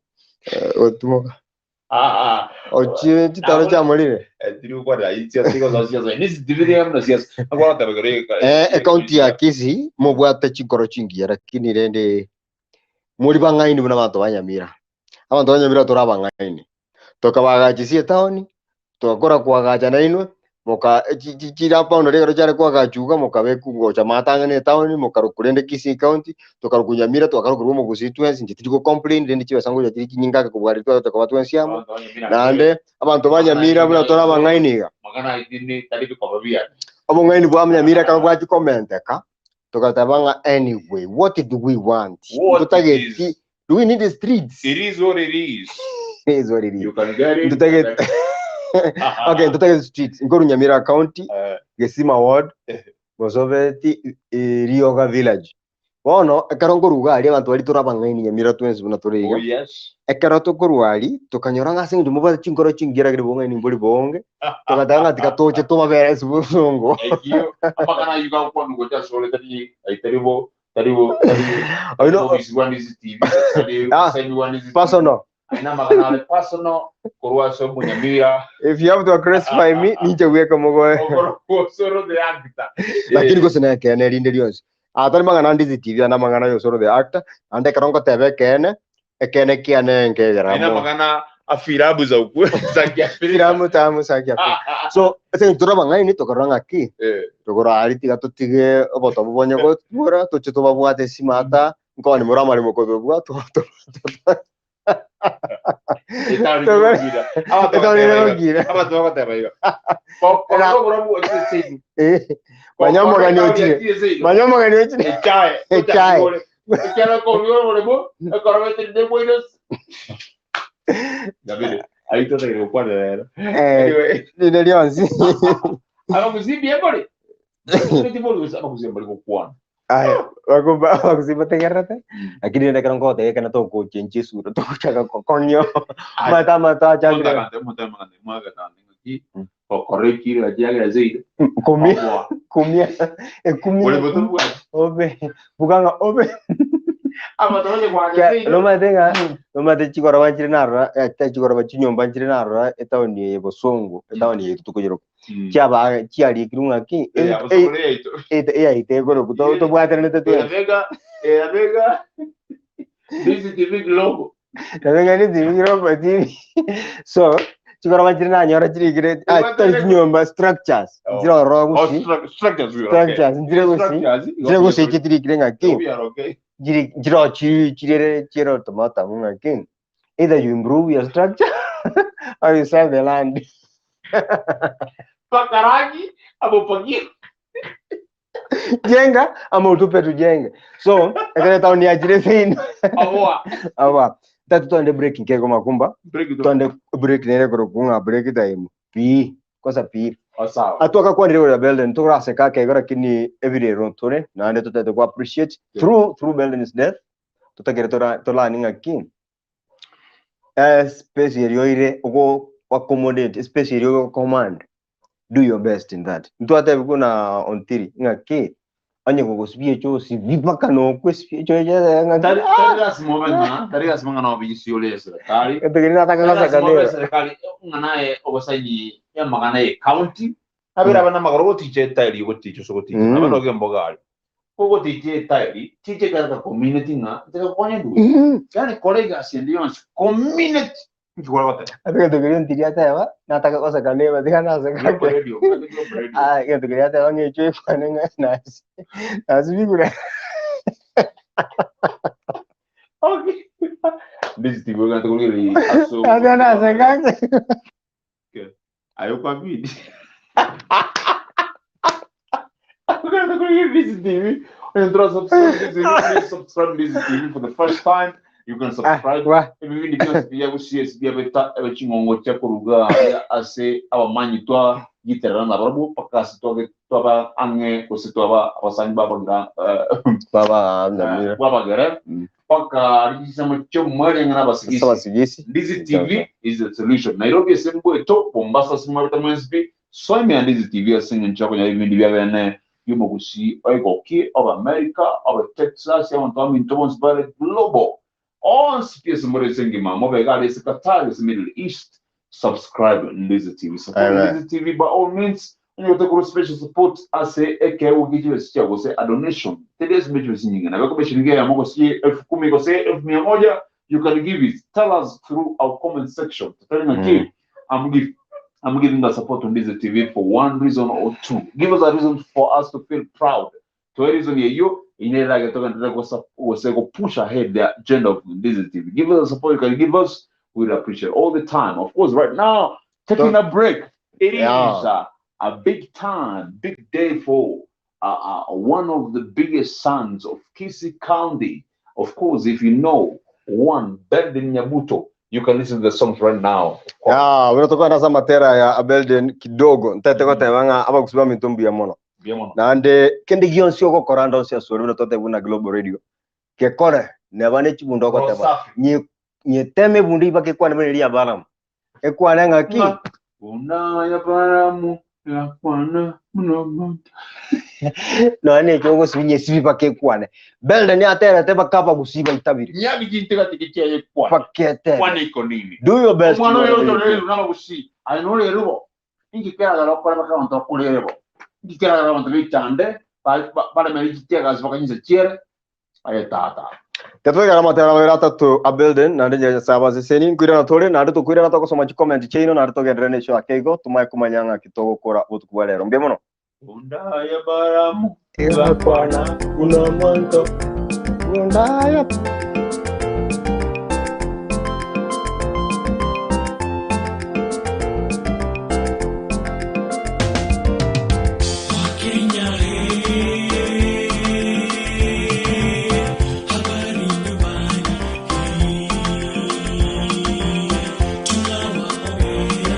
Gotumoka. Ah, ah. Ochie chitaro chiamorire. Tiri gokwanera siasa igo so siasa. Nisi tibiri amna siasa. Agora tabegere. Eh, ecounty ya Kisii mobwate chinkoro chingiya lakini rende muri bang'aini buna abanto ba Nyamira. Abanto ba Nyamira tore abang'aini. Tokabagachisia etaoni, togakora koagacha nainwe, moka chi- chi- chiria boundary ekero chiare koagachwa iga mokabekwa gocha matang'ani etaoni, mokarokwa rende Kisii county, tokarokwa Nyamira, twakarokerwa omogusii twensi, inche tiri go complain rende chibesa ngocha chiri chinyinge ake kobua riria twagete koba twensi amo. Naende, abanto ba Nyamira buna tore abang'aini iga, obong'aini bwa Nyamira ekero bwachia komenteka, togateba ng'a anyway, what do we want? What it Ntotageti, is. do we need the streets? It is what it is. It is what it is. You can get it. Ntotageti, okay, ntotageti streets. Nkoru Nyamira County, Gesima Ward, Mosobeti, Rioga Village. Bono, ekero nkoruga aria abanto baria tore abang'aini Nyamira twensi buna tore Oh iga, yes. ekero tokorwa aria, tokanyora ng'a ase eng'encho mobwate chinkoro chingiya rakini obong'aini mbori bonge, togateba ng'a tiga toche tobabere ase bosongo. Ekio amakana ayio gakwanwa gocha asore tari ai tari bo tari bo tari Oino obisi bwa Ndizi TV tari Ah, obosaini bwa Ndizi TV. personal. Aye namagana are personal korwa ase omonyamira. If you have to crucify me, ninche bweka mogoe. Okorokwa Osoro the actor. Lakini gose nekeene rinde rionsi. Atari mang'ana Ndizi TV ande amang'ana ya Osoro the actor, naende ekero ngoteba ekeene, ekeene kiane nkegera Aye amo. namang'ana a filamu za ukwe za Kiafrika. Filamu tamu za Kiafrika. So, ase eng'encho tore abang'aini tokarora ng'aki, Eh. togora aria tiga totige obotobu bonye gotwora, toche tobabwate esimata, nkoni more amaremo kotobua, to- to- Etaoni Tobare- yogokira. Abanto Etaoni bagoteba iga. yogokira. Abanto bagoteba iga. Kokora oburabu ochire seino. Eh, manya omogani ochire. Manya omogani ochire. Echae. Echae. Ekero korwa oboremo, ekero beterire bwaire. Gabire. Aito tagire gokwana rero. Eh, Anyway, rinde rionsi. abagusimbi embori. Tibori gose abagusimbi mbari gokwana. Aya, bakumba bakusimba tegererete. Lakini rende ekero ngogotebia ekero togochenchia esura togochaka gokong'ia amata amato achakire. Omonto omonto amagana mwagatanga ng'aki okora ekiro achiagera seito. Kumia Oboa. kumia ekumia Ore botobwati. obe buga ng'a obe. Abanto bache koancha seino. Nomanyete ng'a nomanyete chigoroba nchire narora tari chigoroba chinyomba nchire narora etaoni eye Bosongo etaoni eye tokoyeroka chiaba chiarikirwe ng'aki Eh, abasomore yaito. eyaito ekoroku tobwatanete twensi. Eyabega, eyabega. This is the big logo. Nabega ni TV Global TV. So chigoroba nchire nanyora chirikire tari chinyomba structures Oh. nchire ororo Oh, gusii structures we are okay. structures nchire gusii Structures, nchire gusii chitirikire ng'aki We are okay. Jiri jiro chi chirere chiro tomata munga king. Either you improve your structure or you sell the land. Paka rangi ama upagie. Jenga ama utupe tujenge. So, ekere town ya chire seino. Aboa. Aba. Tatu twende break nkego makumba. Break it. Twende break nere koro kunga break time. Pi. Kosa pi. Oh, sawa. Atuaka kwa ndire ya Belden tukuraseka kego lakini every round tore na ande tutete ku appreciate through Belden's death tutakere tora tolani ng'aki space eri oire uko accommodate space eri uko command do your best in that ntwatebi kuna ontiri ng'aki onye gogosibia echo osibi mpaka nokwesibia echo ng'aki Tari tari lazima obe ng'a, tari lazima ng'a nobigisi ore serikali. etegeri nataka Tari lazima obe gosakanera serikali ng'a naye obosaini ya amagana ye county. Abere abana amagoro goticha etairi goticha ase goticha. Abana oge mboga aria. Kogoticha etairi, ticha ekero ka community ng'a tekakonya ndugu. Yaani kora egasi ende yonsi community nki kwara goteba. Ase egento keria ontiri ateba nataka gosakanera tiga Global nasakake radio, global radio. Ah, egento keria ateba ng'a echo ekwane ng'a nasi nasibigure Okay. This TV we're going to really aso. Ate nasakake Ayo kwa bidi. We're going to go this TV. And try subscribe this TV. Please subscribe this TV for the first time. You can subscribe. wa Ebibindi byose bya CS byabeta ebechingongo cha kuruga ase abamanyi twa giterana nabarabu pakasi twa twaba ange kose twaba abasanyi babagira baba ndamira babagere paka rijisamo cyo mwere ngana basigisi sabasigisi Ndizi TV is the solution. Nairobi esembo eto, Mombasa simwa MSB, Swami and Ndizi TV asinge nchako nya ibindi bya bene yumogusi oigoki of America, of Texas, ya wantu aminto bonsi bare global. All space muri singima, mobe gari se Qatar, se Middle East. Subscribe Ndizi TV. Support Amen. Ndizi TV by all means. And you take special support ase eke ugijiwe sicha gose a donation. Tedesi mechi sinyinga. Na bako beshinge ya moko si 10,000 gose 100,000 you can give it. Tell us through our comment section. Telling a kid, I'm giving the support on Ndizi TV for one reason or two. Give us a reason for us to feel proud. To a reason you in like to push ahead the agenda of Ndizi TV. Give us the support you can give us. We'd appreciate all the time. Of course, right now, taking a break. It is a big time, big day for one of the biggest sons of Kisii County. Of course, if you know one, Belden Nyabuto, you can listen to the songs right now. Of course. Ya, unatoka na matera ya Belden kidogo ntate goteba ng'a abagusiba mitumbi ya mono Bien, nande kende gionsi ogokora ndonsi asore buna twatebwa na Global Radio kekore neba ne chibundo ogoteba Safi. nyeteme bundu ibake kwane bene ria Balaam ekwane ng'aki Una ya baramu ya kwana mnogo. nonya necho ogosibi nyesibi bakekwane Belden aterete bakaba gusiba itabire Nyagi jintega tikitia ye kwana. bakete Kwana iko nini? do your best Omwana oyo you are oyo nalo gusi. Ainole rubo. Ingi kera galo kora baka onto kulebo. Ingi kera galo onto bitande. Bale meri jitega bakanyisa chiere. Aye tata. Tetwegera matera mabere atatu a Belden nande nyasaye seseni nkwirana tore nande tukwirana togosoma chicomment chiaino nande togenderere na esho ake igo tumae kumanya ng'aki togokora botuko bwa rero mbuya mono Unda ya baramu. Kwana una mwanto unda ya Wakenya he, habari nyumbani hii, tunawaombea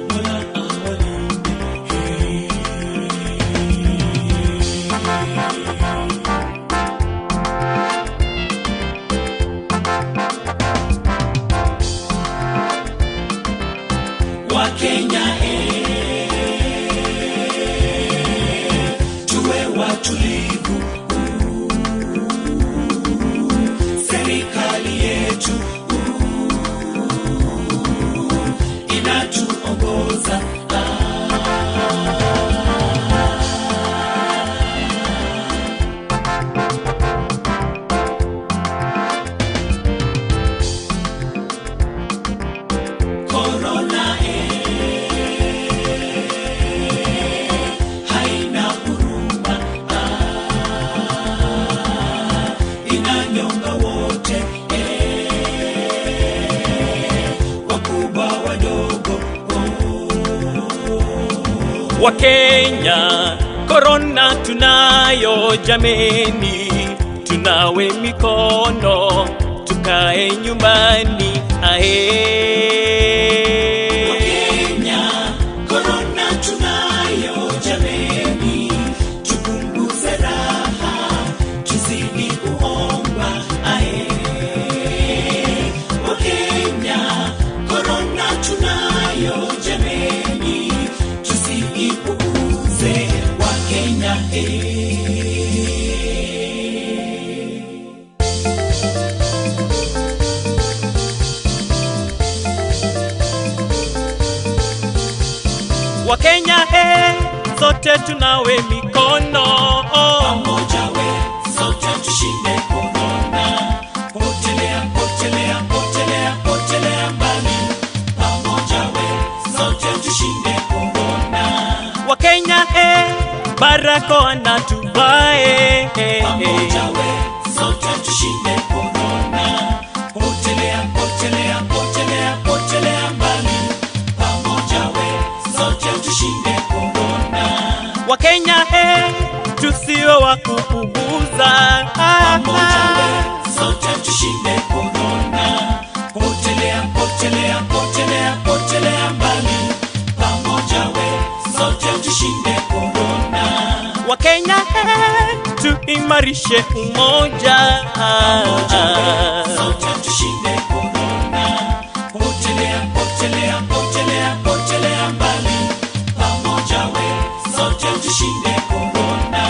Mola awalinde he. Wakenya tuwe watulivu. inaongoza. Corona haina huruma, inanyonga wote wakubwa wadogo. Wakenya, korona tunayo jameni, tunawe mikono tukae nyumbani ae. Wakenya, korona tunayo jameni, tupunguze raha, tuzidi kuomba ae. Wakenya, korona tunayo jameni, tusiipuuze Wakenya eh. Wakenya he, sote tunawe mikono Pamoja we sote tushinde korona, potelea potelea potelea potelea mbali. Pamoja we sote tushinde korona, Wakenya he, barakoa na tuvae pamoja we sote tushinde korona, potelea potelea potelea potelea mbali. Pamoja we sote tushinde korona, Wakenya he, tusiwe wa kupuuza pamoja we sote tushinde korona, potelea potelea potelea potelea mbali. Pamoja we sote tushinde korona, Wakenya he, tuimarishe umoja pamoja we sote tushinde korona, potelea potelea potelea potelea mbali. Pamoja we sote tushinde korona.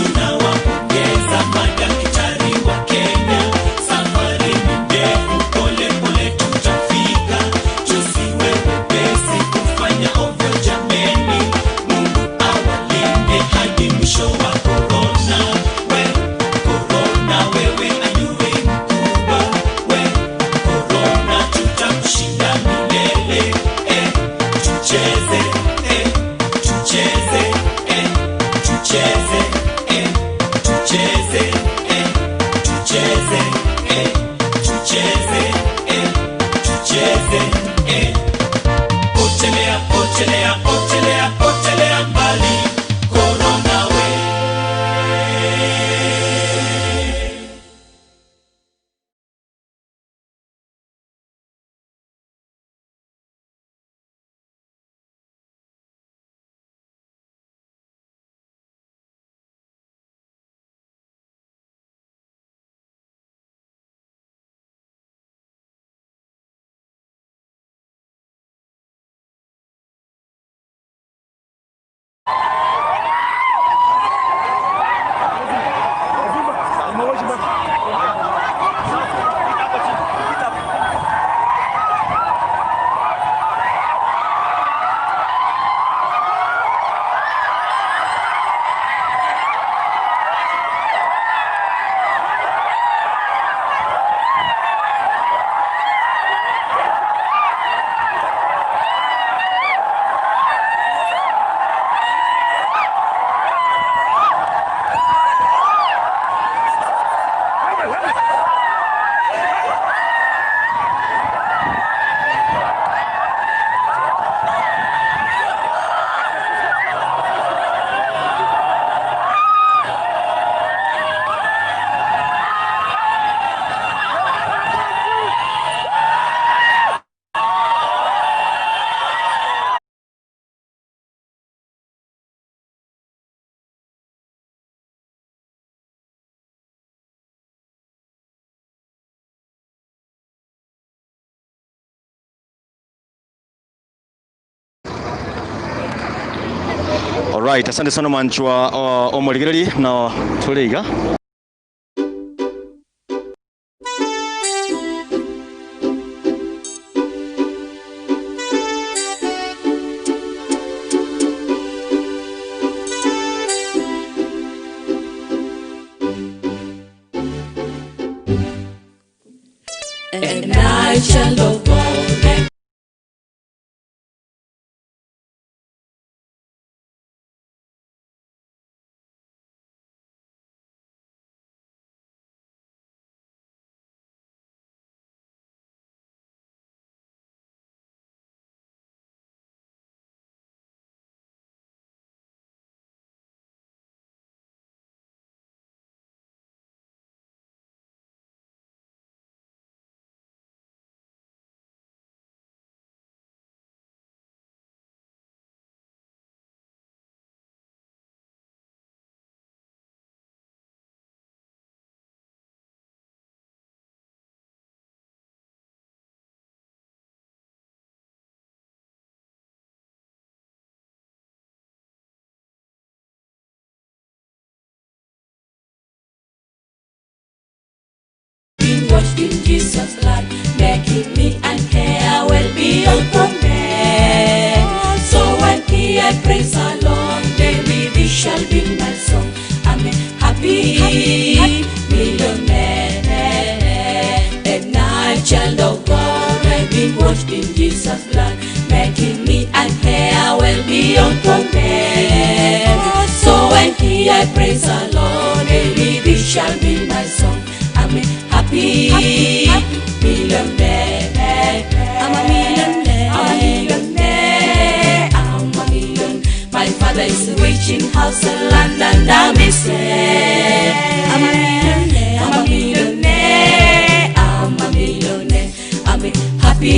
Tunawapongeza madaktari wa Kenya, safari ni ndefu, pole pole tutafika. Tusiwe wepesi kufanya ovyo jameni, Alright, asante sana mwanchwa omorigereri na tore iga. And I shall love God. Being washed in Jesus' blood, making me an heir well beyond compare. So when he I praise the Lord, daily this shall be my song. I'm a happy millionaire, and I child of God, I've been washed in Jesus' blood, making me an heir well beyond compare. So when he I praise the Lord, daily this shall be my song. I'm a happy millionaire. I'm a millionaire. I'm a millionaire. I'm a million. My father is rich in house and land, and I'm his heir. I'm a millionaire. I'm a millionaire. I'm a millionaire. I'm a happy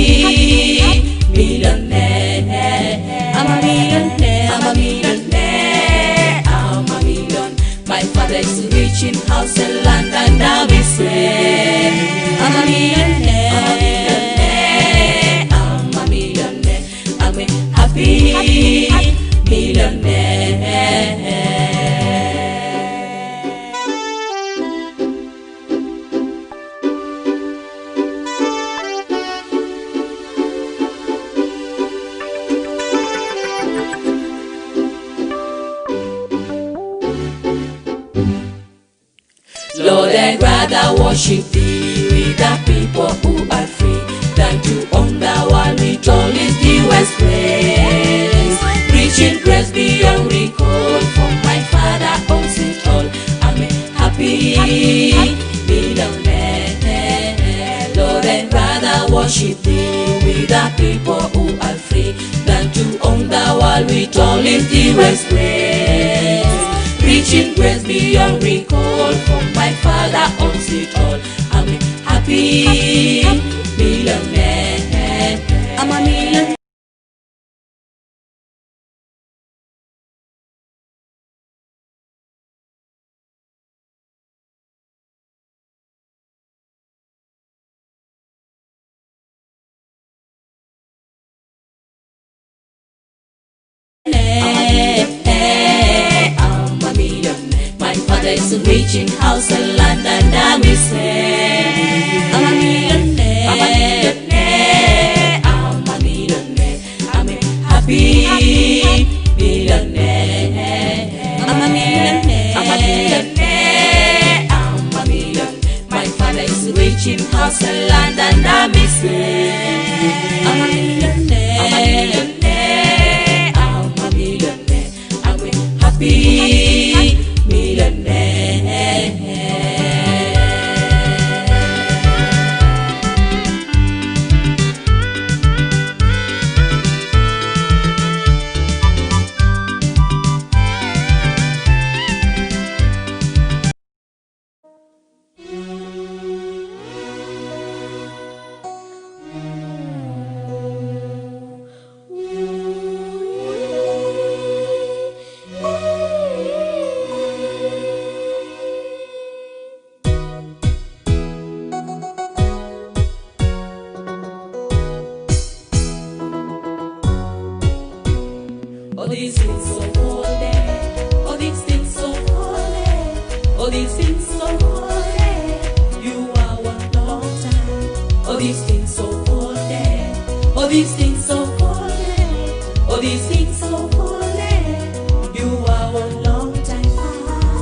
millionaire. I'm a millionaire. I'm a millionaire. I'm a million. My father is rich in house and land, and I'm his heir. I'm a millionaire. I'm a millionaire. I'm a millionaire. I'm a happy millionaire. Lord, I'd rather worship thee with the people who are free than to own the world with all its dearest grace. Preaching grace beyond recall, for my Father owns it all. I'm a happy millionaire. Lord, I'd rather worship thee with the people who are free than to own the world with all its dearest grace. Preaching grace beyond recall, for my Father owns it all. I'm a happy millionaire. I'm a millionaire. I'm a millionaire. My father is rich in house and land, and I'm his heir. I'm a millionaire. I'm a millionaire. I'm a millionaire. I'm a happy millionaire. I'm a millionaire. I'm a millionaire. I'm a million. My father is rich in house and land, and I'm his heir. I'm a millionaire. I'm a millionaire. I'm a millionaire. I'm a happy millionaire. these things so holy, you are one long time. Oh, these things so holy, oh, these things so holy, oh, these things so holy, you are one long time.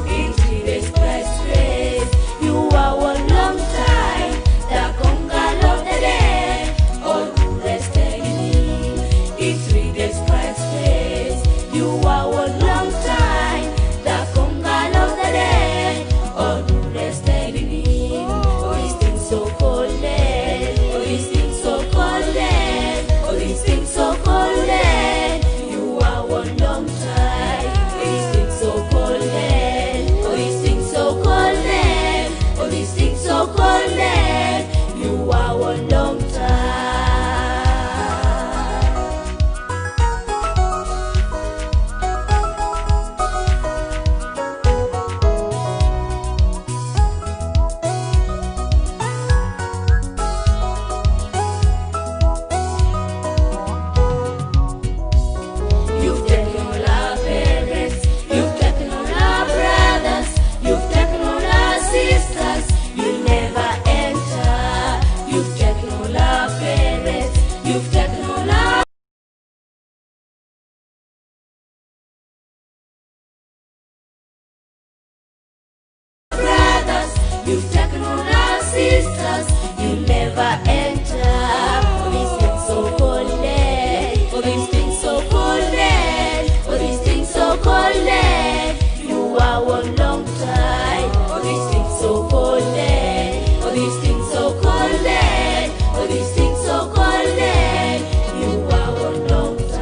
In Jesus Christ's grace, you are one long time. The conqueror of the dead, all who rested in Him. In Jesus Christ's grace, you are one long time. The conqueror of the dead, all who rested in Him. Oh, these things so holy, oh, these things so holy, oh, these things so holy. You are one long time. Oh, these things so holy, oh, these things so holy, oh, these things so holy. You are one long time. You've taken all our parents, you've taken all our brothers, you've taken all our sisters, you'll never enter. You've taken all our parents, you've taken all our brothers, you've taken all our sisters, you'll never enter. Oh, these things so holy, oh, these things so holy, oh, these things so holy, you are one long time. Oh, these things so holy, oh, these things so holy, oh, these things so holy, you are one long time.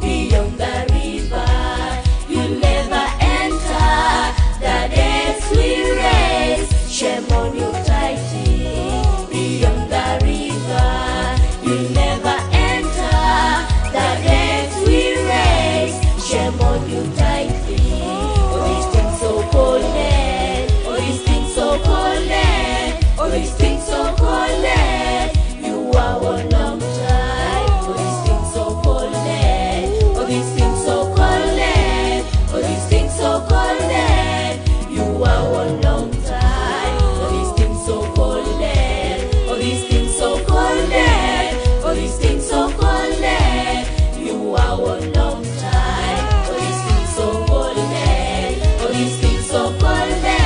Beyond the river, you'll never enter. The depths will raise, shame on you, tighty. Beyond the river, you'll never enter. The depths will raise, shame on you, tighty. Oh, these things so holy, oh, these things so holy, oh, these things so holy. You are one long time. Oh, these things so holy, oh, these things so holy, oh, these things so holy. You are one long time. Oh, these things so holy, oh, these things so holy, oh, these things so holy. You are one long time. Oh, these things so holy, oh, these things so holy,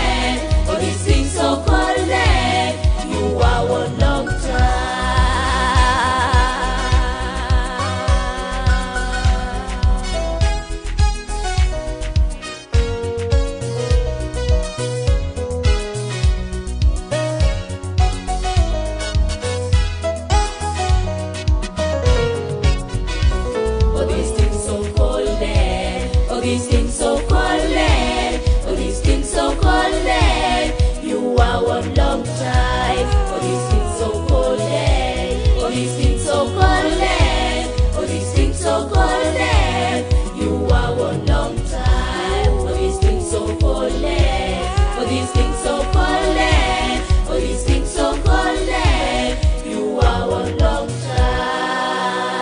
oh, these things so holy. You are one long time. Oh, these things so holy, oh, these things so holy, oh, these things so holy. You are one long time. Oh, these things so holy, oh, these things so holy, oh, these things so holy. You are one long time. Oh, these things so holy, oh, these things so holy, oh, these things so holy. You are one long time.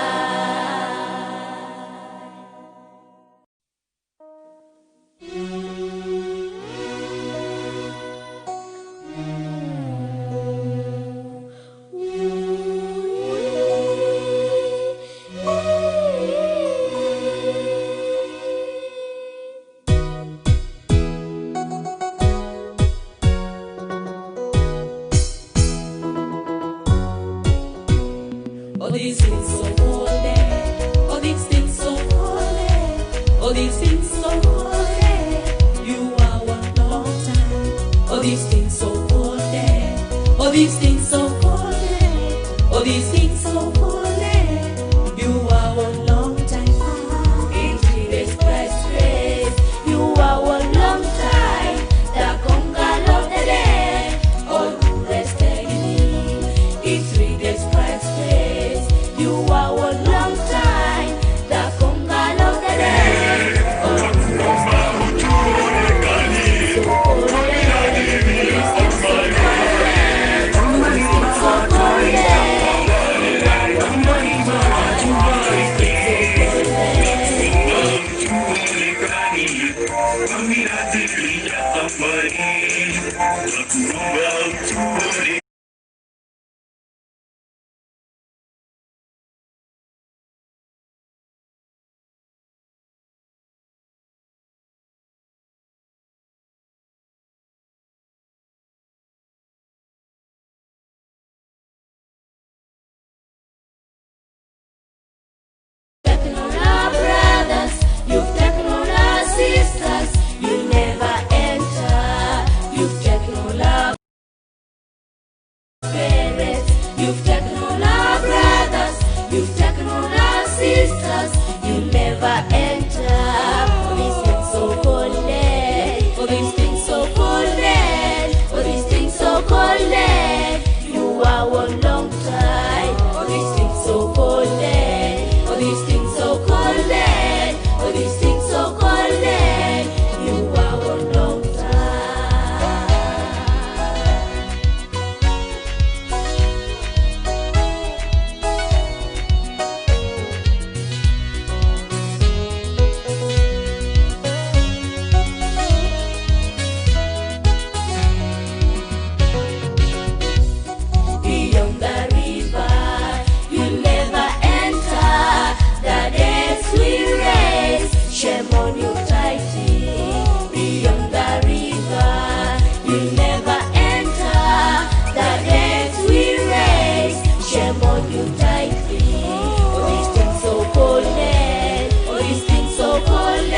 Oh, these things so holy, oh, these things so holy, oh, these things so holy. You are one long time. Oh, these things so holy, oh, these things so holy, oh, these things so holy. You are one long time. In Jesus Christ's grace, you are one long time. The conqueror of the dead, all who rested in Him. In Jesus Christ's grace, you are one long time. The conqueror of the dead. Taken all our brothers, you've taken all our sisters, you'll never enter. You've taken all our parents, you've taken all our brothers, you've taken all our sisters, you'll never enter. For these things so cold, for these things so cold, for these things so cold, you are one long time. For these things so cold, for these things so cold, for these things so cold, you are one long time. Beyond the river, you'll never enter. The debts we raise, shame on you, tighty. Beyond the river, you'll never enter. The debts we raise, shame on you, tighty. Oh, these things so cold, oh, these things so cold,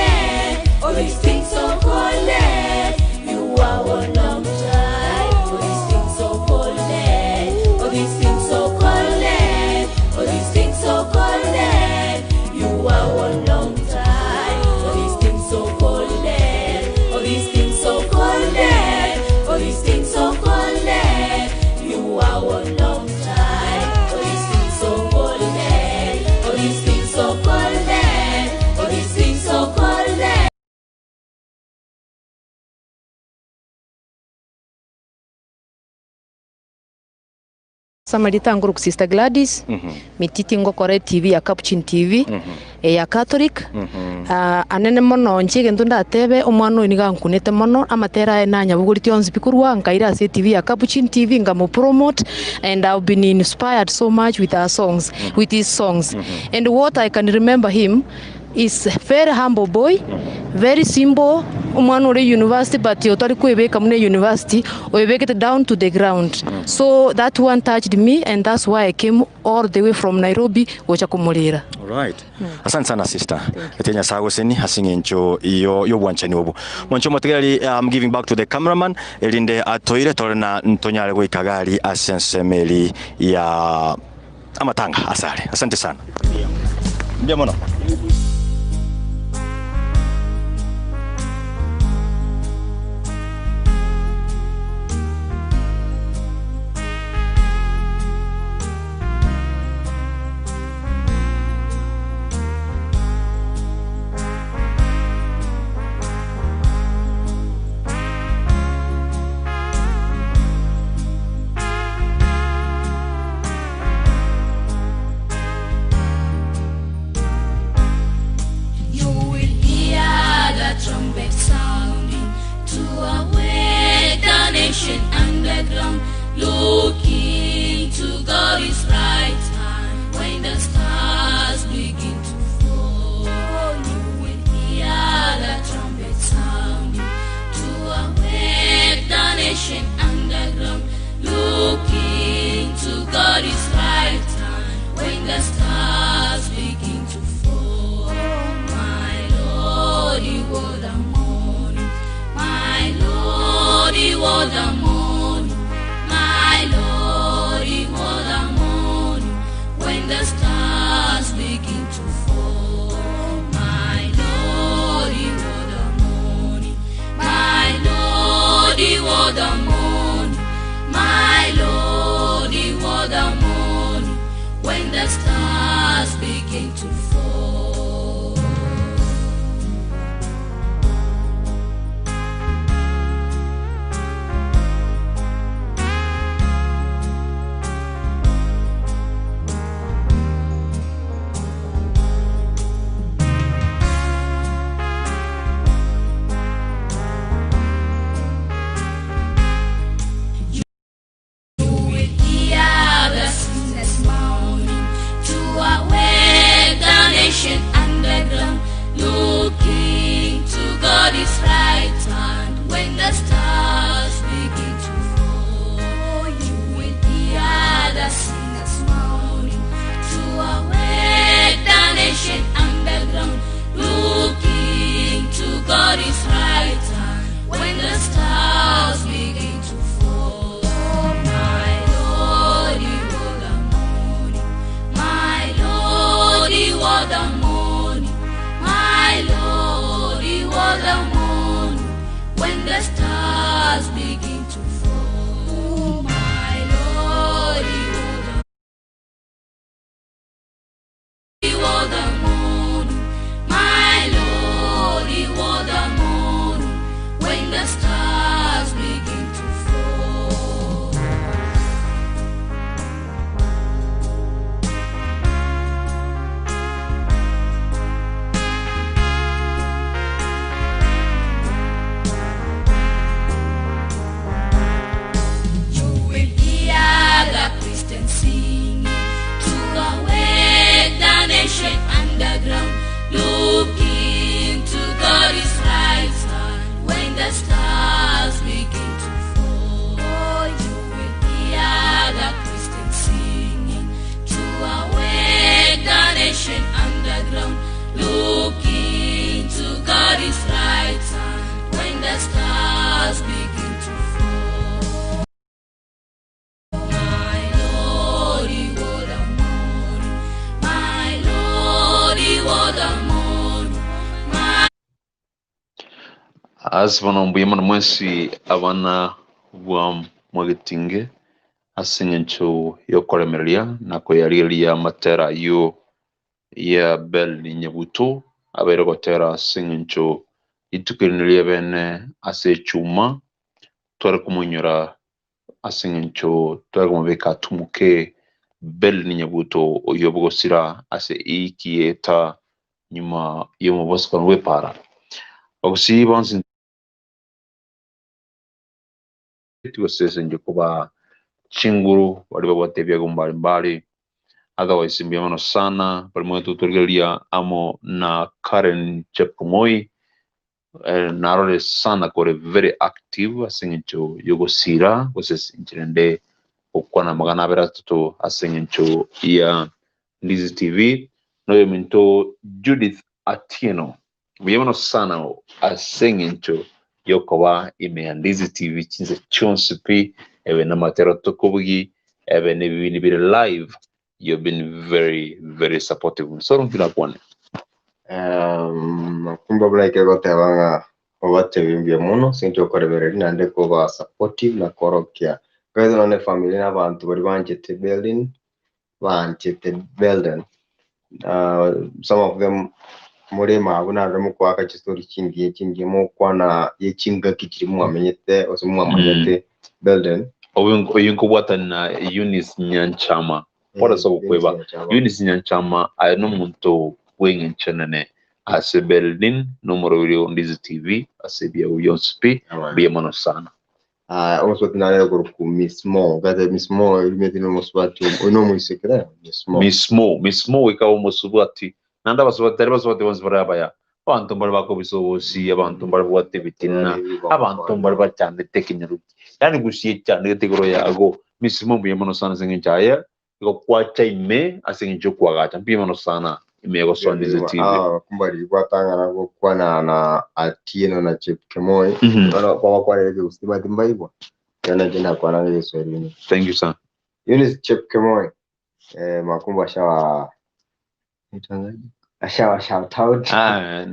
oh, these things so cold. You are one long time. Oh, these things so cold, oh, these things so cold, oh, these things so cold. You are one long time. Oh, these things so cold, oh, these things so cold, oh, these things so cold. You are one long time. Oh, these things so cold, oh, these things so cold, oh, these things so cold. Samarita nguru Sister Gladys mititi ngokore TV ya Capuchin TV ya Catholic. Anene mono nchige ndu ndatebe omwana oyo niga nkunete mono amatera aye nanyabugurite onsi pi korwa nkaira ase TV ya Capuchin TV ngamo promote, and I've been inspired so much with our songs, with his songs. And what I can remember him is very humble boy, very simple. Omwana ore university but otari kwebeka mune university oebekete down to the ground. So that one touched me, and that's why I came all the way from Nairobi gocha kumurira. Alright. Asante sana sister. Etenya sago seni asingencho iyo yobwanchani obo. Mwancho motegereri, I'm giving back to the cameraman erinde atoire tore na ntonyare goikagari asensemeri ya amatanga asare. Asante sana. Mbia mono. You will hear the trumpet sounding to awake the nation underground, looking to God is right hand when the stars begin to fall. You will hear the trumpet sounding to awake the nation underground, looking to God is right hand when the stars begin to fall. My Lord, you were the morning. My Lord, you were the morning. My Lord, you were the morning. When the stars begin to fall. My Lord, you were the morning. My Lord, you were the morning. My Lord, you were the morning. When the stars begin to fall. Ase bono mbuya mono mwensi abana bwa Mwagetinge ase eng'encho y'okoremereria na koyarigereria amatera ayio ya Bel Nyabuto abeire gotera ase eng'encho rituko eri neria bene ase echuma tware komoinyora ase eng'encho tware komobeka atumuke Bel Nyabuto oyio bogosira ase ekieta nyuma y'omobosokano bw'epaara. Abagusii bonsi tigosesenia koba chinguru baria babwate ebiago mbari mbari. Otherwise mbuya mono sana baria mwete gotorigereria amo na Karen Chepkemoi eh, narore sana kore very active ase eng'encho y'ogosira gose inche rende gokwana amagana abere atato ase eng'encho ya Ndizi TV noyominto Judith Atieno mbuya mono sana ase eng'encho yokoba ime ya Ndizi TV chinse chionsi pi ebe namatero tokobugi ebe nebibindi bire live you've been very very supportive nsoro nki nakwane. Makumba buna ekero goteba ng'a obatebi mbuya mono ase eng'encho okoremereria naende koba supportive na korokia. Nkaete nonye na efamiri na abanto baria banchete building, banchete Belden. Some of them more mabu narore mokoaka chistori chingiya chingiya mogokwana ye chingaki chiria mwamenyete gose mwamanyete Belden. Oyo nkobwatana na Eunice Nyanchama. Pole ase ogokweba. Eunice Nyanchama aye nomonto bw'eng'encho enene ase Berlin nomoroberi o Ndizi TV ase ebiago bionsi pi. Mbuya mono sana. Ah, omosubati nare okorokwa Miss Mo. Gate Miss Mo erimeti nomosubati oyo nomoiseke rero Miss Mo. Miss Mo, Miss Mo goika abe omosubati. Naende abasubati tari basubati bonsi bare abaya. Abanto mbare bakobisa obosie, abanto mbare babwate ebitina, abanto mbare bachandete ekenyoro. Yaani gusii echandegete igoro yago. Miss Mo mbuya mono sana ase eng'encho aye igo kwacha ime ase eng'encho y'okoagacha. Mbuya mono sana ime ya gosoa Ndizi TV. Ah, kumbari gwatang'ana gokwana na Atieno na Chepkemoi. Bono kwabakwanera ekegusii bati mbaigwa. Bono inche nakwana egeswahili. Thank you sir. Eunice Chepkemoi. Eh, Makumba ashawa ashawa shout out. Ah,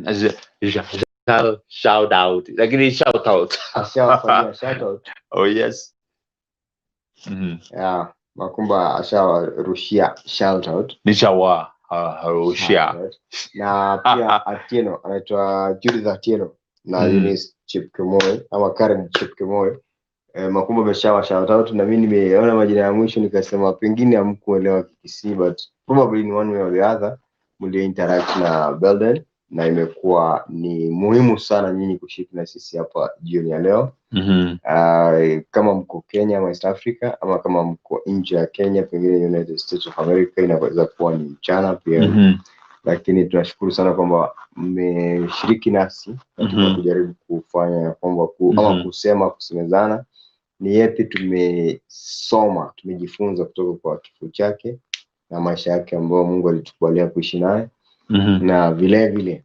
shout out. Lakini shout out. Ashawafanyia shout out. Oh yes. Yeah, Makumba ashawarushia shout out. Nishawa harushia. Shout out. Na pia Atieno anaitwa Judith Atieno na Eunice Chepkemoi ama Karen Chepkemoi. Eh, Makumba ameshawa shout out na mimi nimeona majina ya mwisho nikasema pengine hamkuelewa Kikisii but probably in one way or the other mli interact na Belden na imekuwa ni muhimu sana nyinyi kushiriki na sisi hapa jioni ya leo. Kama mko Kenya ama East Africa ama kama mko nje ya Kenya pengine United States of America inaweza kuwa ni mchana pia. Lakini tunashukuru sana kwamba mmeshiriki nasi katika kujaribu kufanya ya kwamba ama kusema kusemezana ni yepi tumesoma tumejifunza kutoka kwa kifo chake na maisha yake ambayo Mungu alitukubalia kuishi naye. Na vile vile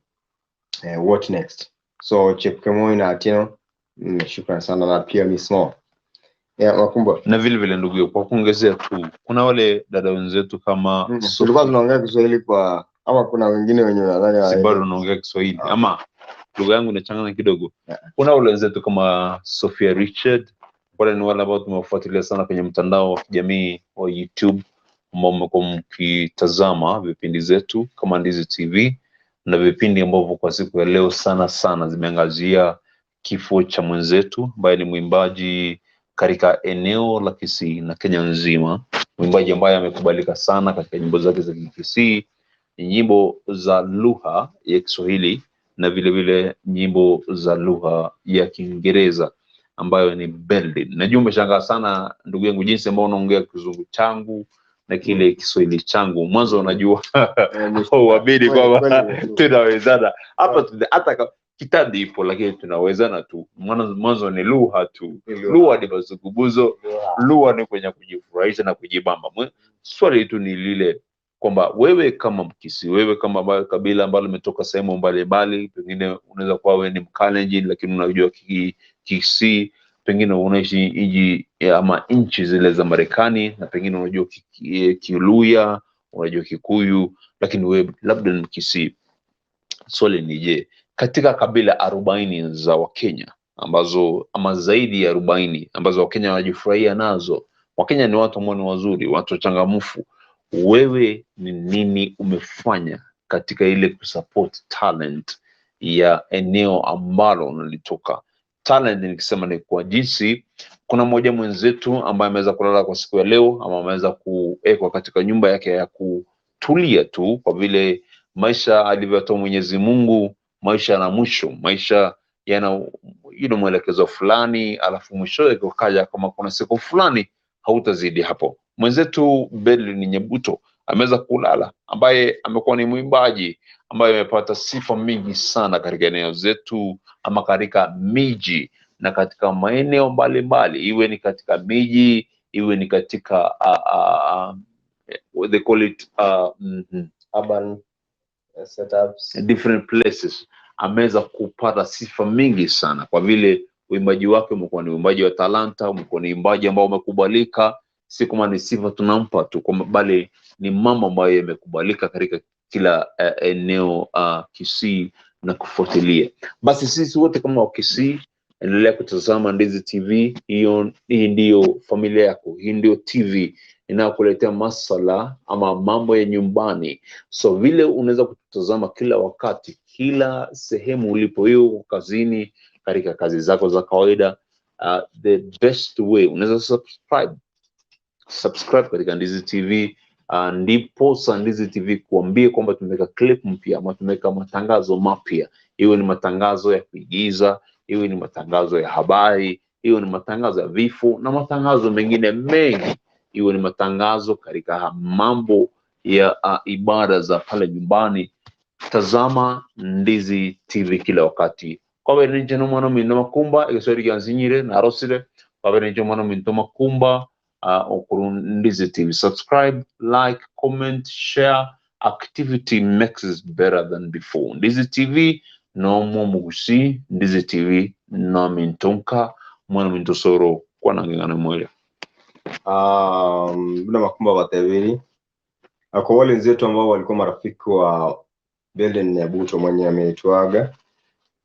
what next. So Chepkemoi na Atieno, shukran sana na pia Miss Mo. Yeah, Makumba. Na vile vile ndugu, kwa kuongezea tu, kuna wale dada wenzetu kama Sophie. Tulikuwa tunaongea Kiswahili kwa ama kuna wengine wenye nadhani Si hawaelewi. bado unaongea Kiswahili ama lugha yangu inachanganya kidogo. Kuna wale wenzetu kama Sophia Richard, wale ni wale ambao tumewafuatilia sana kwenye mtandao wa kijamii wa YouTube, ambao mmekuwa mkitazama vipindi zetu kama Ndizi TV na vipindi ambavyo kwa siku ya leo sana sana zimeangazia kifo cha mwenzetu ambaye ni mwimbaji katika eneo la Kisii na Kenya nzima, mwimbaji ambaye amekubalika sana katika nyimbo zake za Kikisii, nyimbo za lugha ya Kiswahili na vile vile nyimbo za lugha ya Kiingereza ambayo ni Beldin. Najua umeshangaa sana ndugu yangu jinsi ambao unaongea kizungu changu na kile Kiswahili changu. Mwanzo unajua huamini kwamba tunawezana hapa, hata kitandi ipo lakini tunawezana tu. Mwanzo ni lugha tu, lugha ni mazungumzo, lugha ni kwenye kujifurahisha na kujibamba. Swali tu ni lile kwamba wewe kama Mkisii, wewe kama kabila ambalo limetoka sehemu mbalimbali, pengine unaweza kuwa wewe ni Mkalenjin lakini unajua Kisii, pengine unaishi nchi ama nchi zile za Marekani na pengine unajua Kiluya, unajua Kikuyu, lakini wewe labda ni Mkisii. Swali ni je, katika kabila 40 za Wakenya ambazo ama zaidi ya 40 ambazo Wakenya wanajifurahia nazo, Wakenya ni watu ambao ni wazuri, watu wachangamfu. Wewe ni nini umefanya katika ile kusupport talent ya eneo ambalo unalitoka? Talent nikisema ni kwa jinsi, kuna mmoja mwenzetu ambaye ameweza kulala kwa siku ya leo ama ameweza kuwekwa katika nyumba yake ya kutulia tu, kwa vile maisha alivyotoa Mwenyezi Mungu, maisha yana mwisho, maisha yana mwelekezo fulani, alafu mwishowe kukaja kama kuna siku fulani hautazidi hapo. Mwenzetu Berlin Nyabuto ameweza kulala, ambaye amekuwa ni mwimbaji ambaye amepata sifa mingi sana katika eneo zetu ama katika miji na katika maeneo mbalimbali, iwe ni katika miji, iwe ni katika what they call it Urban setups, different places. Ameweza kupata sifa mingi sana kwa vile uimbaji wake umekuwa ni uimbaji wa talanta, umekuwa ni uimbaji ambao umekubalika, si kama ni sifa tunampa tu, bali ni mambo ambayo yamekubalika katika kila eneo Kisii na kufuatilia. Basi sisi wote kama wa Kisii, endelea kutazama Ndizi TV. Hii ndiyo familia yako, hii ndiyo TV inayokuletea masala ama mambo ya nyumbani. So vile unaweza kutazama kila wakati, kila sehemu ulipo, hiyo uko kazini, katika kazi zako za kawaida, the best way unaweza subscribe katika Ndizi TV. Ndiposa Ndizi TV kuambie kwamba tumeweka clip mpya ama tumeweka matangazo mapya, iwe ni matangazo ya kuigiza, iwe ni matangazo ya habari, iwe ni matangazo ya vifo na matangazo mengine mengi, iwe ni matangazo katika mambo ya ibada za pale nyumbani. Tazama Ndizi TV kila wakati. Kwabere ninche nomwana ominto Makumba, egeswahili giansinyire narosire. Kwabere ninche omwana ominto Makumba, okuru Ndizi TV. Subscribe, like, comment, share. Activity makes it better than before. Ndizi TV nomo mugusi. Ndizi TV nomintonka mwana minto soro kwa nangengana mwele. Bila Makumba batebiri kwa wale wenzetu ambao walikuwa marafiki wa Belden Nyabuto mwenye ametuaga,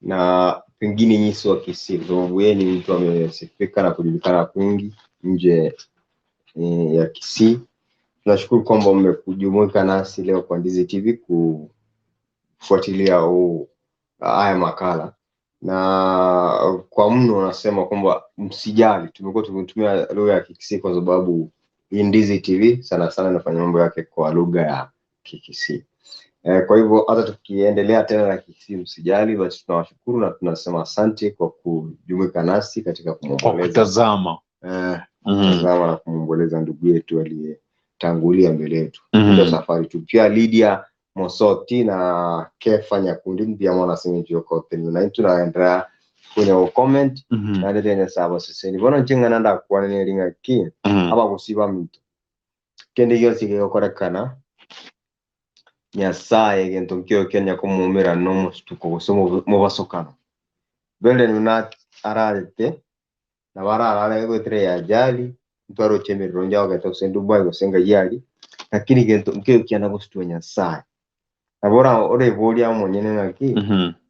na pengine nyinyi si wa Kisii, kwa sababu yeye ni mtu amesifika na kujulikana kwingi nje ya Kisii. Tunashukuru kwamba mmekujumuika nasi leo kwa Ndizi TV kufuatilia haya makala, na kwa mno nasema kwamba msijali, tumekuwa tukitumia lugha ya Kikisii kwa sababu hii Ndizi TV sana sana inafanya mambo yake kwa lugha ya Kikisii. Kwa hivyo hata tukiendelea tena na Kikisii msijali, basi tunawashukuru na tunasema asante kwa kujumuika nasi katika Kwa kutazama. Kutazama na kumwomboleza ndugu yetu aliyetangulia mbele yetu. Ndio safari tu. Pia Lydia Mosoti na Kefa Nyakundi pia mwana singi kote na tunaendelea kwenye comment na ndete sabo sisi bona nchinga nanda kwa ne ringa ki aba kusiba mito kende gyose gigokorekana Nyasaye gento nkio kenya kumumira no mustuko gose mubasokano Belden na ararete na bararare gwetire ya ajali ntwaro chemerero njao gata gose Dubai gose ngayali, lakini gento nkio kiana gustua Nyasaye nabora ore boria monyene ngaki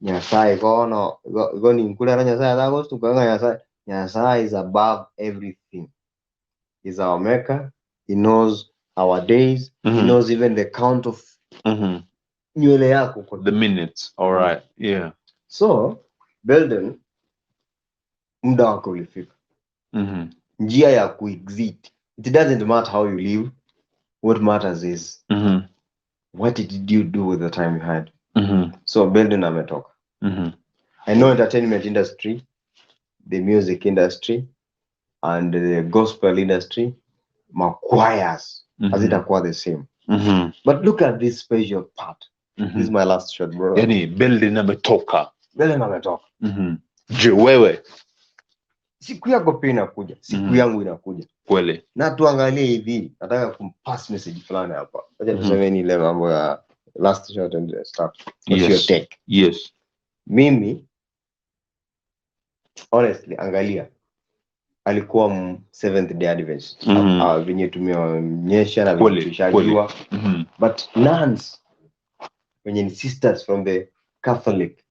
Nyasaye gono go ni nkulera Nyasaye atagostuka nga Nyasaye. Nyasaye is above everything. He's our maker. He knows our days. He knows even the count of nywele yako kwa The minutes. All right. Yeah. So Belden, muda wako ulifika. Njia ya kuexit. It doesn't matter how you live. What matters is what did you do with the time you had. So Belden ametoka. I know entertainment industry, the music industry, and the gospel industry, machoirs hazitakuwa the same. But look at this special part. This is my last shot, bro. Yani Belden ametoka. Belden ametoka. Je, wewe Siku yako pia inakuja, siku yangu inakuja. Kweli. Na tuangalie hivi, nataka kumpass message fulani hapa. Acha tuseme ni ile mambo ya last shot and stuff. What's your take? Mimi honestly, angalia, alikuwa Seventh Day Adventist. Venye tumeonyesha na venye tushajua. But nuns wenye ni sisters from the Catholic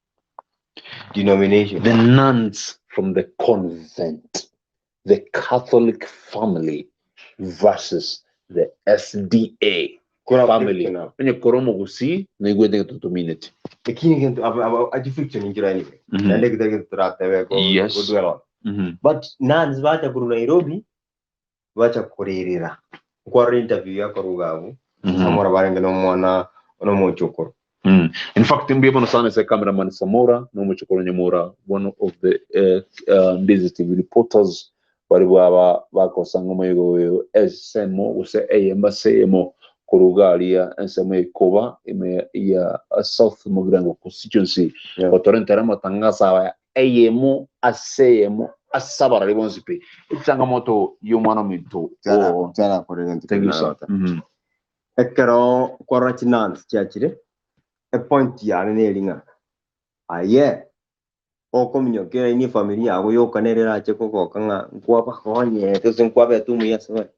denomination. The nuns from the convent, the Catholic family versus the SDA Kuna family. friction hapo. Onye koro omogusii naigwete gento tomineti. Lakini gento aji friction injira anyway. Naende kitari gento toratebe go go dwell on. But nuns bacha korwa Nairobi bacha korerera. Nkwarora interview yakorwa iga abwo. Samora barenge na omwana na omochokoro. In fact, mbuya mono sana ase cameraman Samora na omochokoro Nyamora, one of the Ndizi TV reporters bari baba bagosanga omoyega oyo esemo gose eyemo ase eyemo korwa iga aria ensemo ya Ikoba ime ya South Mugirango constituency gotorentera amatangaso aya eyemo ase eyemo ase abarari bonsi pi echangamoto y'omwana ominto oo. Tarakorera egento Thank you keria sir. narota. Ekero kwarora chinuns chiachire, epoint yane neri ng'a aye okominyoka eraini efamiri yago yoka nere erache kogoka ng'a nkwabakonyete gose nkwabete omuya ase bare.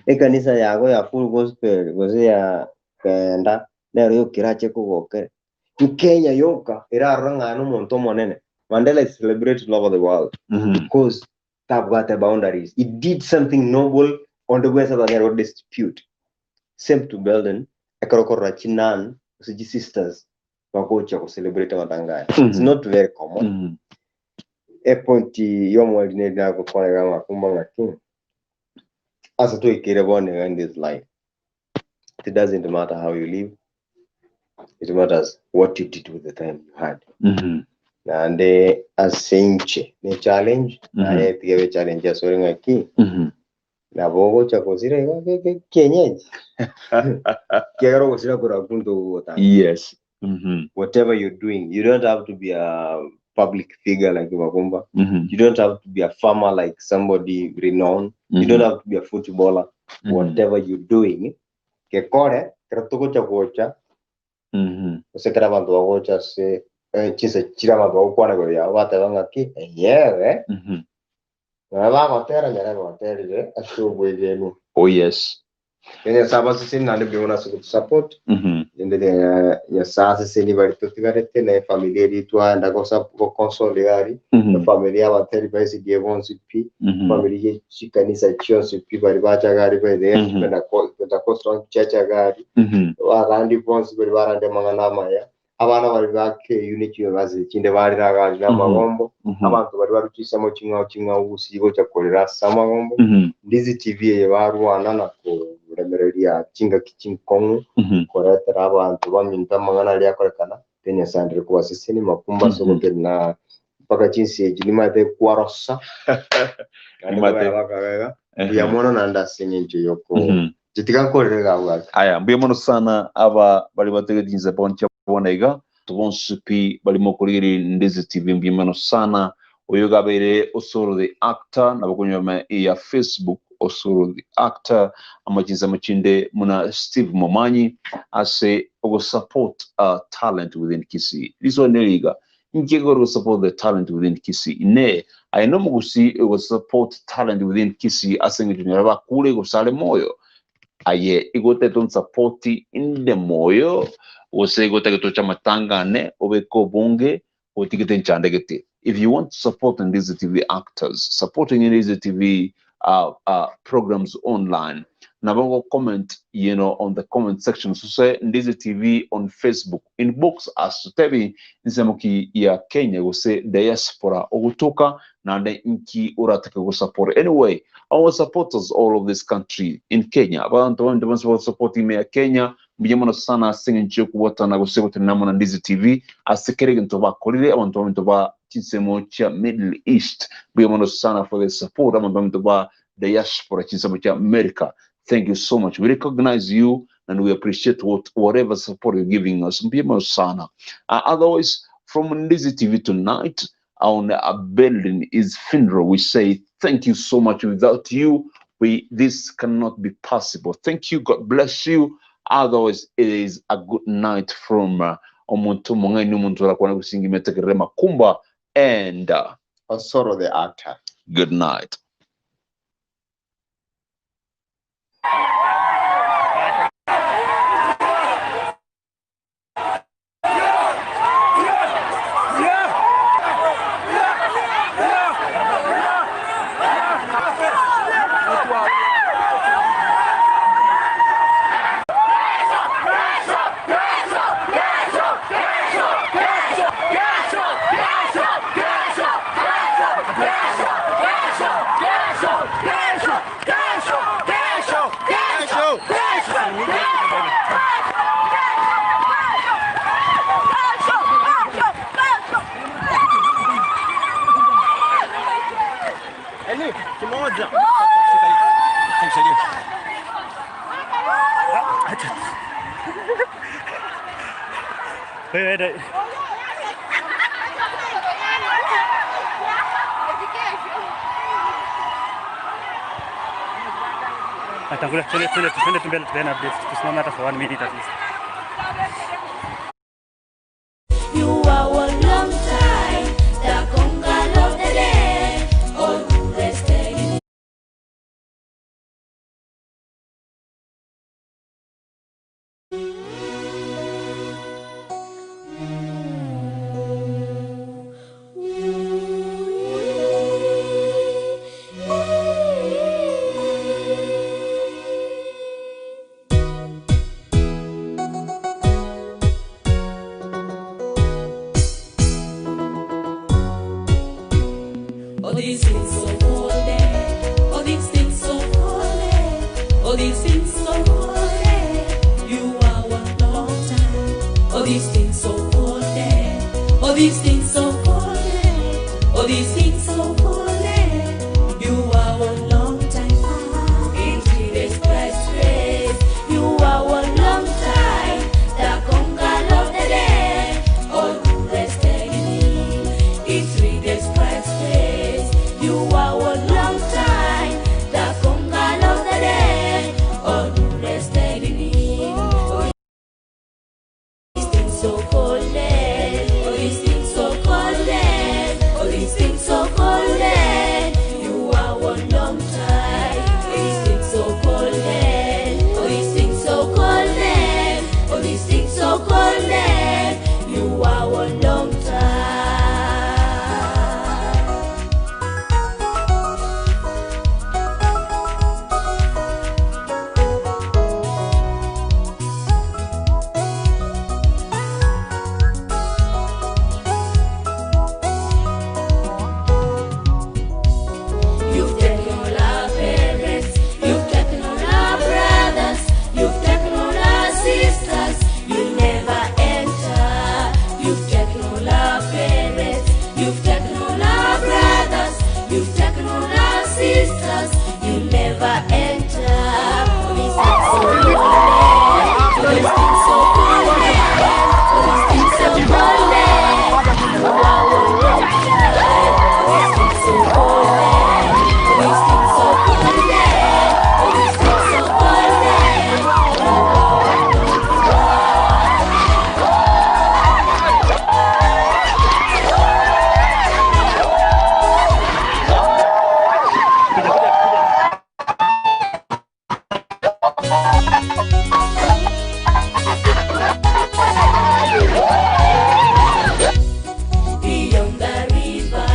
Ekanisa yago ya full gospel gose ya kenda nero yoka erache kogokera. Nkenya yoka erarore ng'a aye nomonto omonene. Mandela is celebrated all over the world because tabwate boundaries. He did something noble onde bwensi atanyare go dispute. Same to Belden, ekero okorora chi nun gose chi sisters bagocha go celebrate amatanga aya. It's not very common. Epoint y'omweri neri nagokwana iga amakumba ng'aki, ase twaikeire bono iga in this life, it doesn't matter how you live, it matters what you did with the time you had. Naende ase inche ne challenge, naye tiga ebe challenge asore ng'aki, nabo ogocha gosira iga kienyeji. Kiagera ogosira korwa kunto ogotanga. Yes. Whatever you're doing, you don't have to be a public figure like Makumba. You don't have to be a farmer like somebody renowned. You don't have to be a footballer. Whatever you're doing, gekore, kero togocha gocha, gose kero abanto bagocha ase chinsa chire abanto bagokwana igoro yabo bateba ng'aki, enyewe, nonye bagotera nyarebe oterire ase obwegenwa. Oh yes. Kenya Nyasaye abaseseni naende mbuya mono ase gotusupport. Rende tiga Nyasaye aseseni baria totigarete na efamiri eria twaenda goconsole iga aria, efamiri ya abateri ba SDA bonsi pi, efamiri ye chikanisa chionsi pi baria bacha iga aria by the way, Pentecostal church iga aria, abarandi bonsi baria barandia amang'ana amaya, abana baria ba KU ne chiuniversity chinde barire iga aria na amagombo, abanto baria barwa chinsemo ching'ao ching'ao gusii gocha korera ase amagombo, Ndizi TV eye barwana na koremereria chingaki chinkong'u, koretera abanto baminto amang'ana aria akorekana, te Nyasaye ndire kobasesenia makumba ase ogotenena mpaka chinsa echi nimanyete kwarosa, naende Nimate. kobera bakagega, mbuya mono naende ase eng'encho yoko tiga nkorere iga abwo ake. Aya, mbuya mono sana aba bari bategete chinsa bono chia bono iga, bonsi pi bari mokorigereria Ndizi TV mbuya mono sana. Oyo iga abeire Osoro the actor, nabo okonyora ya Facebook Osoro the actor, amo chinsemo chinde muna Steve Momanyi ase ogosupport talent within Kisii. Riswali neri iga, inki ekegora gosupport the talent within Kisii? Inee, aye nomogusii ogosupport talent within Kisii ase eng'encho onyore bakure gose are moyo? Aye igo otagete onsapoti inde moyo, gose igo otagete oche amatanga ane obeke obonge otigete nchandegete? If you want to support Ndizi TV actors, supporting Ndizi TV programs online, nabo go comment you know, on the comment section, so say Ndizi TV on Facebook, inbox us totebi nsemo ki ya Kenya gose diaspora ogotoka naende nki oratake gosupport. Anyway, our supporters all of this country in Kenya, abanto bande bonsi bagosupport ime ya Kenya, mbuya mono sana ase eng'encho y'okobwatana gose gotenena amo na Ndizi TV ase kera egento bakorire, abanto baminto ba chinsemo chia Middle East, mbuya mono sana for the support, abanto baminto ba diaspora chinsemo chia America, thank you so much, we recognize you and we appreciate whatever support you're giving us, mbuya mono sana. Otherwise, from Ndizi TV tonight, on a building is funeral, we say thank you so much. Without you, this cannot be possible. Thank you. God bless you. Otherwise, it is a good night from omonto omong'aini, omonto orakwane gosinga imetegerere makumba and Osoro the actor. Good night. Wewe enda. Atangulia, twende twende twende tu mbele tupeane updates. Tusimame hata for one minute at least. You are one long time, the conqueror of the dead, all who rested in All these things so holy, all these things so holy, all these things so holy. You are one long time. All these things so holy, all these things so holy, all these things so holy. You are one long time. In Jesus Christ's grace, you are one long time. The conqueror of the dead, all who rested in Him. In Jesus Christ's grace, you are one long time. The conqueror of the dead, all who rested in Him. Oh, these things so holy, oh these things so holy, oh these things so holy. You are one long time. These things so holy, oh these things so holy, oh these things so holy. You are one long time. You've taken all our parents, you've taken all our brothers, you've taken all our sisters, you never enter. You've taken all our parents, you've taken all our brothers, you've taken all our sisters, you never enter. Oh, these things so holy, oh, these things so holy, oh, these things so holy. You are one long time. Oh, these things so holy. Oh, these things so holy. Oh, these things so holy. You are one long Beyond the river,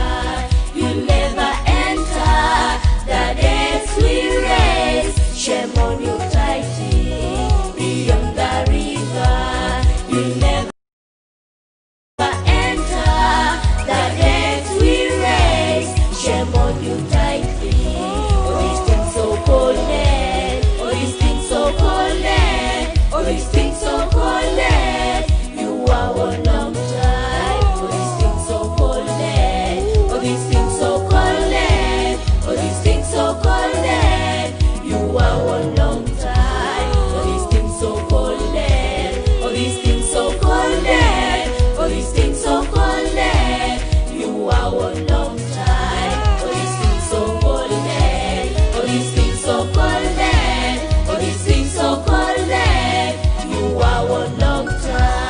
you never enter. The depths we raise, shame on you, tighty. Beyond the river, you never enter. The depths we raise, shame on you, tightly. Oh, these things so cold, oh, these things so cold, oh, these things so cold. You are one long time. Oh, these things so cold, oh, these things so cold, oh, these things so cold. You are one long time. Oh, these things so cold, oh, these things so cold, oh, these things so cold. You are one long time. Oh, these things so cold, oh, these things so cold, oh, these things so cold. You are one long time.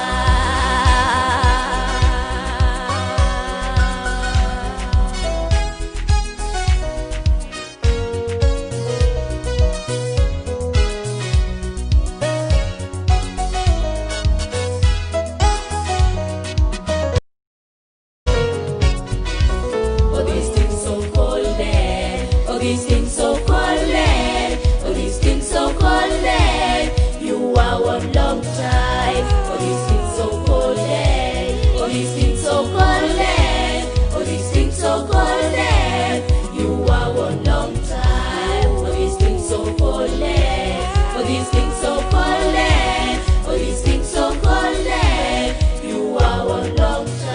Oh, these things so cold, oh, these things so cold, oh, these things so cold. You are one long time. Oh, these things so cold, oh, these things so cold, oh, these things so cold. You are one long time. Oh, these things so cold, oh, these things so cold, oh, these things so cold. You are one long time.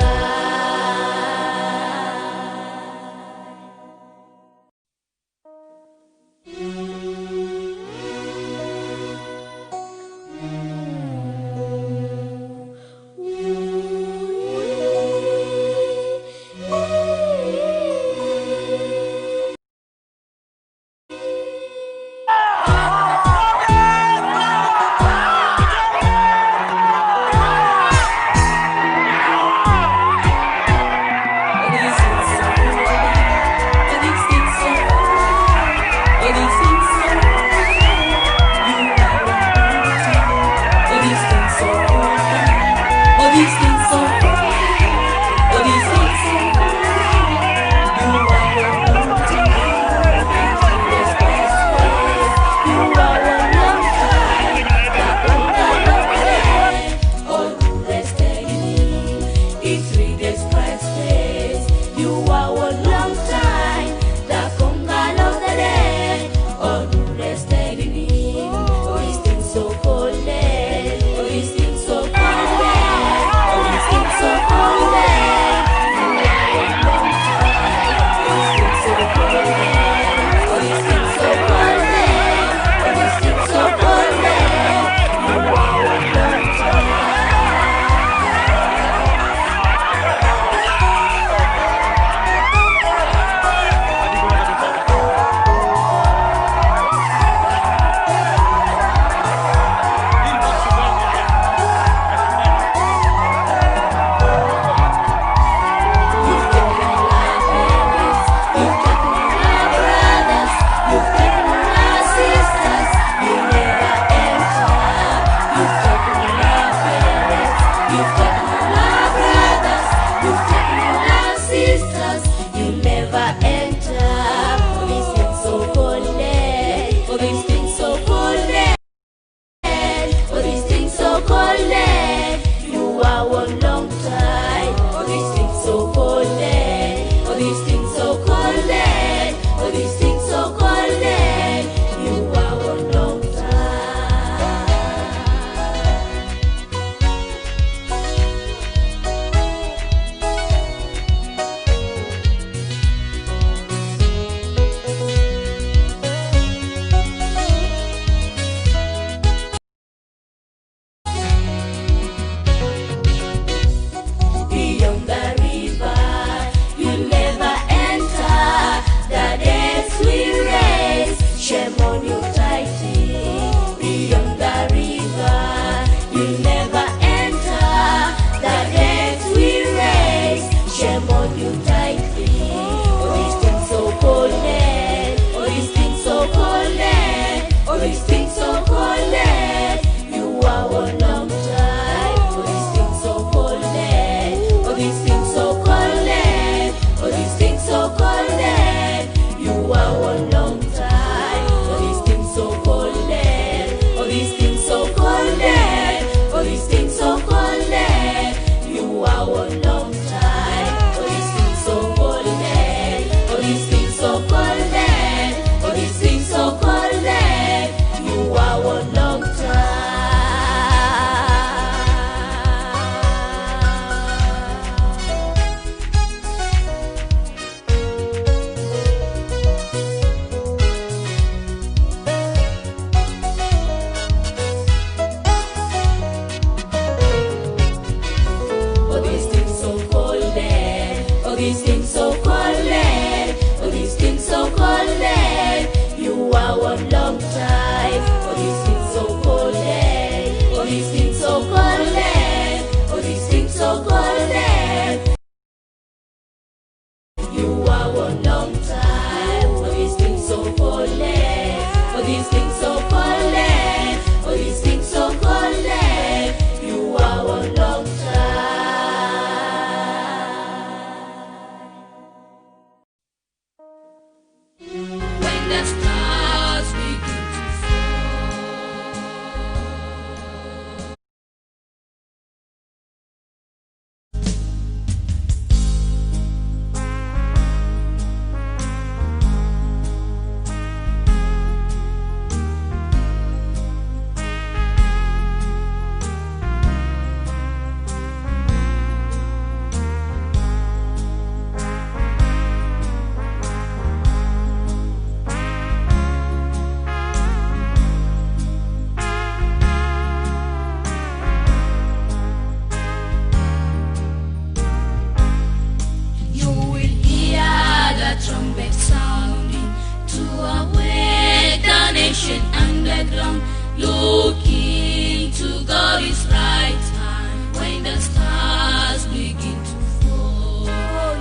these things so called, oh these things so called, you are one long time. Beyond the river, you'll never enter. The depths will raise, shame on you, tighty. Beyond the river, you'll never enter. The depths will raise, shame on you, tighty. Oh, these things so cold, oh, these things so cold, oh, these things so cold. You are one long time. Oh, these things so cold, oh, these things so cold, oh, these things so cold. You are one long time. Oh, these things so cold, oh, these things so cold, oh, these things so cold. You are one long time. Oh, these things so cold, oh, these things so cold, oh, these things so cold. You are one long time. Oh, these things so cold, oh, these things so cold, oh, these things so cold. You are one long time. Oh, these things so cold, oh, these things so cold, oh, these things so cold. You are one long time. Oh, these things so cold, oh, these things so cold, oh, these things so cold. You are one long time. When the stars begin to fall. You will hear the trumpet sounding to awake the nation underground, looking to God is right hand when the stars begin to fall.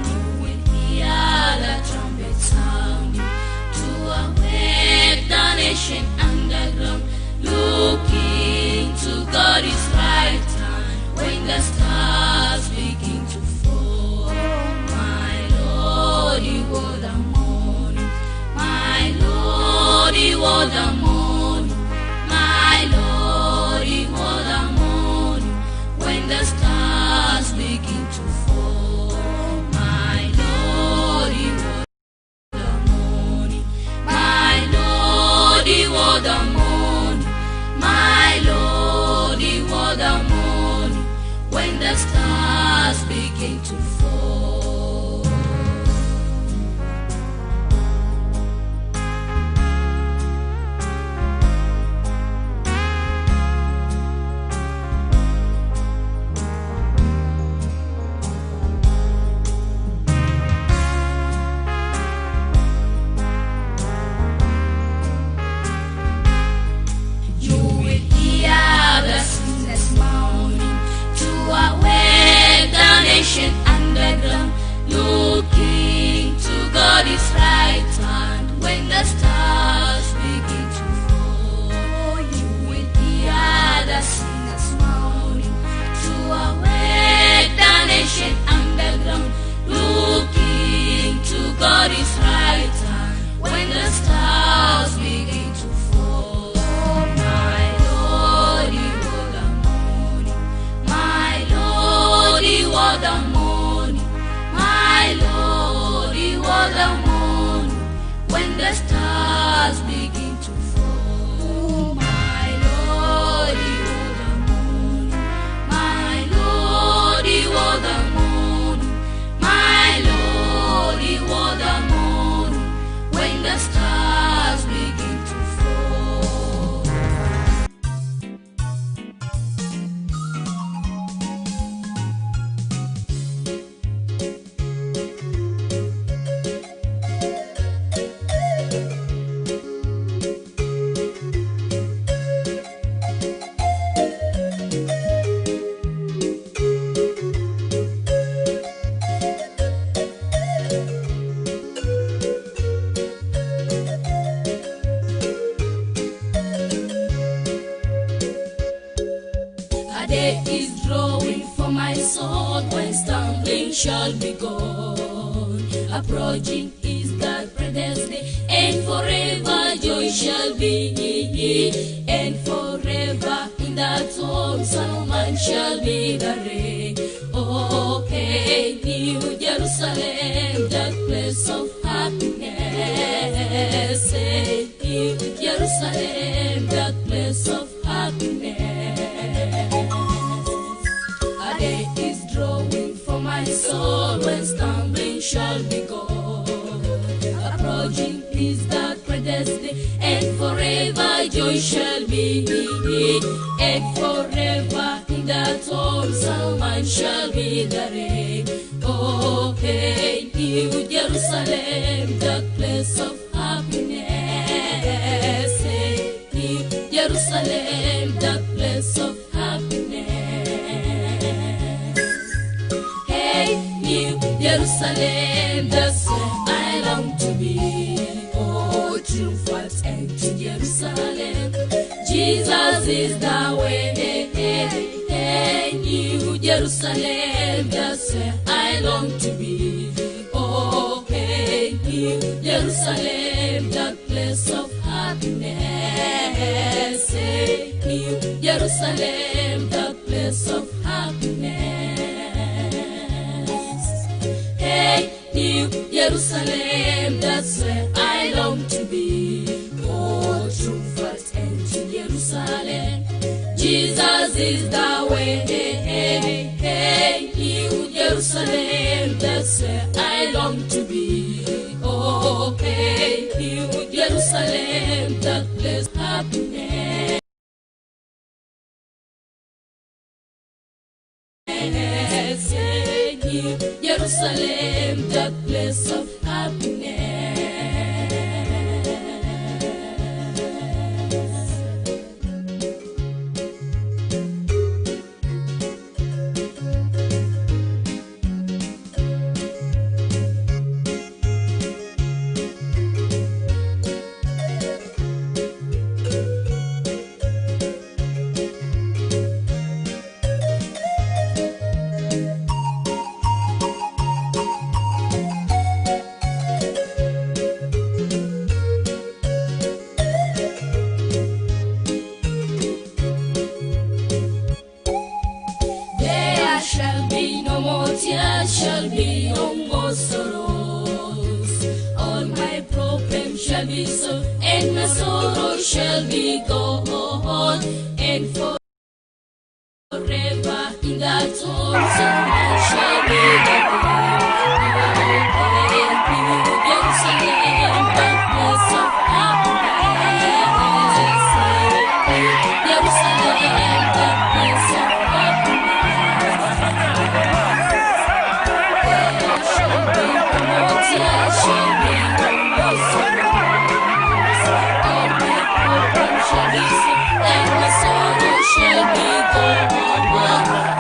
You will hear the trumpet sounding to awake the nation underground, looking to God is right hand when the stars begin to fall. My Lord, you were the morning. My Lord, you were the morning. My Lord, you were the morning. When the stars begin to fall. My Lord, you were the morning. My Lord, you were the morning. My Lord, you were the morning. When the stars begin to fall. You will hear the sickness moaning to awake the nation and When the stars begin to fall, my Lord, you the moon, my Lord, you are the moon, my Lord, you are the moon. When the stars begin to fall. A day is drawing for my soul when stumbling shall be gone. Approaching is that presence day, and forever joy shall be. And forever in that home someone shall be the ray. Oh, hey, New Jerusalem, that place of happiness. Hey, New Jerusalem, that place of happiness. A day is drawing for my soul when stumbling shall be gone. Approaching is that predestined, and forever joy shall be. And forever in that home someone shall be the rain. Oh, hey, New Jerusalem, that place of happiness. Hey, New Jerusalem, that place of happiness. Hey, New Jerusalem, that's where I long to be. Oh, triumphant and to Jerusalem, Jesus is the way. Hey, New Jerusalem, that's where I long to be. Oh, hey, New Jerusalem, that place of happiness. Hey, New Jerusalem, that place of happiness. Hey, New Jerusalem, that's where I long to be. Oh, triumphant and to Jerusalem, Jesus is the way. Hey, New Jerusalem, that's where I long to be. Oh, hey, New Jerusalem, that place happiness. Hey, New Jerusalem, that place of happiness. There shall be no more tears, shall be no more sorrows. All my problems shall be solved, and my sorrow shall be gone. And forever in that home, someone shall be the Jerusalem, the place of happiness. Jerusalem, the place of happiness. There shall be no more tears, shall be no more sorrows. All my problems shall be solved, and my sorrow shall be gone.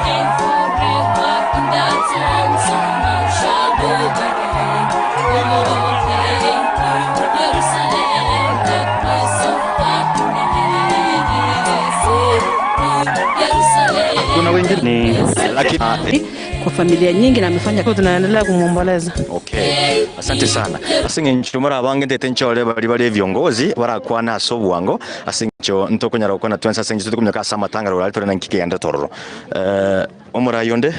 And forever in that home, someone shall be the rain. Oh, hey, Jerusalem, that place of happiness. Jerusalem, Kuna wengine lakini kwa familia nyingi na amefanya tunaendelea kumwomboleza. Okay. Asante sana. Asing'encho mara abange ndete nchore bari bari viongozi barakwana ase obwango asing'encho ntokonyara gokwana twensi asing'encho tokomenya ase amatangaro orari tore na nkikegenda tororo. Omorai onde?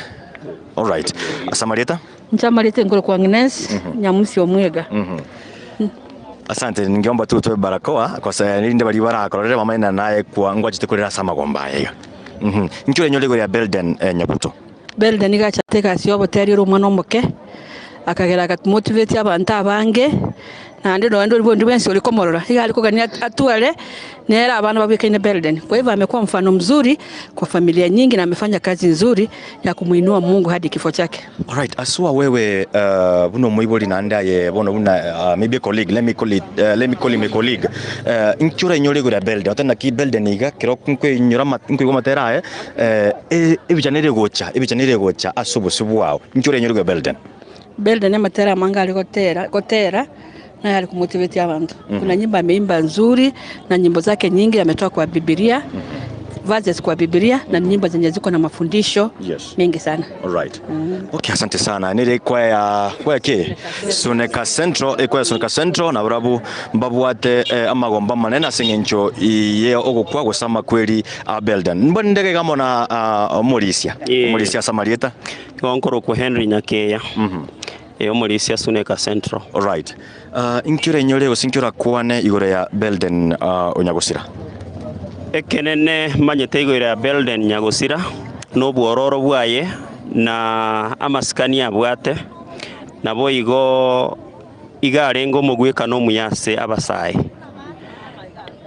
Alright. Asamarieta? nchamarite ngoro kwa Agnes nyamusi omwega. Asante, ningeomba tu utoe barakoa kwa sababu nilinde bali barakorere mama ina naye kwa ngwachite kurera ase amagomba aya iga. Inki orenyore igoro ya Belden Nyabuto? Belden nigo achate egasi y'oboteria ore omwana omoke, akagera akamotivate abanto abange, naende nonye ndori bonde bwensi ore komorora, iga are kogania atware nere abana babwekaine Belden. Kwa hivyo amekuwa mfano mzuri kwa familia nyingi na amefanya kazi nzuri ya kumuinua Mungu hadi kifo chake. Alright, aswa wewe buna omoibori naende aye bono buna maybe a colleague, let me call it, let me call him a colleague. Inki orainyore igoro ya Belden? Oteba naki Belden iga kero nkoinyora ama nkoigwa amatera aye ebicha nere egocha, ebicha nere egocha ase obosio bwao. Inki orainyore igoro ya Belden? Belden amatera amange are gotera gotera naye are komotivetia abanto. Kuna nyimbo ameimba nzuri na nyimbo zake nyingi ametoa kwa Bibilia, verses kwa Bibilia na ni nyimbo zenye ziko na mafundisho mengi sana. Alright. Okay, asante sana. Nere ekwaya ya kwaya ki? Suneka Central, ekwaya Suneka Central nabarabwo mbabwate amagomba amanene ase eng'encho ye ogokwa gose amakweri a Belden. Mbone ndege iga amo na omorisia. Omorisia ase amarieta. Igo nkorokwa Henry Nyakeya, ee omorisia Suneka Central. Alright. Inki orenyore gose inki orakwane igoro ya Belden o Nyagosira? Ekenene manyete igoro ya Belden Nyagosira nobwororo bwaye na amasikani abwate, naboigo iga arenge omogwekano omuya ase abasae.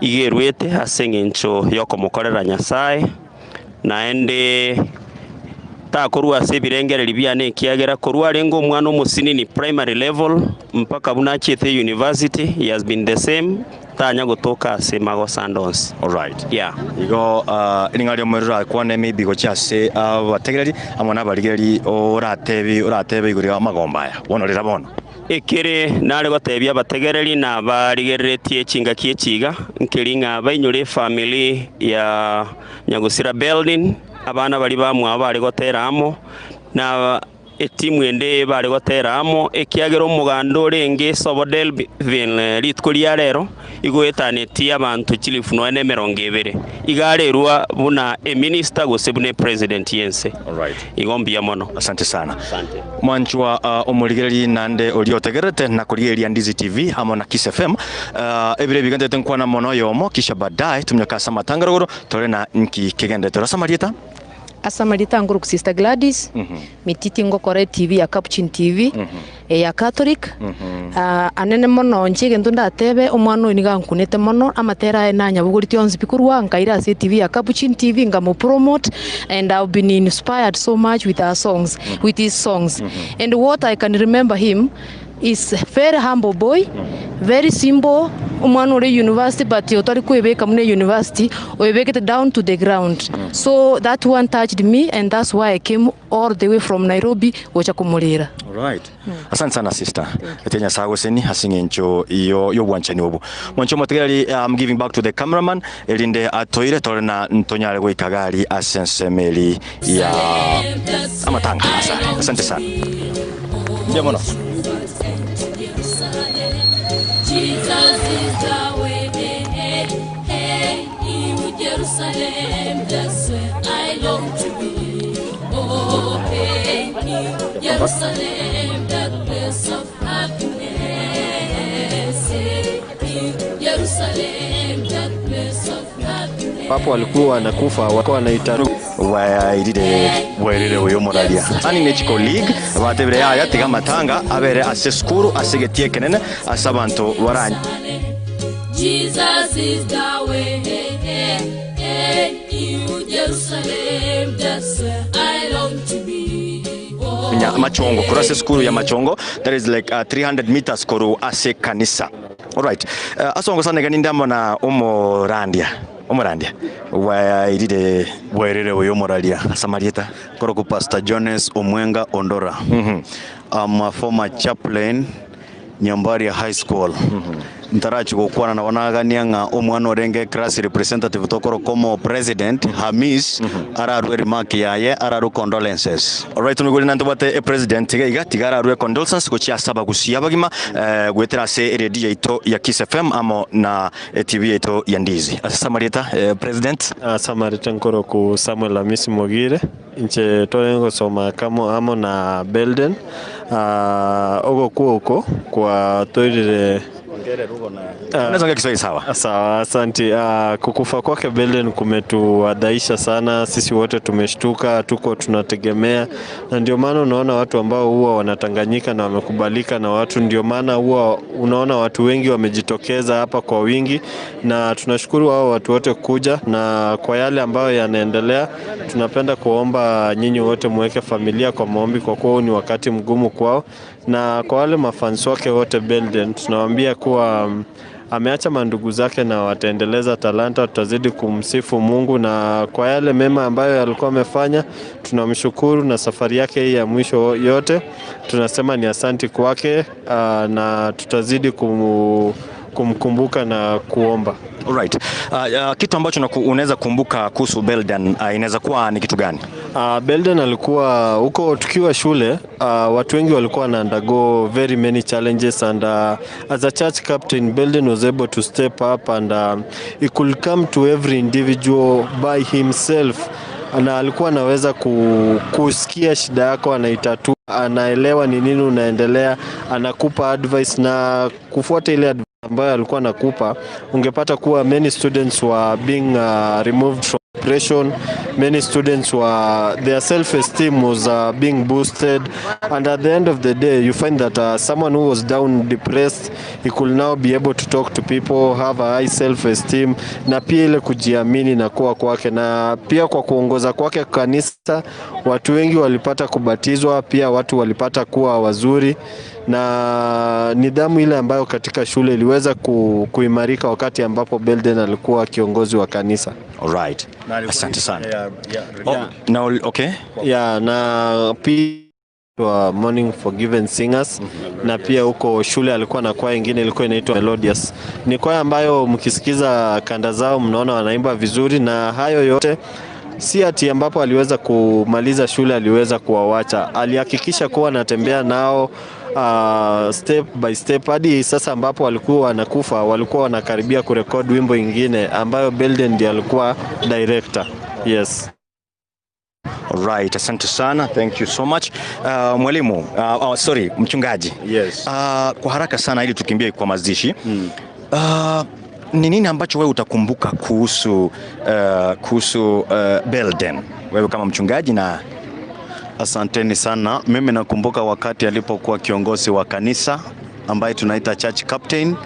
Iga erwete ase engencho y'okomokorera Nyasae, naende takorua ase ebirengererio biane ekiagera korwa arenge omwana omosinini primary level mpaka buna achiete university he has been the same tanya gotoka ase magoso ande onsi. Alright. Yeah. Igo ring'ana ri'omoerio orakwane maybe gochia ase abategereri amo nabarigereri oratebi oratebe igoro y'amagomba aya. Bono rera bono. Ekere nare gotebia abategereri na abarigereretie chingaki echi iga, nkeri ng'a bainyore efamiri ya nyagosira Beldin, abana baria bamwabo bare gotera amo, na etimu ende bare gotera amo, ekiagera omoganda orenge ase Delvin rituko ria rero igoetanetie abanto chilifu nonya na emerongo ebere, iga arerwa buna eminister gose buna epresident y'ense. Igo mbuya mono. Asante sana. Mwanchwa omorigereria naende oria otegererete na korigereria Ndizi TV amo na Kiss FM. Ebiro ebi ntagete nkwana mono oyomo kisha baadaye tominyoke ase amatanga rogoro tore na nki kegenderete. Ore ase amarieta? Ase amarieta nkorokwa Sister Gladys, Mititi ngokora eTV ya Capuchin TV, eya Catholic, anene mono inche egento ndatebe omwana oyo nigo ankunete mono, amatera aye nanyabogoreti onsi pi korwa nkaira ase eTV ya Capuchin TV nkamopromote and I've been inspired so much with her songs, with his songs. And what I can remember him is very humble boy, very simple, omwana ore university but otari kwebeka buna university, oyebekete down to the ground. So that one touched me and that's why I came all the way from Nairobi gocha komorera. Alright. Asante sana sister. Ete Nyasaye agoseni ase eng'encho yo y'obwanchani obo. Mwanche omotegereri I'm giving back to the cameraman erinde atoire tore na ntonyare goika gari ase ensemo eri ya amatanga asare. Asante sana. Mbuya mono. Jesus is the way, hey, hey, in Jerusalem, that's where I long to be. Oh, hey, in Jerusalem, that place of happiness. Hey, in Jerusalem, that place of happiness. Papo walikuwa wanakufa walikuwa wanaita Wairire wairire oyo moraria ani ne chicolleague batebire yaya tiga amatanga abere ase esukuru ase egetie ekenene ase abanto baranye Jesus is the way, hey, hey, hey, in Jerusalem, that's where I long to be. Oh, Nya machongo korwa ase esukuru ya machongo that is like 300 meters korwa ase ekanisa alright ase ogosana iga ninde amo na omorandia omorandia wairire Wairire oyo omoraria ase amarieta Koroku Pastor Jones Omwenga Ondora. I'm a former chaplain Nyambaria High School. Ntarachi gokwana nabo nagania ng'a omwana orenge class representative tokoroka omo president Hamis ararue remark yaye ararue condolences. Alright omigori nante obwate epresident iga iga tiga ararue condolences gochia ase abagusia abagima goetera ase eredio yaito ya Kiss FM amo na eTV yaito ya Ndizi. Ase amarieta president. Ase amarieta nkoroku Samuel Hamisi Mogire, inche tore ngosoma kamo amo na Belden, ogokwa oko kwatoirire. Unaweza ongea Kiswahili sawa? Sawa, asante. Kukufa kwake Belden kumetuadhaisha sana, sisi wote tumeshtuka, tuko tunategemea, na ndio maana unaona watu ambao huwa wanatanganyika na wamekubalika na watu, ndio maana huwa unaona watu wengi wamejitokeza hapa kwa wingi, na tunashukuru hao watu wote kuja, na kwa yale ambayo yanaendelea, tunapenda kuomba nyinyi wote muweke familia kwa maombi, kwa kuwa huu ni wakati mgumu kwao, na kwa wale mafans wake wote Belden, tunawaambia kuwa ameacha mandugu zake na wataendeleza talanta, tutazidi kumsifu Mungu na kwa yale mema ambayo alikuwa amefanya, tunamshukuru na safari yake hii ya mwisho yote tunasema ni asanti kwake, na tutazidi kumkumbuka na kuomba. Alright. Kitu ambacho unaweza kumbuka kuhusu Belden inaweza kuwa ni kitu gani? Belden alikuwa huko tukiwa shule, watu wengi walikuwa na undergo very many challenges and as a church captain Belden was able to step up and he could come to every individual by himself, na alikuwa anaweza kusikia shida yako, anaitatua, anaelewa ni nini unaendelea, anakupa advice na kufuata ile advice ambayo alikuwa anakupa, ungepata kuwa many students were being removed from depression, many students were, their self esteem was being boosted, and at the end of the day you find that someone who was down depressed, he could now be able to talk to people, have a high self esteem, na pia ile kujiamini na kuwa kwake, na pia kwa kuongoza kwake kanisa, watu wengi walipata kubatizwa, pia watu walipata kuwa wazuri, na nidhamu ile ambayo katika shule iliweza kuimarika wakati ambapo Belden alikuwa kiongozi wa kanisa. Alright. Asante sana. Oh, na okay. Yeah, na pia wa Morning Forgiven Singers, na pia huko shule alikuwa na kwaya ingine ilikuwa inaitwa Melodious. Ni kwaya ambayo mkisikiza kanda zao mnaona wanaimba vizuri, na hayo yote si ati ambapo aliweza kumaliza shule aliweza kuwawacha, alihakikisha kuwa anatembea nao step by step hadi sasa ambapo walikuwa wanakufa, walikuwa wanakaribia kurekodi wimbo ingine ambayo Belden ndiye alikuwa director. Yes. Alright, asante sana. Thank you so much. Mwalimu, oh, sorry, mchungaji. Yes. Kwa haraka sana ili tukimbie kwa mazishi. Ni nini ambacho wewe utakumbuka kuhusu Belden? Wewe kama mchungaji na Asanteni sana. Mimi nakumbuka wakati alipokuwa kiongozi wa kanisa ambaye tunaita church captain,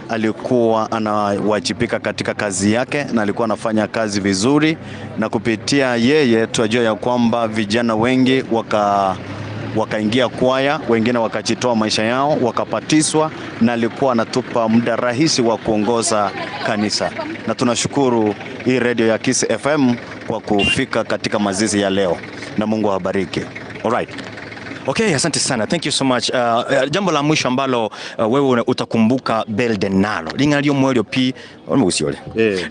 alikuwa anawajibika katika kazi yake na alikuwa anafanya kazi vizuri, na kupitia yeye tunajua ya kwamba vijana wengi wakaingia kwaya, wengine wakajitoa maisha yao, wakapatiswa, na alikuwa anatupa muda rahisi wa kuongoza kanisa, na tunashukuru hii radio ya Kiss FM kwa kufika katika mazizi ya leo, na Mungu awabariki. Alright. Okay, asante sana. Thank you so much. Jambo la mwisho ambalo wewe utakumbuka Belden nalo. Lingalio mwelio pi omugusiole.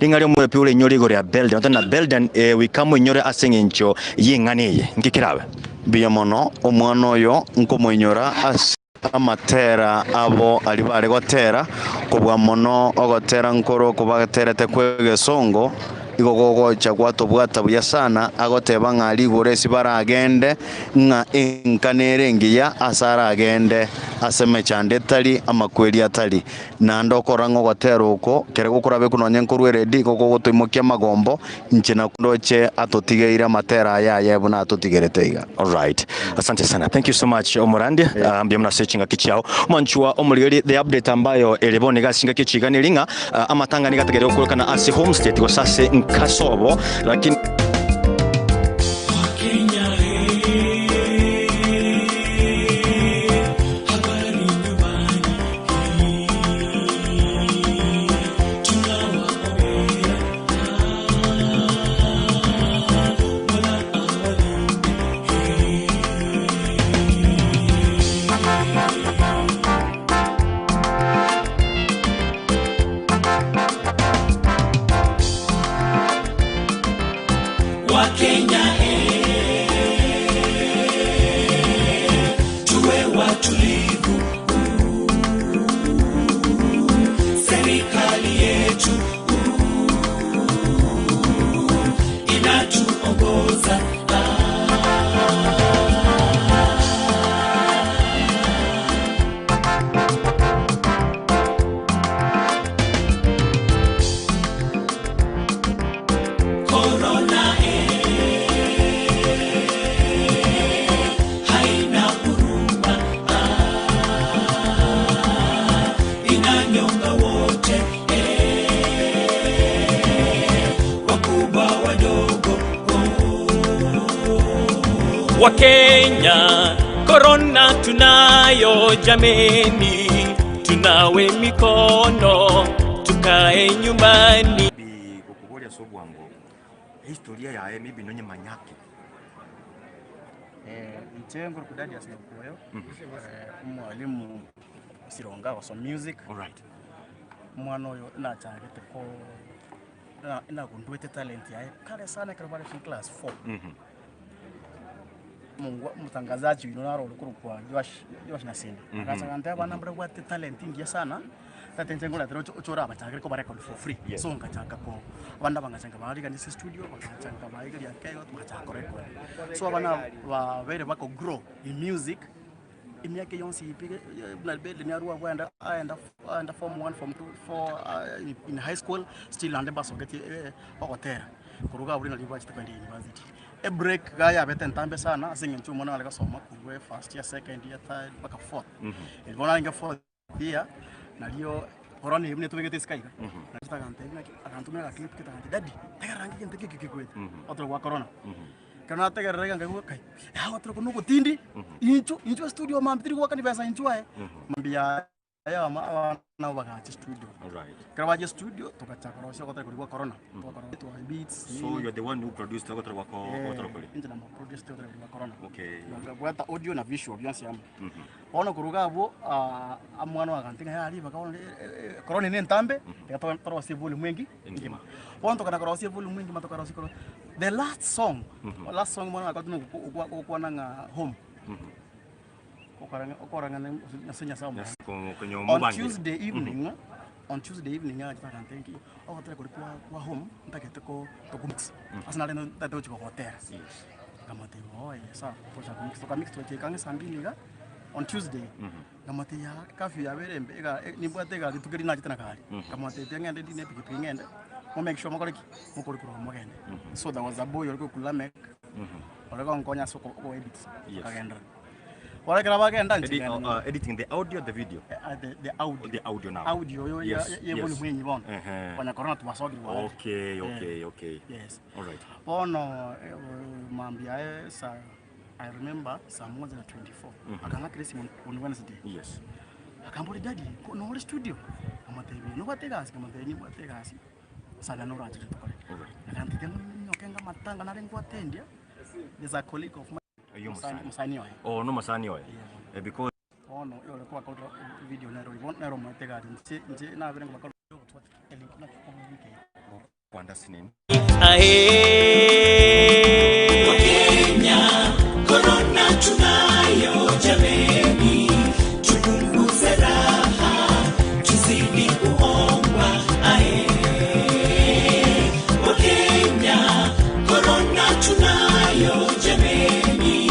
Lingalio mwelio pi ule nyori gore ya Belden. Otana Belden wikamwe nyore aseng'encho ying'aniye. Nkikirawe. Mbuya mono omwana oyo nkomoinyora ase amatera abo ari bare gotera kobwa mono ogotera nkoro kobaterete kwegesongo igo gogocha gwatobwata buya sana agoteba ng'a rigoro esi baragende ng'a enka nere engiya ase aragende ase emechando etari amakweri atari naende okora ng'a ogotera oko kere gokorabe nonya nkorwa eredi igo gogotoimokia amagombo inche nakundoche atotigeire amatera aya aye buna atotigerete iga. Alright. Asante sana. Thank you so much Omorandi. Yeah. Mbia mna searching kichao. Mwanchwa omuliri the update ambayo elebone gasinga kichigani linga amatanga nigategere okulekana ase homestead gosase nkasobo lakini Wakenya, korona tunayo jameni, tunawe mikono tukae nyumbani. Gokoboria ase obwango, ehistoria yaye maybe nonyemanye ake. Inche nkorokwa Darius Nyakuoyo, omwalimu Sironga agosoma music. Omwana oyo nachagete ko nagundwete talent yaye kare sana ekero bare in class four. Omongwa omotangazaji oino naro ore korokwa Joash Joash Nasinde. Agacha agantebia abana mbarabwate talent engiya sana, tata inche nkoretere oche oche orabachakere koba record for free. Yes. So ngachaka ko abande aba ngachaka nkabaarigania ase estudio, bagacha nkabaigeria ake igo togachaka korecord. So abana aba babeire bako grow in music, emiaka eye yonsi pi buna Belden arwa abwo aenda aenda aenda form one, form two, four in high school, still naende mbasogetie ogotera. Korwa iga abwo nario bachete kogenda university. Ebreak iga yabete entambe sana ase eng'encho omwana nare gosoma korwa efirst year, second year, third mpaka fourth. Eri bono arenge fourth year, nario korona eywo buna etobegete isiko iga, nachete agantebia naki, agantomera agaclip gete agantebia daddy, tegerera ng'a egento eke kegoeta, ogotera gwa korona. Ekero nategerera iga nkaigwa kai, yaani ogotera okwo nogotindi, inchuo inchuo estudio mambia tiri goakania besa inchuo aye, mambia yaye abana nabo bagacha estudio. Ekero bacha estudio, togachaka korosia ogotera koria gwa korona, togakora twa beats So nini. you are the one who produced ogotera gwa ko- ogotera koria? Inche namo produced ogotera koria gwa korona. Okay. Nkabwata audio na visual bionsi amo. Bono korwa iga abwo, omwana oyo agantiga ng'a yaya ribaga bono korona ere entambe, tiga torosie evolume engi engima. Bono tokana korosia evolume engima tokarosia koro the last song, last song bono nakorete ogokwana ng'a home. Okorang'ana ase Nyasae omonene. On Tuesday evening, on Tuesday evening agachete agantebia nki, ogotera koria kwa kwa home ntagete ko tokomix, ase nare ntagete gochia gogotera. Nkamotebia oo eh sawa, togocha komix, tokamix togaika ang'e saa mbili iga, on Tuesday, nkamotebia yaa curfew yabeire embe ega nimbwate egari rituko erio nachete na gari, nkamotebia ng'ende ndine epikipiki ng'ende, mo make sure mokore ki? Mokore korwa mogende. So there was a boy ore korwa Lamek, ore gonkonya ase oko edit, Yes. akagenderera. Bono ekero bagenda inche Edi- ngenda uh, editing the audio the video the, the audio. The audio now. Audio yo Yes, ye yes. volume enyi bono. Ehe. Konya corona twasokire bware. Okay, okay, okay. Yes. All right. Bono mambia aye sa I remember saa moja na 24. Akang'akera esimu on Wednesday. Yes. Akamboria daddy, ko nore studio? Nkamotebia nobwate egasi? Nkamotebia nimbwate egasi. Saga norachire tokore. All right. Akantebia ng'o nyoke amatanga nare ngwatendia. There's a colleague of mine. Oyio Mosani omosani. mosani oye. Oh, nomosani oye. Eh, because Bono oyore kwakorire video nero igo nero omanyete egari inche inche nabere ngobakora Kwanda sinini. Wakenya, korona tunayo jameni, tupunguze raha, tuzidi kuomba ae. Wakenya, korona tunayo jameni,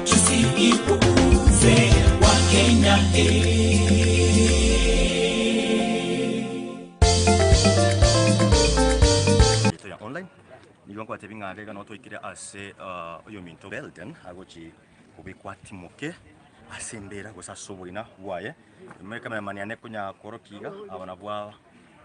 tusiipuuze Wakenya eh. Yaito ya online nigo nkobatebia ng'a iga nabo twaikire ase oyominto Belden agochi kobekwa atimoke ase embera gose ase oboina bwaye. Ime cameraman yane konya korokia iga aba nabwo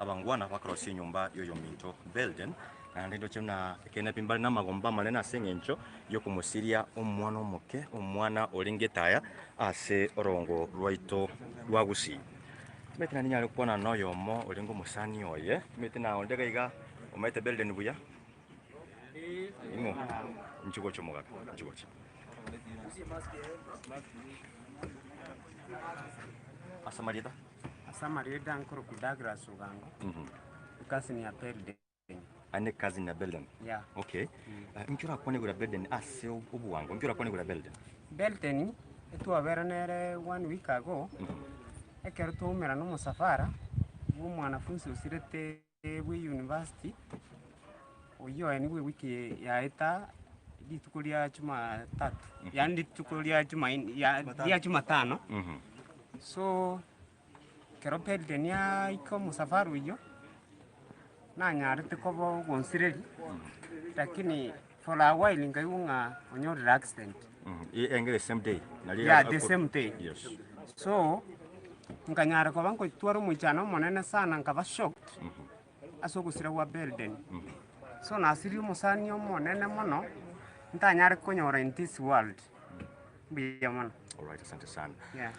abangwana bakorosia enyomba ya oyominto Belden naende ndoche buna ekeene pi mbare namagomba amanene ase eng'encho yokomosiria omwana omoke omwana orenge etaya ase orongo rwaito rwa Gusii. Timanyeti naende ninyare gokwana noyomo orenge omosani oye, timanyeti na onde iga iga omanyete Belden buya? Ing'o? Inchuo gocha omogaka, inchuo gocha. Ase amarieta? Ase amarieta nkorokwa Douglas Ogango, cousin ya Belden. Ane cousin ya Belden? Yeah. Okay. Inki orakwane igoro ya Belden ase obwango? Inki orakwane igoro ya Belden? Belden, etwabera nere one week ago, ekero twaumerana omosafara bwa omwanafunzi osirete bwa university, oyio oenigwe ewiki eye yaeta rituko ria jumatatu, yaani rituko ria jumaine ya ria jumatano, so ekero Belden yaika omosafara oyio, nanyarete koba ogonsireri, lakini for a while nkaigwa ng'a onyorire accident. Enge the same day? Nari Yeah, the same day. Yes. So, nkanyara koba nkotwara omoichano omonene sana nkaba shocked ase ogosira gwa Belden. So nasirie omosani omonene mono. ntanyare konyora in this world. Mbuya mono. Alright, asante sana. Yeah.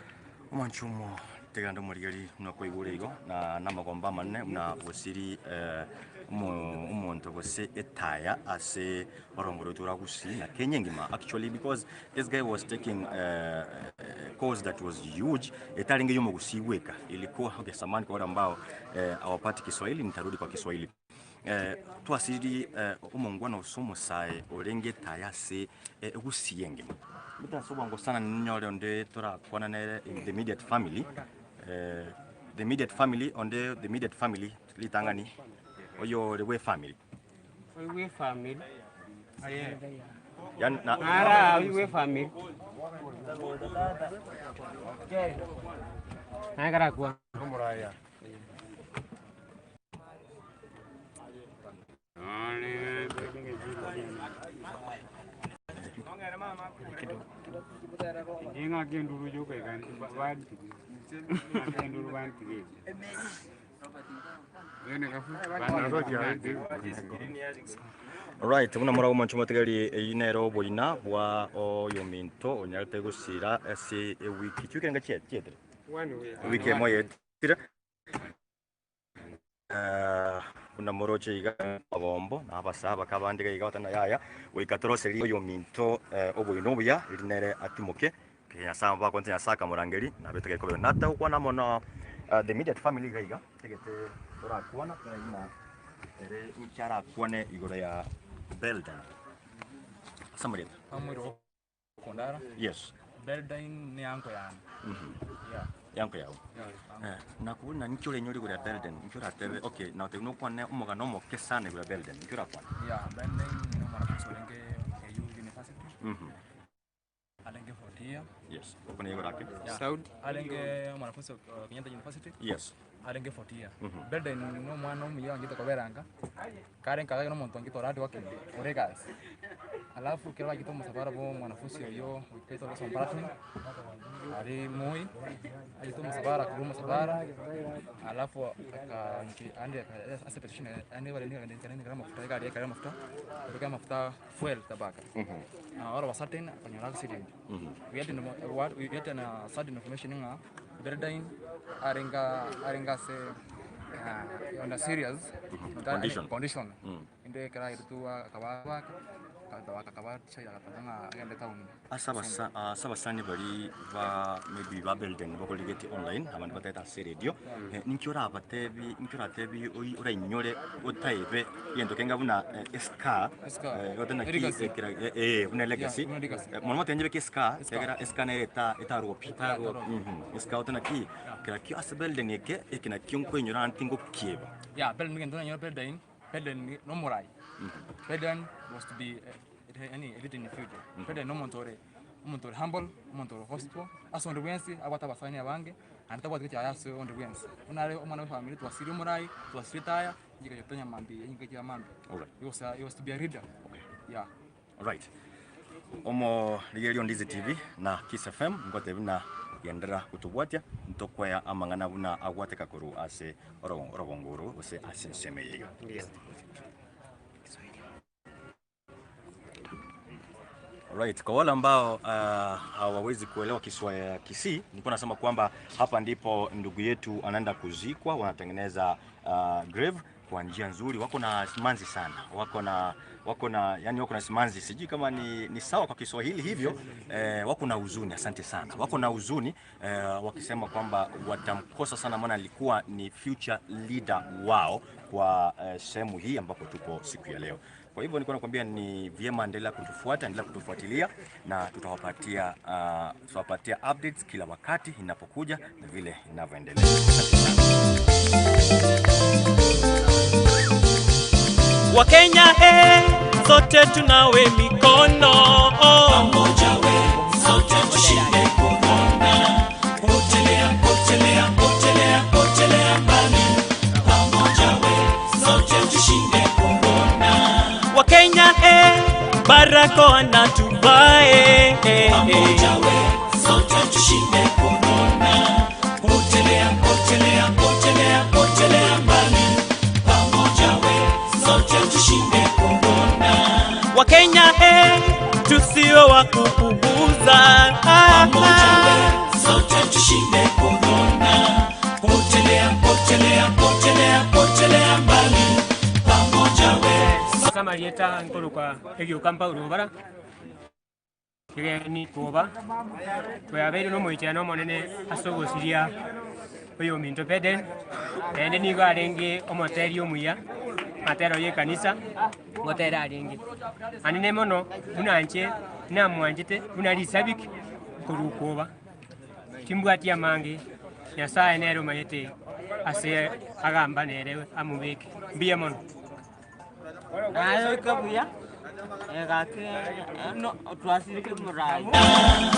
Omwanchi omo teganda omorigeri buna kwaigure igo na namagomba amanene buna gosiri eh, omo- omonto gose etaya ase orongo rwaito rwa Gusii na Kenya engima actually because this guy was taking eh, a cause that was huge etarenge ya omogusii bweka ilikuwa okay, samahani kwa wale ambao eh, hawapati Kiswahili nitarudi kwa Kiswahili eh, twasiriri eh, omongwana ose omosae orenge etaya ase eh, Gusii engima Mbete ase obwango sana ninyore onde torakwana nere in the immediate family eh, the immediate family onde the immediate family ritang'ani oyo ore bwe family Oyo bwe family. Yani na Ara oyo bwe family. Nagara kwa. Alright, buna moragwo mwanche motigari eyio nere oboina bwa oyominto onyarete gosira ase ewiki chiwiki enga chietire? Ewiki emo yetire. Buna moroche iga abombo na abasaa baka abande iga iga batari na yaya, goika toroserie oyominto oboina obuya, eri nere atimoke. Nyasae bakonte Nyasae akamorangeria, nabete gekobero. Natagokwana amo na the immediate family iga iga, tagete torakwana tore buna ere inki arakwane igoro ya Belden. Ase amarieta. Amwire okondara. Yes. Belden ne uncle yane. Yeah. Yanko yao. Yeah. Eh, nakobuna ninki orenyore igoro ya Belden? Ninki oratebe? Okay, nagotebi nokwane omogano omoke sana igoro ya Belden. Ninki orakwane? Yeah, Belden ne omwanafunzi orenge KU University. Arenge fourth year. Yes. Okone igoro ake. Yeah. Arenge omwanafunzi o Kenyatta University. Yes. Arenge fourth year. Belden no omwana omuya oanchete koberanga, kare nkagaki na omonto ongete ore hard working, ore egasi. Alafu ekero bagete omosafara bwa omwanafunzi oyio oitwa Lawson Palatine, aria Moi, agete omosafara akarwa omosafara, alafu aka ande ase petition ande amafuta egari ekare amafuta, ebeke amafuta fuel tabaka. All of a sudden akanyora accident. We had we had a sudden information ng'a Beldine arenge arenge ase on a serious Condition. condition. Ende ekero aeretwe akaba akaba agataka ng'a agende town. Ase abasa ase abasani baria ba maybe ba Belden bakorigetie online abande batagete ase eredio, ninki orabatebi ninki oratebi oi orainyore otaebe egento kenga buna escar Escar. ote naki Elegacy. ekera eh buna elegacy Yeah, buna legacy. mono mote njebeke escar Escar. ekiagera escar nere eta etarwo pi Etarwo pi. Escar ote naki kera kio ase Belden eke eke nakio nkoinyora naende tingokieba. Yeah, Belden egento nainyora Belden, Belden nomorai. Belden was to be yaani a leader in the future. Belden nomonto ore omonto ore humble, omonto ore hospitable, ase onde bwensi abwate abasani abange, naende tabwati gochaya ase onde bwensi. Buna are omwana bwe efamiri twasirie omorai, twasirie etaya, inche tonya mambia, inche kia mambia. Alright. He was, he was to be a leader. Okay. Yeah. Alright. Omorigereria o Ndizi TV na Kiss FM ngotebi buna genderera gotobwatia ntokwea amang'ana buna agwateka korwa ase orogongo oro gose ase ensemo eye iga. Right, kwa wale ambao hawawezi kuelewa Kiswahili Kisii, nilikuwa nasema kwamba hapa ndipo ndugu yetu anaenda kuzikwa, wanatengeneza grave kwa njia nzuri, wako na simanzi sana, wako na wako na yani wako na simanzi, sijui kama ni, ni sawa kwa Kiswahili hivyo eh, wako na huzuni. Asante sana, wako na huzuni eh, wakisema kwamba watamkosa sana, maana alikuwa ni future leader wao kwa eh, sehemu hii ambapo tupo siku ya leo. Kwa hivyo nilikuwa nakwambia ni vyema, endelea kutufuata, endelea kutufuatilia na tutawapatia tutawapatia updates kila wakati inapokuja na vile inavyoendelea. Asante sana. Wakenya eh, sote tunawe mikono Pamoja we, sote tushinde korona. Potelea, potelea, potelea, potelea mbali. Pamoja we, sote tushinde korona. Wakenya eh, barakoa na tuvae Pamoja we, sote tushinde korona. Potelea, potelea, potelea, potelea mbali. Pamoja we, sote tushinde korona. Wakenya eh, wa kuuguza. Pamoja we, sote tushinde korona. Potelea, potelea, potelea, potelea mbali. Pamoja we. Ase amarieta nkorokwa egioka Paulo Obara, kegeni koba, twabeire nomoichano omonene ase ogosiria oyominto Beden, naende nigo arenge omoteri omuya, amatero ya ekanisa, ngotera arenge. Anene mono buna inche namwanchete buna risabiki korwa okoba, timbwati amange, Nyasaye nere omanyete ase agamba nere amobeke. Mbuya mono. Naye buya egaki no twasirike morai.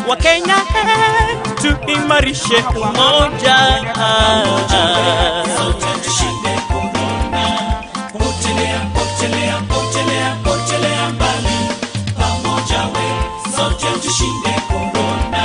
Wakenya tuimarishe umoja. Sote tushinde korona. Potelea, potelea, potelea, potelea mbali. Pamoja we, sote tushinde korona.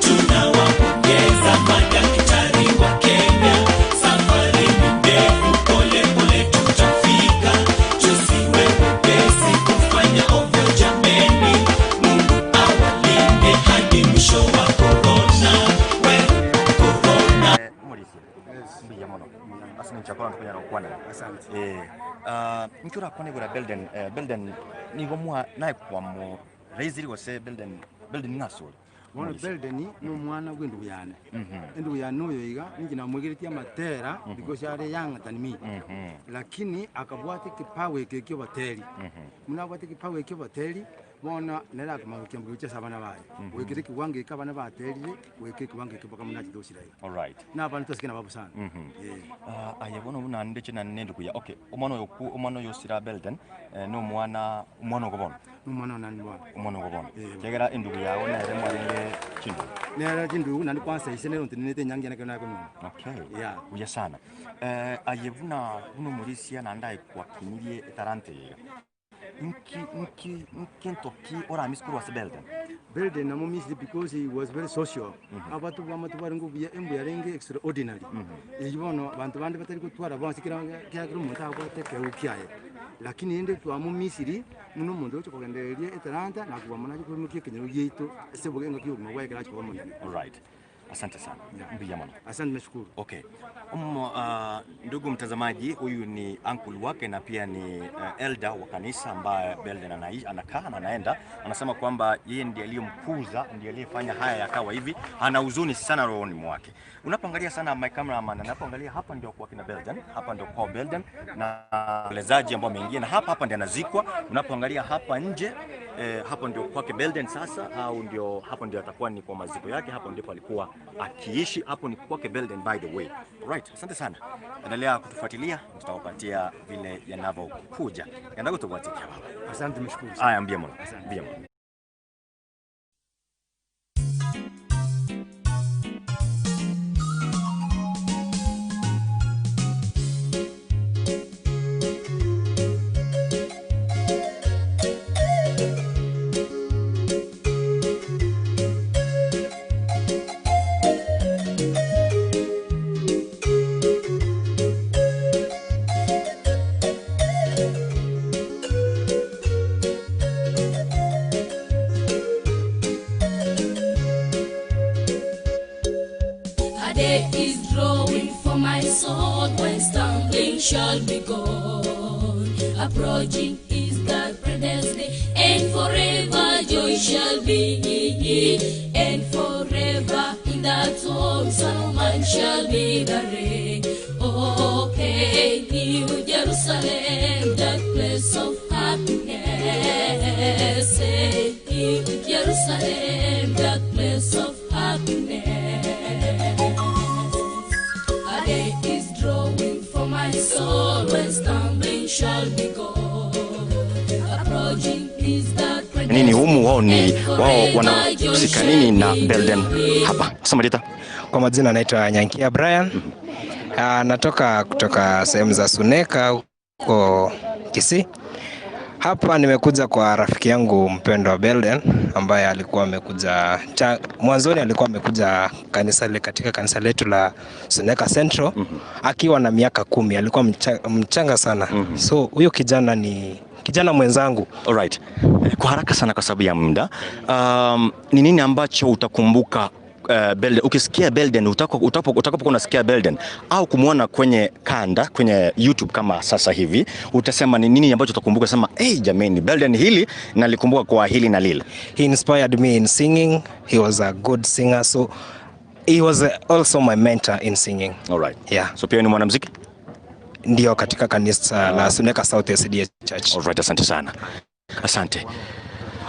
Tunawapongeza madaktari wa Kenya, safari ni ndefu, pole pole tutafika. Tusiwe wepesi kufanya ovyo jameni, Mungu awalinde hadi mwisho wa korona. We korona. Murisia mbuya mono ase eng'encho yakora ntokonyara gokwanera eh inki orakwane igoro ya Belden Belden nigo mwa naye kwamo raisiri gose Belden Belden ng'a asore Bono Belden na omwana bwa endugu yane. Endugu yane oyo iga ninche namwegeretie amatera because are younger than me. Lakini akabwata ekipawa eke kia oboteri. Buna abwate ekipawa eke kia oboteri, bono nere akamanya gochia gochia ase abana baye. Goikera ekiwango eke abana baterire, goika ekiwango eke mpaka buna achete gosira iga. Alright. Na abana twasike nababo sana. Eh. Ah, aye bono buna ndeche naende na endugu ya okay omwana oyo ku omwana oyo osira Belden na omwana omwana ogo bono. Nomwana one naende bono. Omwana ogo bono. Ekiagera endugu yao nere mwarenge chindugu. Nere chindugu naende kwansa ise nere ontenenete enyangi yane ekero nakonywa. Okay. Yeah. Buya sana. Eh, aye buna buna omorisia naende aye kwakinirie etalanta eye iga, inki inki nkento ki oramisie korwa ase Belden? Belden namomisiri because he was very social. Abanto bw'amato barenge obuya embu yarenge extraordinary. Eyio bono abanto bande batari gotwara bonsi kera kera omonto abwate ekerogo kiaye. Lakini rende twamomisiri Buna omonto ogochia kogendereria etalanta na kobua mono ache koimokia ekenyoro giaito ase oboge engaki y'obogima bwaye ekero achia koba omonene. Alright. Asante sana. Mbuya mono. Asante nashukuru. Okay. Ndugu mtazamaji, huyu ni uncle wake na pia ni elder wa kanisa ambaye Belden anakaa na anaenda. Anasema kwamba yeye ndiye aliyemkuza, ndiye aliyefanya haya yakawa hivi. Ana huzuni sana rohoni mwake. Unapoangalia sana my cameraman, anapoangalia hapa ndio kwa kina Belden, hapa ndio kwa Belden na mwelezaji ambao ameingia na hapa hapa ndio anazikwa. Unapoangalia hapa nje hapo ndio kwake Belden sasa, au ndio hapo ndio atakuwa ni kwa maziko yake, hapo ndipo alikuwa akiishi, hapo ni kwake Belden by the way. Right, asante sana. Endelea kutufuatilia, tutawapatia vile yanavyokuja. Endelea kutufuatilia baba. Asante, nashukuru. Aya, mbia mono. Mbia mono. A day is drawing for my soul when stumbling shall be gone. Approaching is that present day, and forever joy shall be. And forever in that home Solomon shall be the reign. Oh, hey, New Jerusalem, that place of happiness. Hey, New Jerusalem, that place of happiness. A day is drawing for my soul when stumbling shall be gone. Approaching is that Nini humu wao ni wao wanahusika nini na Belden hapa? Sema Dita. Kwa majina naitwa Nyankia Brian. Natoka kutoka sehemu za Suneka huko Kisii. Hapa nimekuja kwa rafiki yangu mpendwa Belden ambaye alikuwa amekuja mwanzoni alikuwa amekuja kanisa katika kanisa letu la Suneka Central akiwa na miaka 10, alikuwa mchanga sana. So huyo kijana ni kijana mwenzangu. Alright. Kwa haraka sana kwa sababu ya muda, ni nini ambacho utakumbuka Belden? Ukisikia Belden, utakapokuwa unasikia Belden au kumwona kwenye kanda kwenye YouTube kama sasa hivi, utasema ni nini ambacho utakumbuka? Sema hey, jameni, Belden hili nalikumbuka kwa hili na lile. He inspired me in singing. He was a good singer, so he was also my mentor in singing. Alright. Yeah. So pia ni mwanamuziki? Ndio, katika kanisa la Suneka South SDA Church. Alright, asante sana. Asante.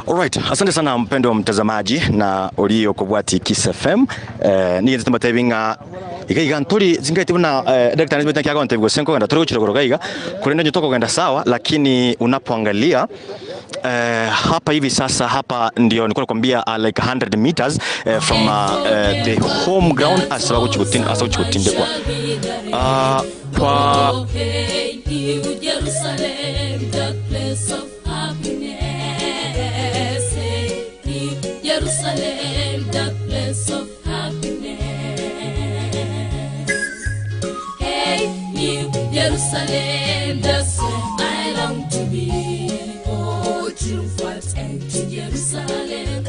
Alright, asante sana mpendo wa mtazamaji na ulio kobwati Kiss FM. Nigeze tumbatebinga iga nturi zingaiti buna Dr. Elizabeth Kyago ntebgo senko ganda turi guchirogoro gaiga kurenda nyotoko ganda sawa, lakini unapoangalia hapa hivi sasa, hapa ndio nilikuwa nakwambia like 100 meters from the home ground asababu chikutindekwa kwa Hey, New Jerusalem, that place of happiness. Hey, New Jerusalem, that place of happiness. Hey, New Jerusalem, that's where I long to be. Oh, triumphant and to Jerusalem.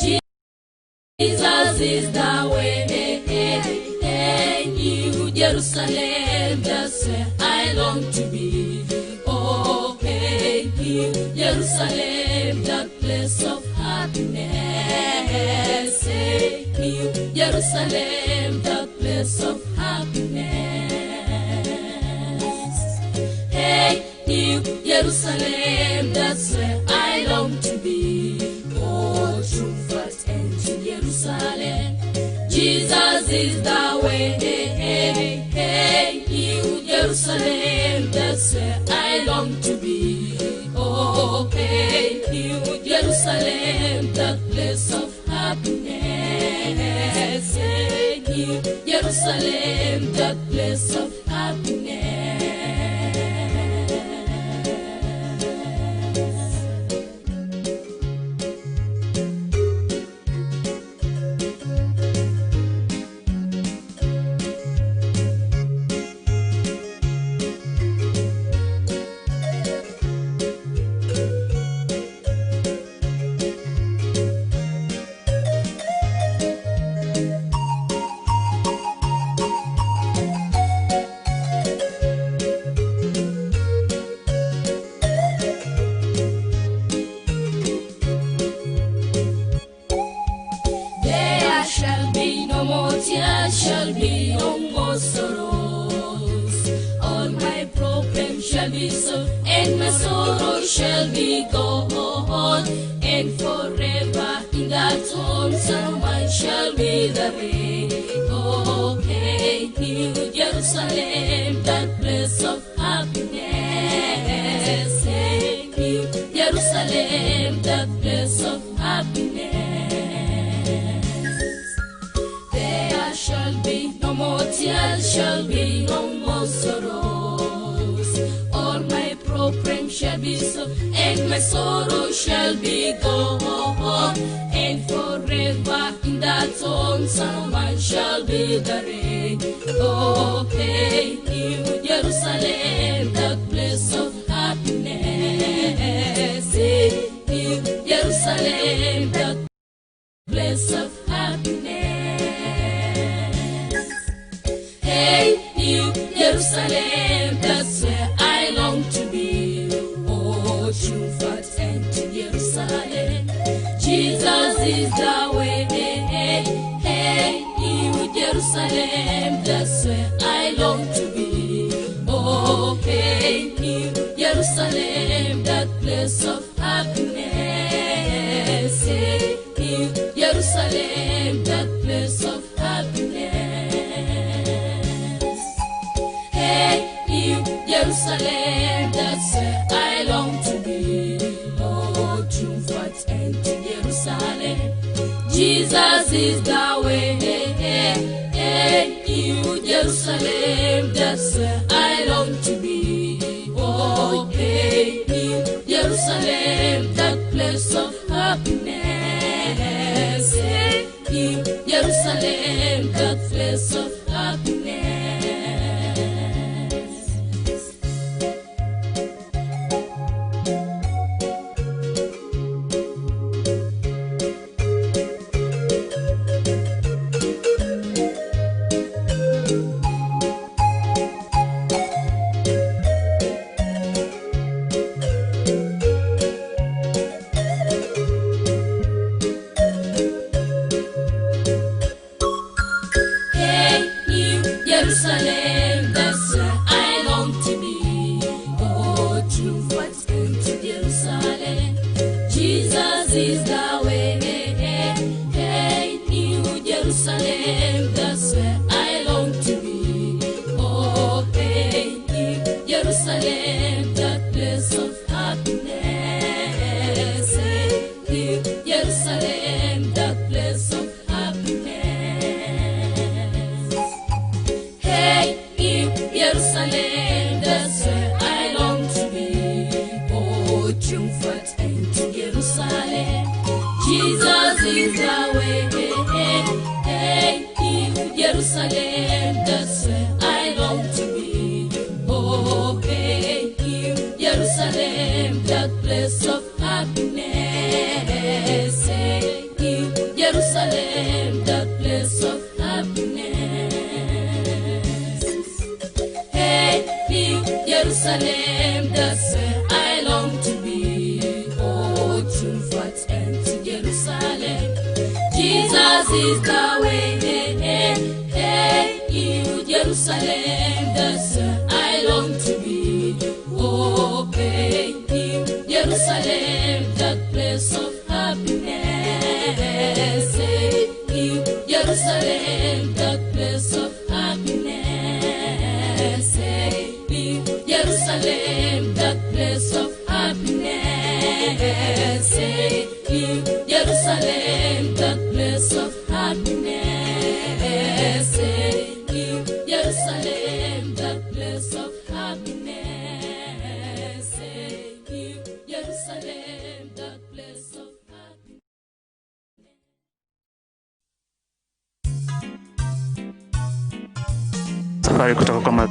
Jesus is the way. Hey, New Jerusalem, that's where I long to be. Oh, hey, New Jerusalem, that place of happiness. Hey, New Jerusalem, that place of happiness. Hey, New Jerusalem, that's where I long to be. Oh, triumphant and to Jerusalem. Jesus is the way. Hey, New Jerusalem, that's where I long to be. Oh, hey, New Jerusalem, that place of happiness. Hey, New Jerusalem, that place of happiness. There shall be no more tears, shall be no more sorrows. All my problems shall be solved, and my sorrow shall be gone. And forever in that home, someone shall be the way. Oh, hey, New Jerusalem, that place of happiness. Hey, New Jerusalem, that place of happiness. There shall be no more tears, shall be no more sorrows. All my problems shall be solved, and my sorrow shall be gone. And forever in that home, someone shall be the rain. Oh, hey, New Jerusalem, that place of happiness. Hey, New Jerusalem, that place of happiness. Hey, New Jerusalem, that's where I long to be. Oh, triumphant and to Jerusalem, Jesus is the way. Hey, New Jerusalem, that's where I long to be. Oh, hey, New Jerusalem, that place of happiness. Hey, New Jerusalem, that place of happiness. Hey, New Jerusalem, that's where I long to be. Oh, triumphant and to Jerusalem, Jesus is the way. Hey, New Jerusalem, that's where I long to be. Oh, hey, New Jerusalem. Jerusalem, that place of happiness. Hey, New Jerusalem, that place of happiness. Hey, New Jerusalem, that's where I long to be. Oh, triumphant into Jerusalem, Jesus is the way. Hey, New Jerusalem, that's where I long to be. Oh, hey, New Jerusalem, that place of happiness. Hey, New Jerusalem, that place of happiness. Hey, New Jerusalem, that's where I long to be. Oh, triumphant into Jerusalem, Jesus is the way. Hey, New Jerusalem, that's where I long to be. Oh, hey, New Jerusalem, that place of happiness. Hey, New Jerusalem, that place of happiness. Hey, New Jerusalem, that's where I long to be. Oh, triumphant into Jerusalem, Jesus is the way. Hey, New Jerusalem, that's where I long to be. Oh, hey, New Jerusalem, that place of happiness. Hey, New Jerusalem, that place of happiness. Hey, New Jerusalem, that place of happiness. Hey, New Jerusalem, that place of happiness. Hey, New Jerusalem, that place of happiness. Hey, New Jerusalem, that place of happiness. Safari kutoka kwa ma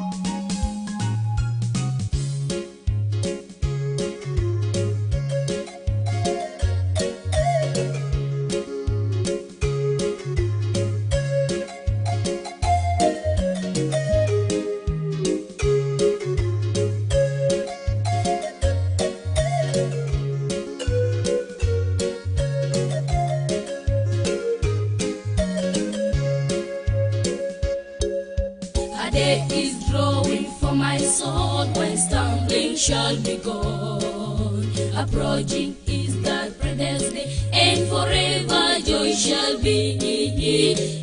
A day is drawing for my soul when stumbling shall be gone. Approaching is that present day, and forever joy shall be.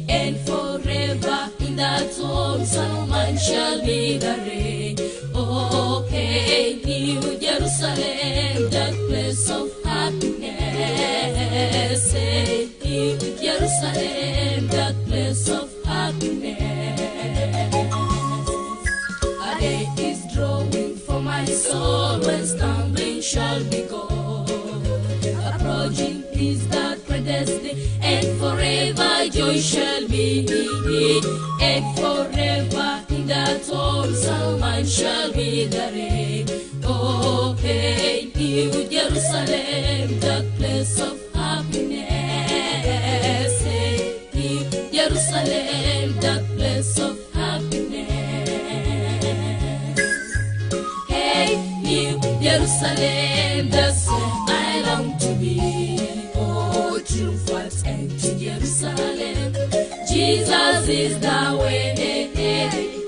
And forever in that home someone shall be the rain. Oh, hey, New Jerusalem, that place of happiness. Hey, New Jerusalem, that place of happiness. A day is drawing for my soul when stumbling shall be gone. Approaching is that predestined, and forever joy shall be. And forever in that home someone shall be the rain. Oh, hey, New Jerusalem, that place of happiness. Hey, New Jerusalem, that place of happiness. Hey, New Jerusalem, that's where I long to be. Oh, triumphant and Jerusalem, Jesus is the way.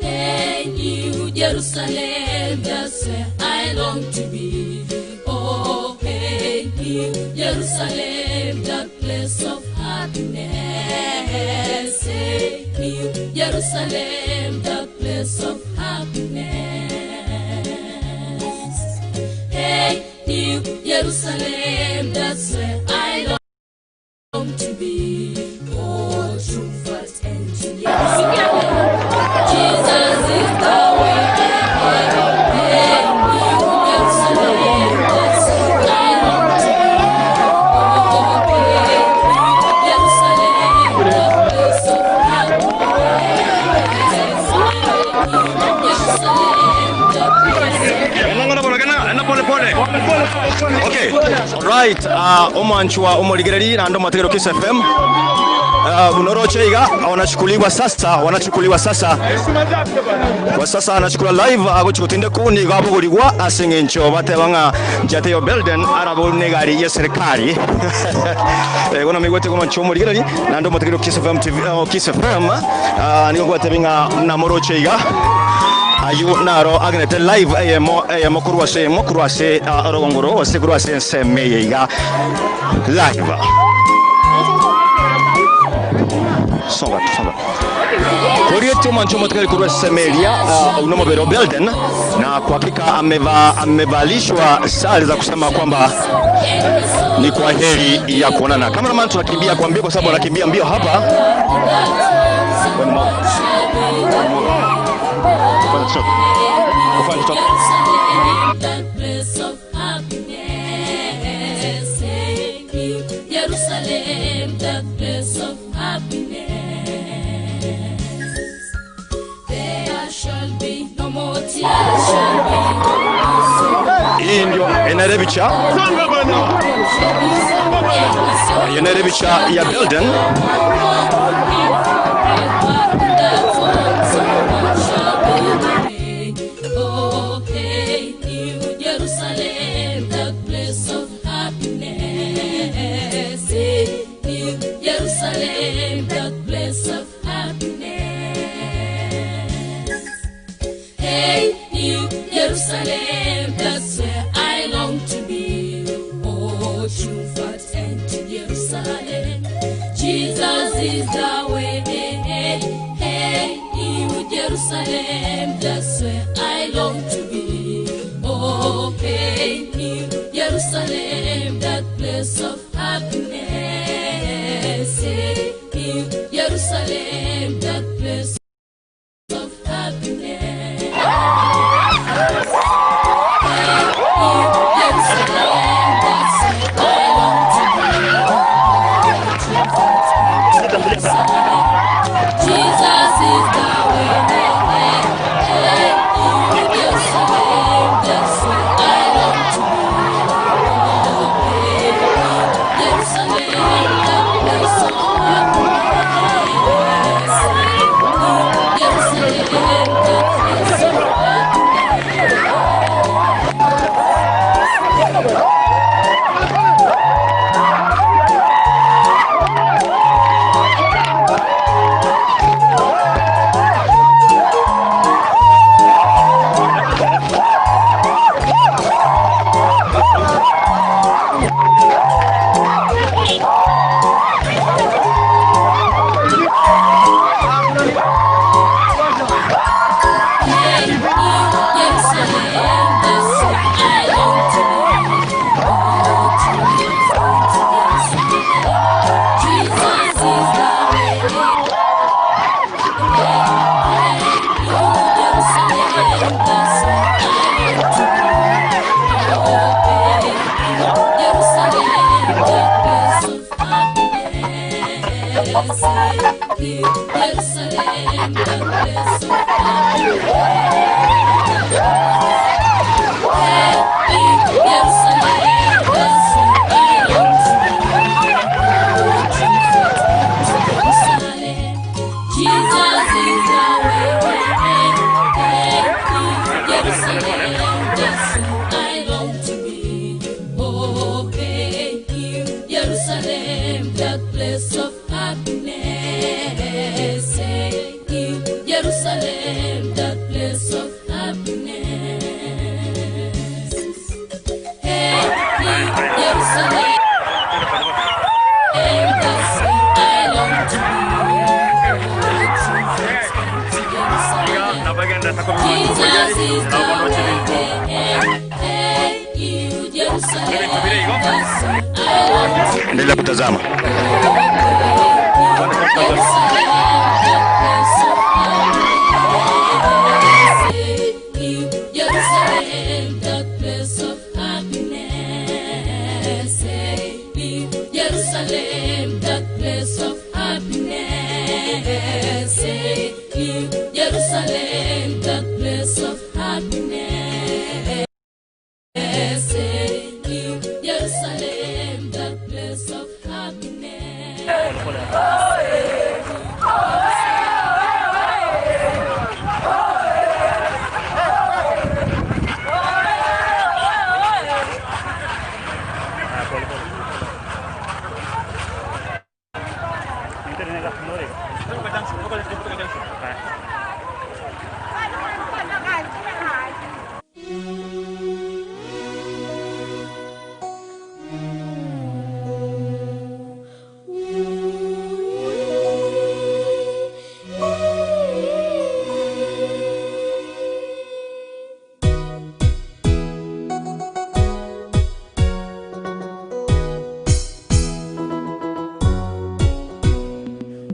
Hey, New Jerusalem, that's where I long to be. Oh, hey, New Jerusalem, that place of happiness. Hey, New Jerusalem, that place of happiness. Hey, New Jerusalem, that's where I long to be. Oh, triumphant and Jerusalem. Jesus is the way. Hey, New Jerusalem, that's where I Okay. Right, uh, omwanchwa omorigereri nando omotegero Kiss FM. Uh, bunoroche iga wanachukuliwa sasa, wanachukuliwa sasa. Kwa sasa anachukuliwa live agochigotinde kuni iga abogorigwa ase eng'encho bateba ng'a nchate yo Belden arabo negari ya serikali. Eh, bono migwete komancha omorigereri nando omotegero Kiss FM TV, oh, Kiss FM. Uh, nigo gwateba ng'a namoroche iga ayu naro agenete live eyemo eyemo korwa ase eyemo korwa ase ah, orogongoro gose korwa ase ensemo eye iga live songa tu, songa korieti omwancho omotigari korwa ensemo eria ah, uno omobere o Belden na kwa hakika ameva amevalishwa sare za kusema kwamba ni kwa heri ya kuonana. Cameraman tunakimbia kwa mbio kwa sababu anakimbia mbio hapa. That place of happiness, hey, New Jerusalem, that place of happiness. There shall be no more tears, shall be no more sorrow. Hii ndio inarebicha inarebicha ya Belden. Oh, hey, New Jerusalem, the place of happiness. Hey, New Jerusalem, the place of happiness. Hey, New Jerusalem, that's where I long to be. Oh, triumphant and to Jerusalem, Jesus is the way. Hey, hey, New Jerusalem, that's where I long to be. Oh, hey, New Jerusalem, that place of happiness. Hey, New Jerusalem, that place of happiness. Jesus is the way. Hey, Jerusalem, that's where I long to be. Jerusalem, that place of happiness. Jerusalem, that place of Jesus is the way. Jerusalem, that's where I long to be. Oh, hey, New Jerusalem, that place of happiness. Hey, New Jerusalem, that place of happiness. Hey, New Jerusalem, that's where I long to be. Jesus is the way. Hey, New Jerusalem, that's where I long to be. Endelea kutazama. Jerusalem, that place of happiness. Hey, Jerusalem, that place of happiness. Hey, Jerusalem, that place of happiness.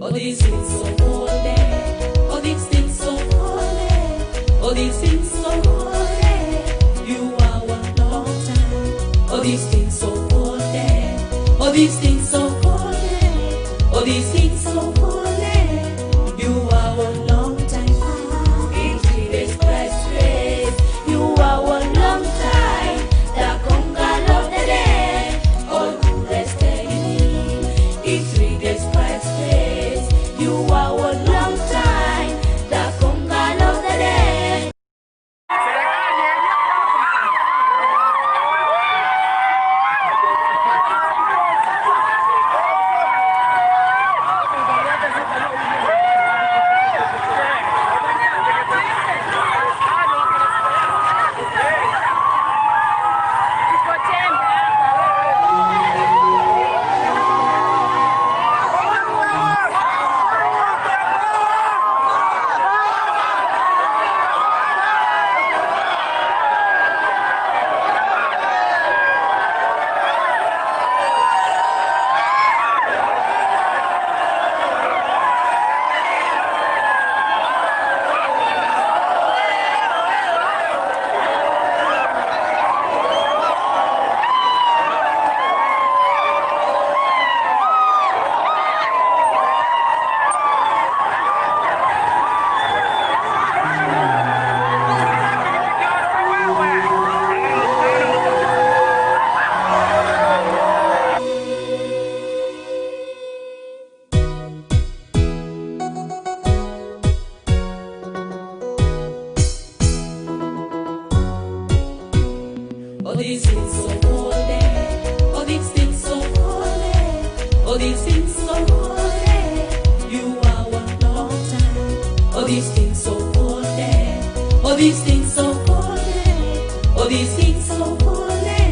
Oh, these things so holy. Oh, these things so holy. Oh, these things so holy. You are one long time. Oh, these things so holy. Oh, these things so holy. Oh, these things so holy. You are one long time. In Jesus Christ grace, you are one long time. The conqueror of the dead, all who rested in Him. In Jesus Christ grace, you are one long time. The conqueror of the dead. Oh, these things so holy. Oh, these things so holy. Oh, these things so holy. You are one long time. Oh, these things so holy. Oh, these things so holy. Oh, these things so holy.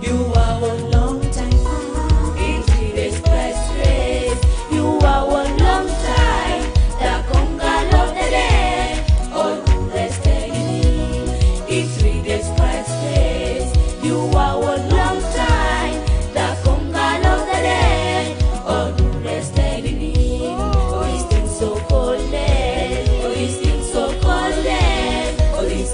You are one long time. In Jesus Christ grace, you are one long time. The conqueror of the dead, all who rested in Him. In Jesus Christ grace, you are one long time. The conqueror of the dead, all who rested in Him. Oh, these things so holy. Oh, these things so holy. Oh, these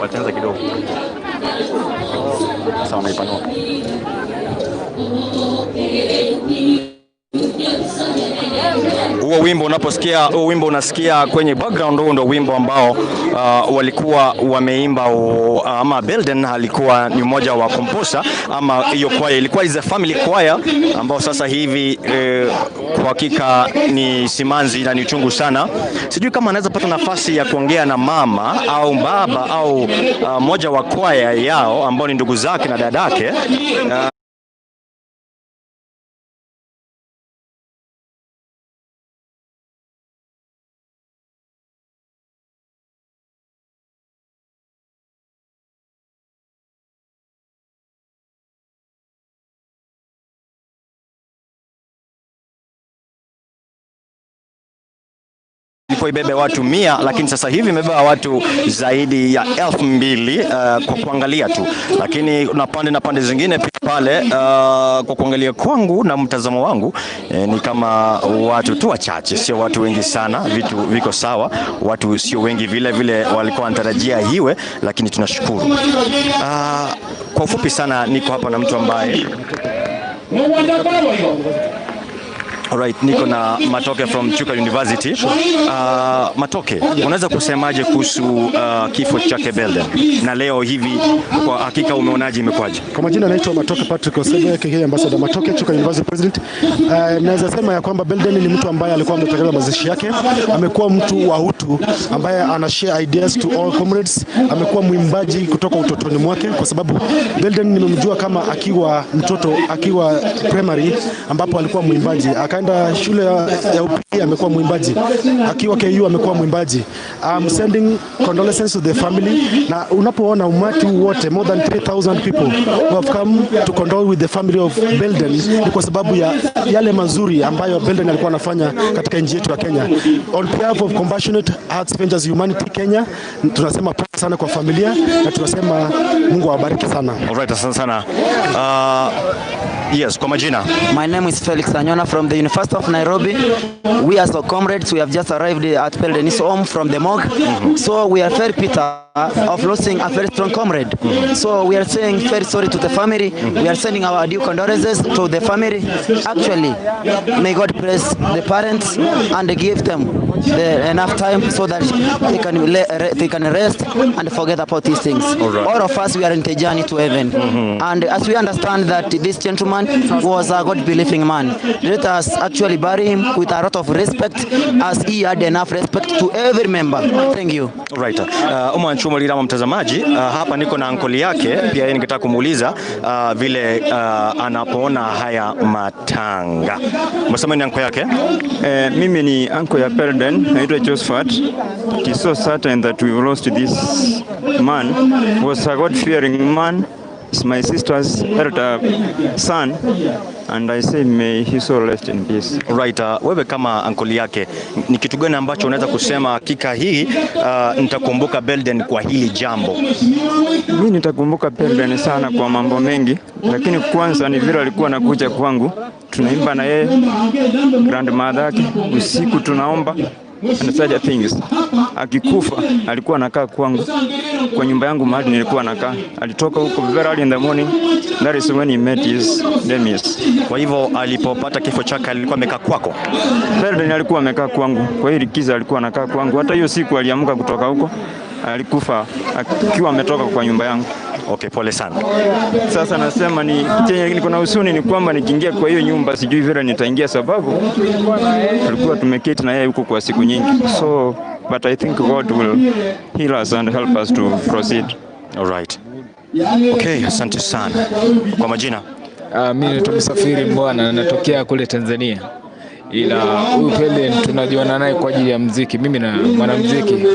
Wataanza kidogo. Sasa wanaipanua. Huo wimbo unaposikia, huo wimbo unasikia kwenye background, huo ndio wimbo ambao walikuwa wameimba ama Belden alikuwa ni mmoja wa composer ama hiyo choir ilikuwa is a family choir ambao sasa hivi kwa hakika ni simanzi na ni uchungu sana. Sijui kama anaweza pata nafasi ya kuongea na mama au baba au mmoja wa choir yao ambao ni ndugu zake na dadake. Ilikuwa ibebe watu 100 lakini sasa hivi imebeba watu zaidi ya 2000 kwa kuangalia tu, lakini na pande na pande zingine pia pale kwa kuangalia kwangu na mtazamo wangu ni kama watu tu wachache, sio watu wengi sana. Vitu viko sawa, watu sio wengi vile vile walikuwa wanatarajia hiwe, lakini tunashukuru. Kwa ufupi sana, niko hapa na mtu ambaye Alright, niko na Matoke from Chuka University. Matoke, unaweza kusemaje kuhusu kifo chake Belden? Na leo hivi kwa hakika umeonaje, imekwaje? Kwa majina naitwa Matoke Patrick Osebe, aka Ambassador Matoke, Chuka University President. Naweza sema ya kwamba Belden ni mtu ambaye alikuwa ametekeleza mazishi yake. Amekuwa mtu wa utu ambaye ana share ideas to all comrades. Amekuwa mwimbaji kutoka utotoni mwake, kwa sababu Belden nimemjua kama akiwa mtoto, akiwa primary, ambapo alikuwa mwimbaji. Akaenda shule ya upili amekuwa mwimbaji, akiwa KU amekuwa mwimbaji. I'm sending condolences to the family. Na unapoona umati wote more than 3000 people who have come to condole with the family of Belden ni kwa sababu ya yale mazuri ambayo Belden alikuwa anafanya katika nchi yetu ya Kenya. On behalf of Compassionate Hearts Ventures Humanity Kenya, tunasema pole sana kwa familia na tunasema Mungu awabariki sana. Alright, asante sana. Yes, kwa majina. My name is Felix Anyona from the University of Nairobi. We as a comrades, we have just arrived at Belden's home from the morgue. So we are very bitter of losing a very strong comrade. So we are saying very sorry to the family. We are sending our due condolences to the family. Actually, may God bless the parents and give them the enough time so that they can rest and forget about these things. All right. All of us, we are in the journey to heaven. And as we understand that this gentleman was a God-believing man, let us actually bury him with a lot of respect, as he had enough respect to every member. Thank you. Right. Umwanchumulira mtazamaji, hapa niko na ankoli yake pia, yeye ningetaka kumuuliza vile anapoona haya matanga. Umesema ni anko yake? Mimi ni anko ya Belden, naitwa Josephat. It is so certain that we've lost this man. He was a God-fearing man. He's my sister's elder son, and I say may his soul rest in peace. Right, wewe kama ankoli yake ni kitu gani ambacho unaweza kusema hakika hii nitakumbuka Belden kwa hili jambo? Mimi nitakumbuka Belden sana kwa mambo mengi, lakini kwanza ni vile alikuwa anakuja kwangu, tunaimba na yeye grandmother yake, usiku tunaomba and such things. Akikufa alikuwa anakaa kwangu kwa nyumba yangu mahali nilikuwa nakaa. Alitoka huko very early in the morning, that is when he met his demise. Kwa hivyo alipopata kifo chake alikuwa amekaa kwako? Belden alikuwa amekaa kwangu, kwa hiyo likizo alikuwa anakaa kwangu. Hata hiyo siku aliamka kutoka huko alikufa akiwa ametoka kwa nyumba yangu. Okay, pole sana. Sasa nasema ni chenye niko na huzuni ni kwamba nikiingia kwa hiyo nyumba sijui vile nitaingia, sababu tulikuwa tumeketi na yeye huko kwa siku nyingi, so but I think God will heal us and help us to proceed. All right. Okay, asante sana. Kwa majina? Mi naitwa Msafiri Mbwana, natokea kule Tanzania, ila huyu Belden tunajuana naye kwa ajili ya mziki. Mimi na mwanamziki.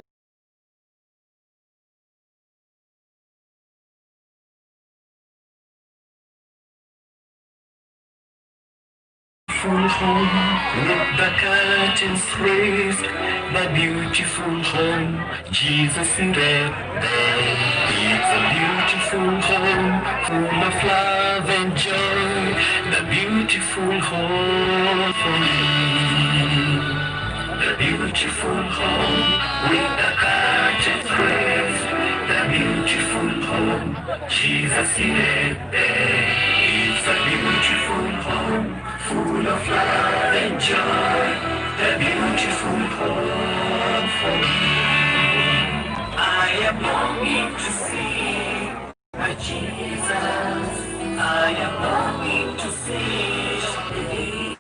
Beautiful home with the curtains raised, the beautiful home, Jesus is there. It's a beautiful home, full of love and joy, the beautiful home for me. The beautiful home with the curtains raised, the beautiful home, Jesus is there. It's a beautiful home, full of love and joy, the beautiful home for me. I am longing to see my Jesus. I am longing to see thee.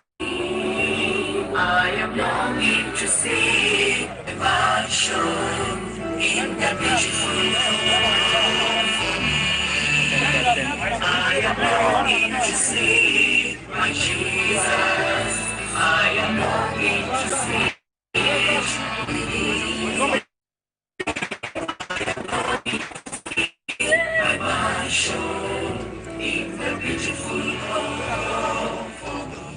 I am longing to see the mansion in the beautiful home. I am longing to see my Jesus. I am longing to see thee. My mansion in the beautiful home for me.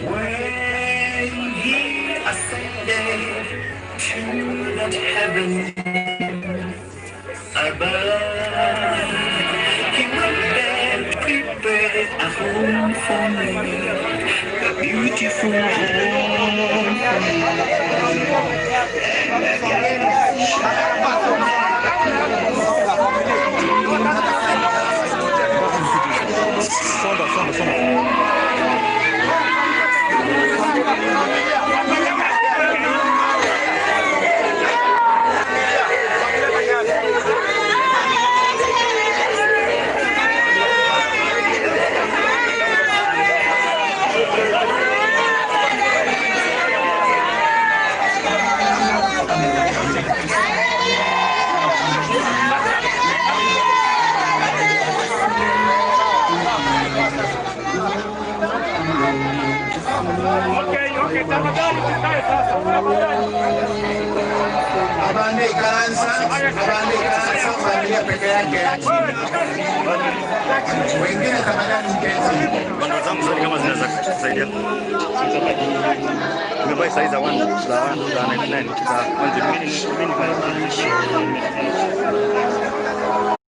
When he ascended to that heaven above, he went there to prepare a home for me, a beautiful home for me. Songa, songa, songa. Abande Karanza, Abande Karanza, familia peke yake. Wengine tafadhali mketi. Zangu zote kama zinaweza kusaidia. Nimevaa size za 1 za 1 za 99 za 1.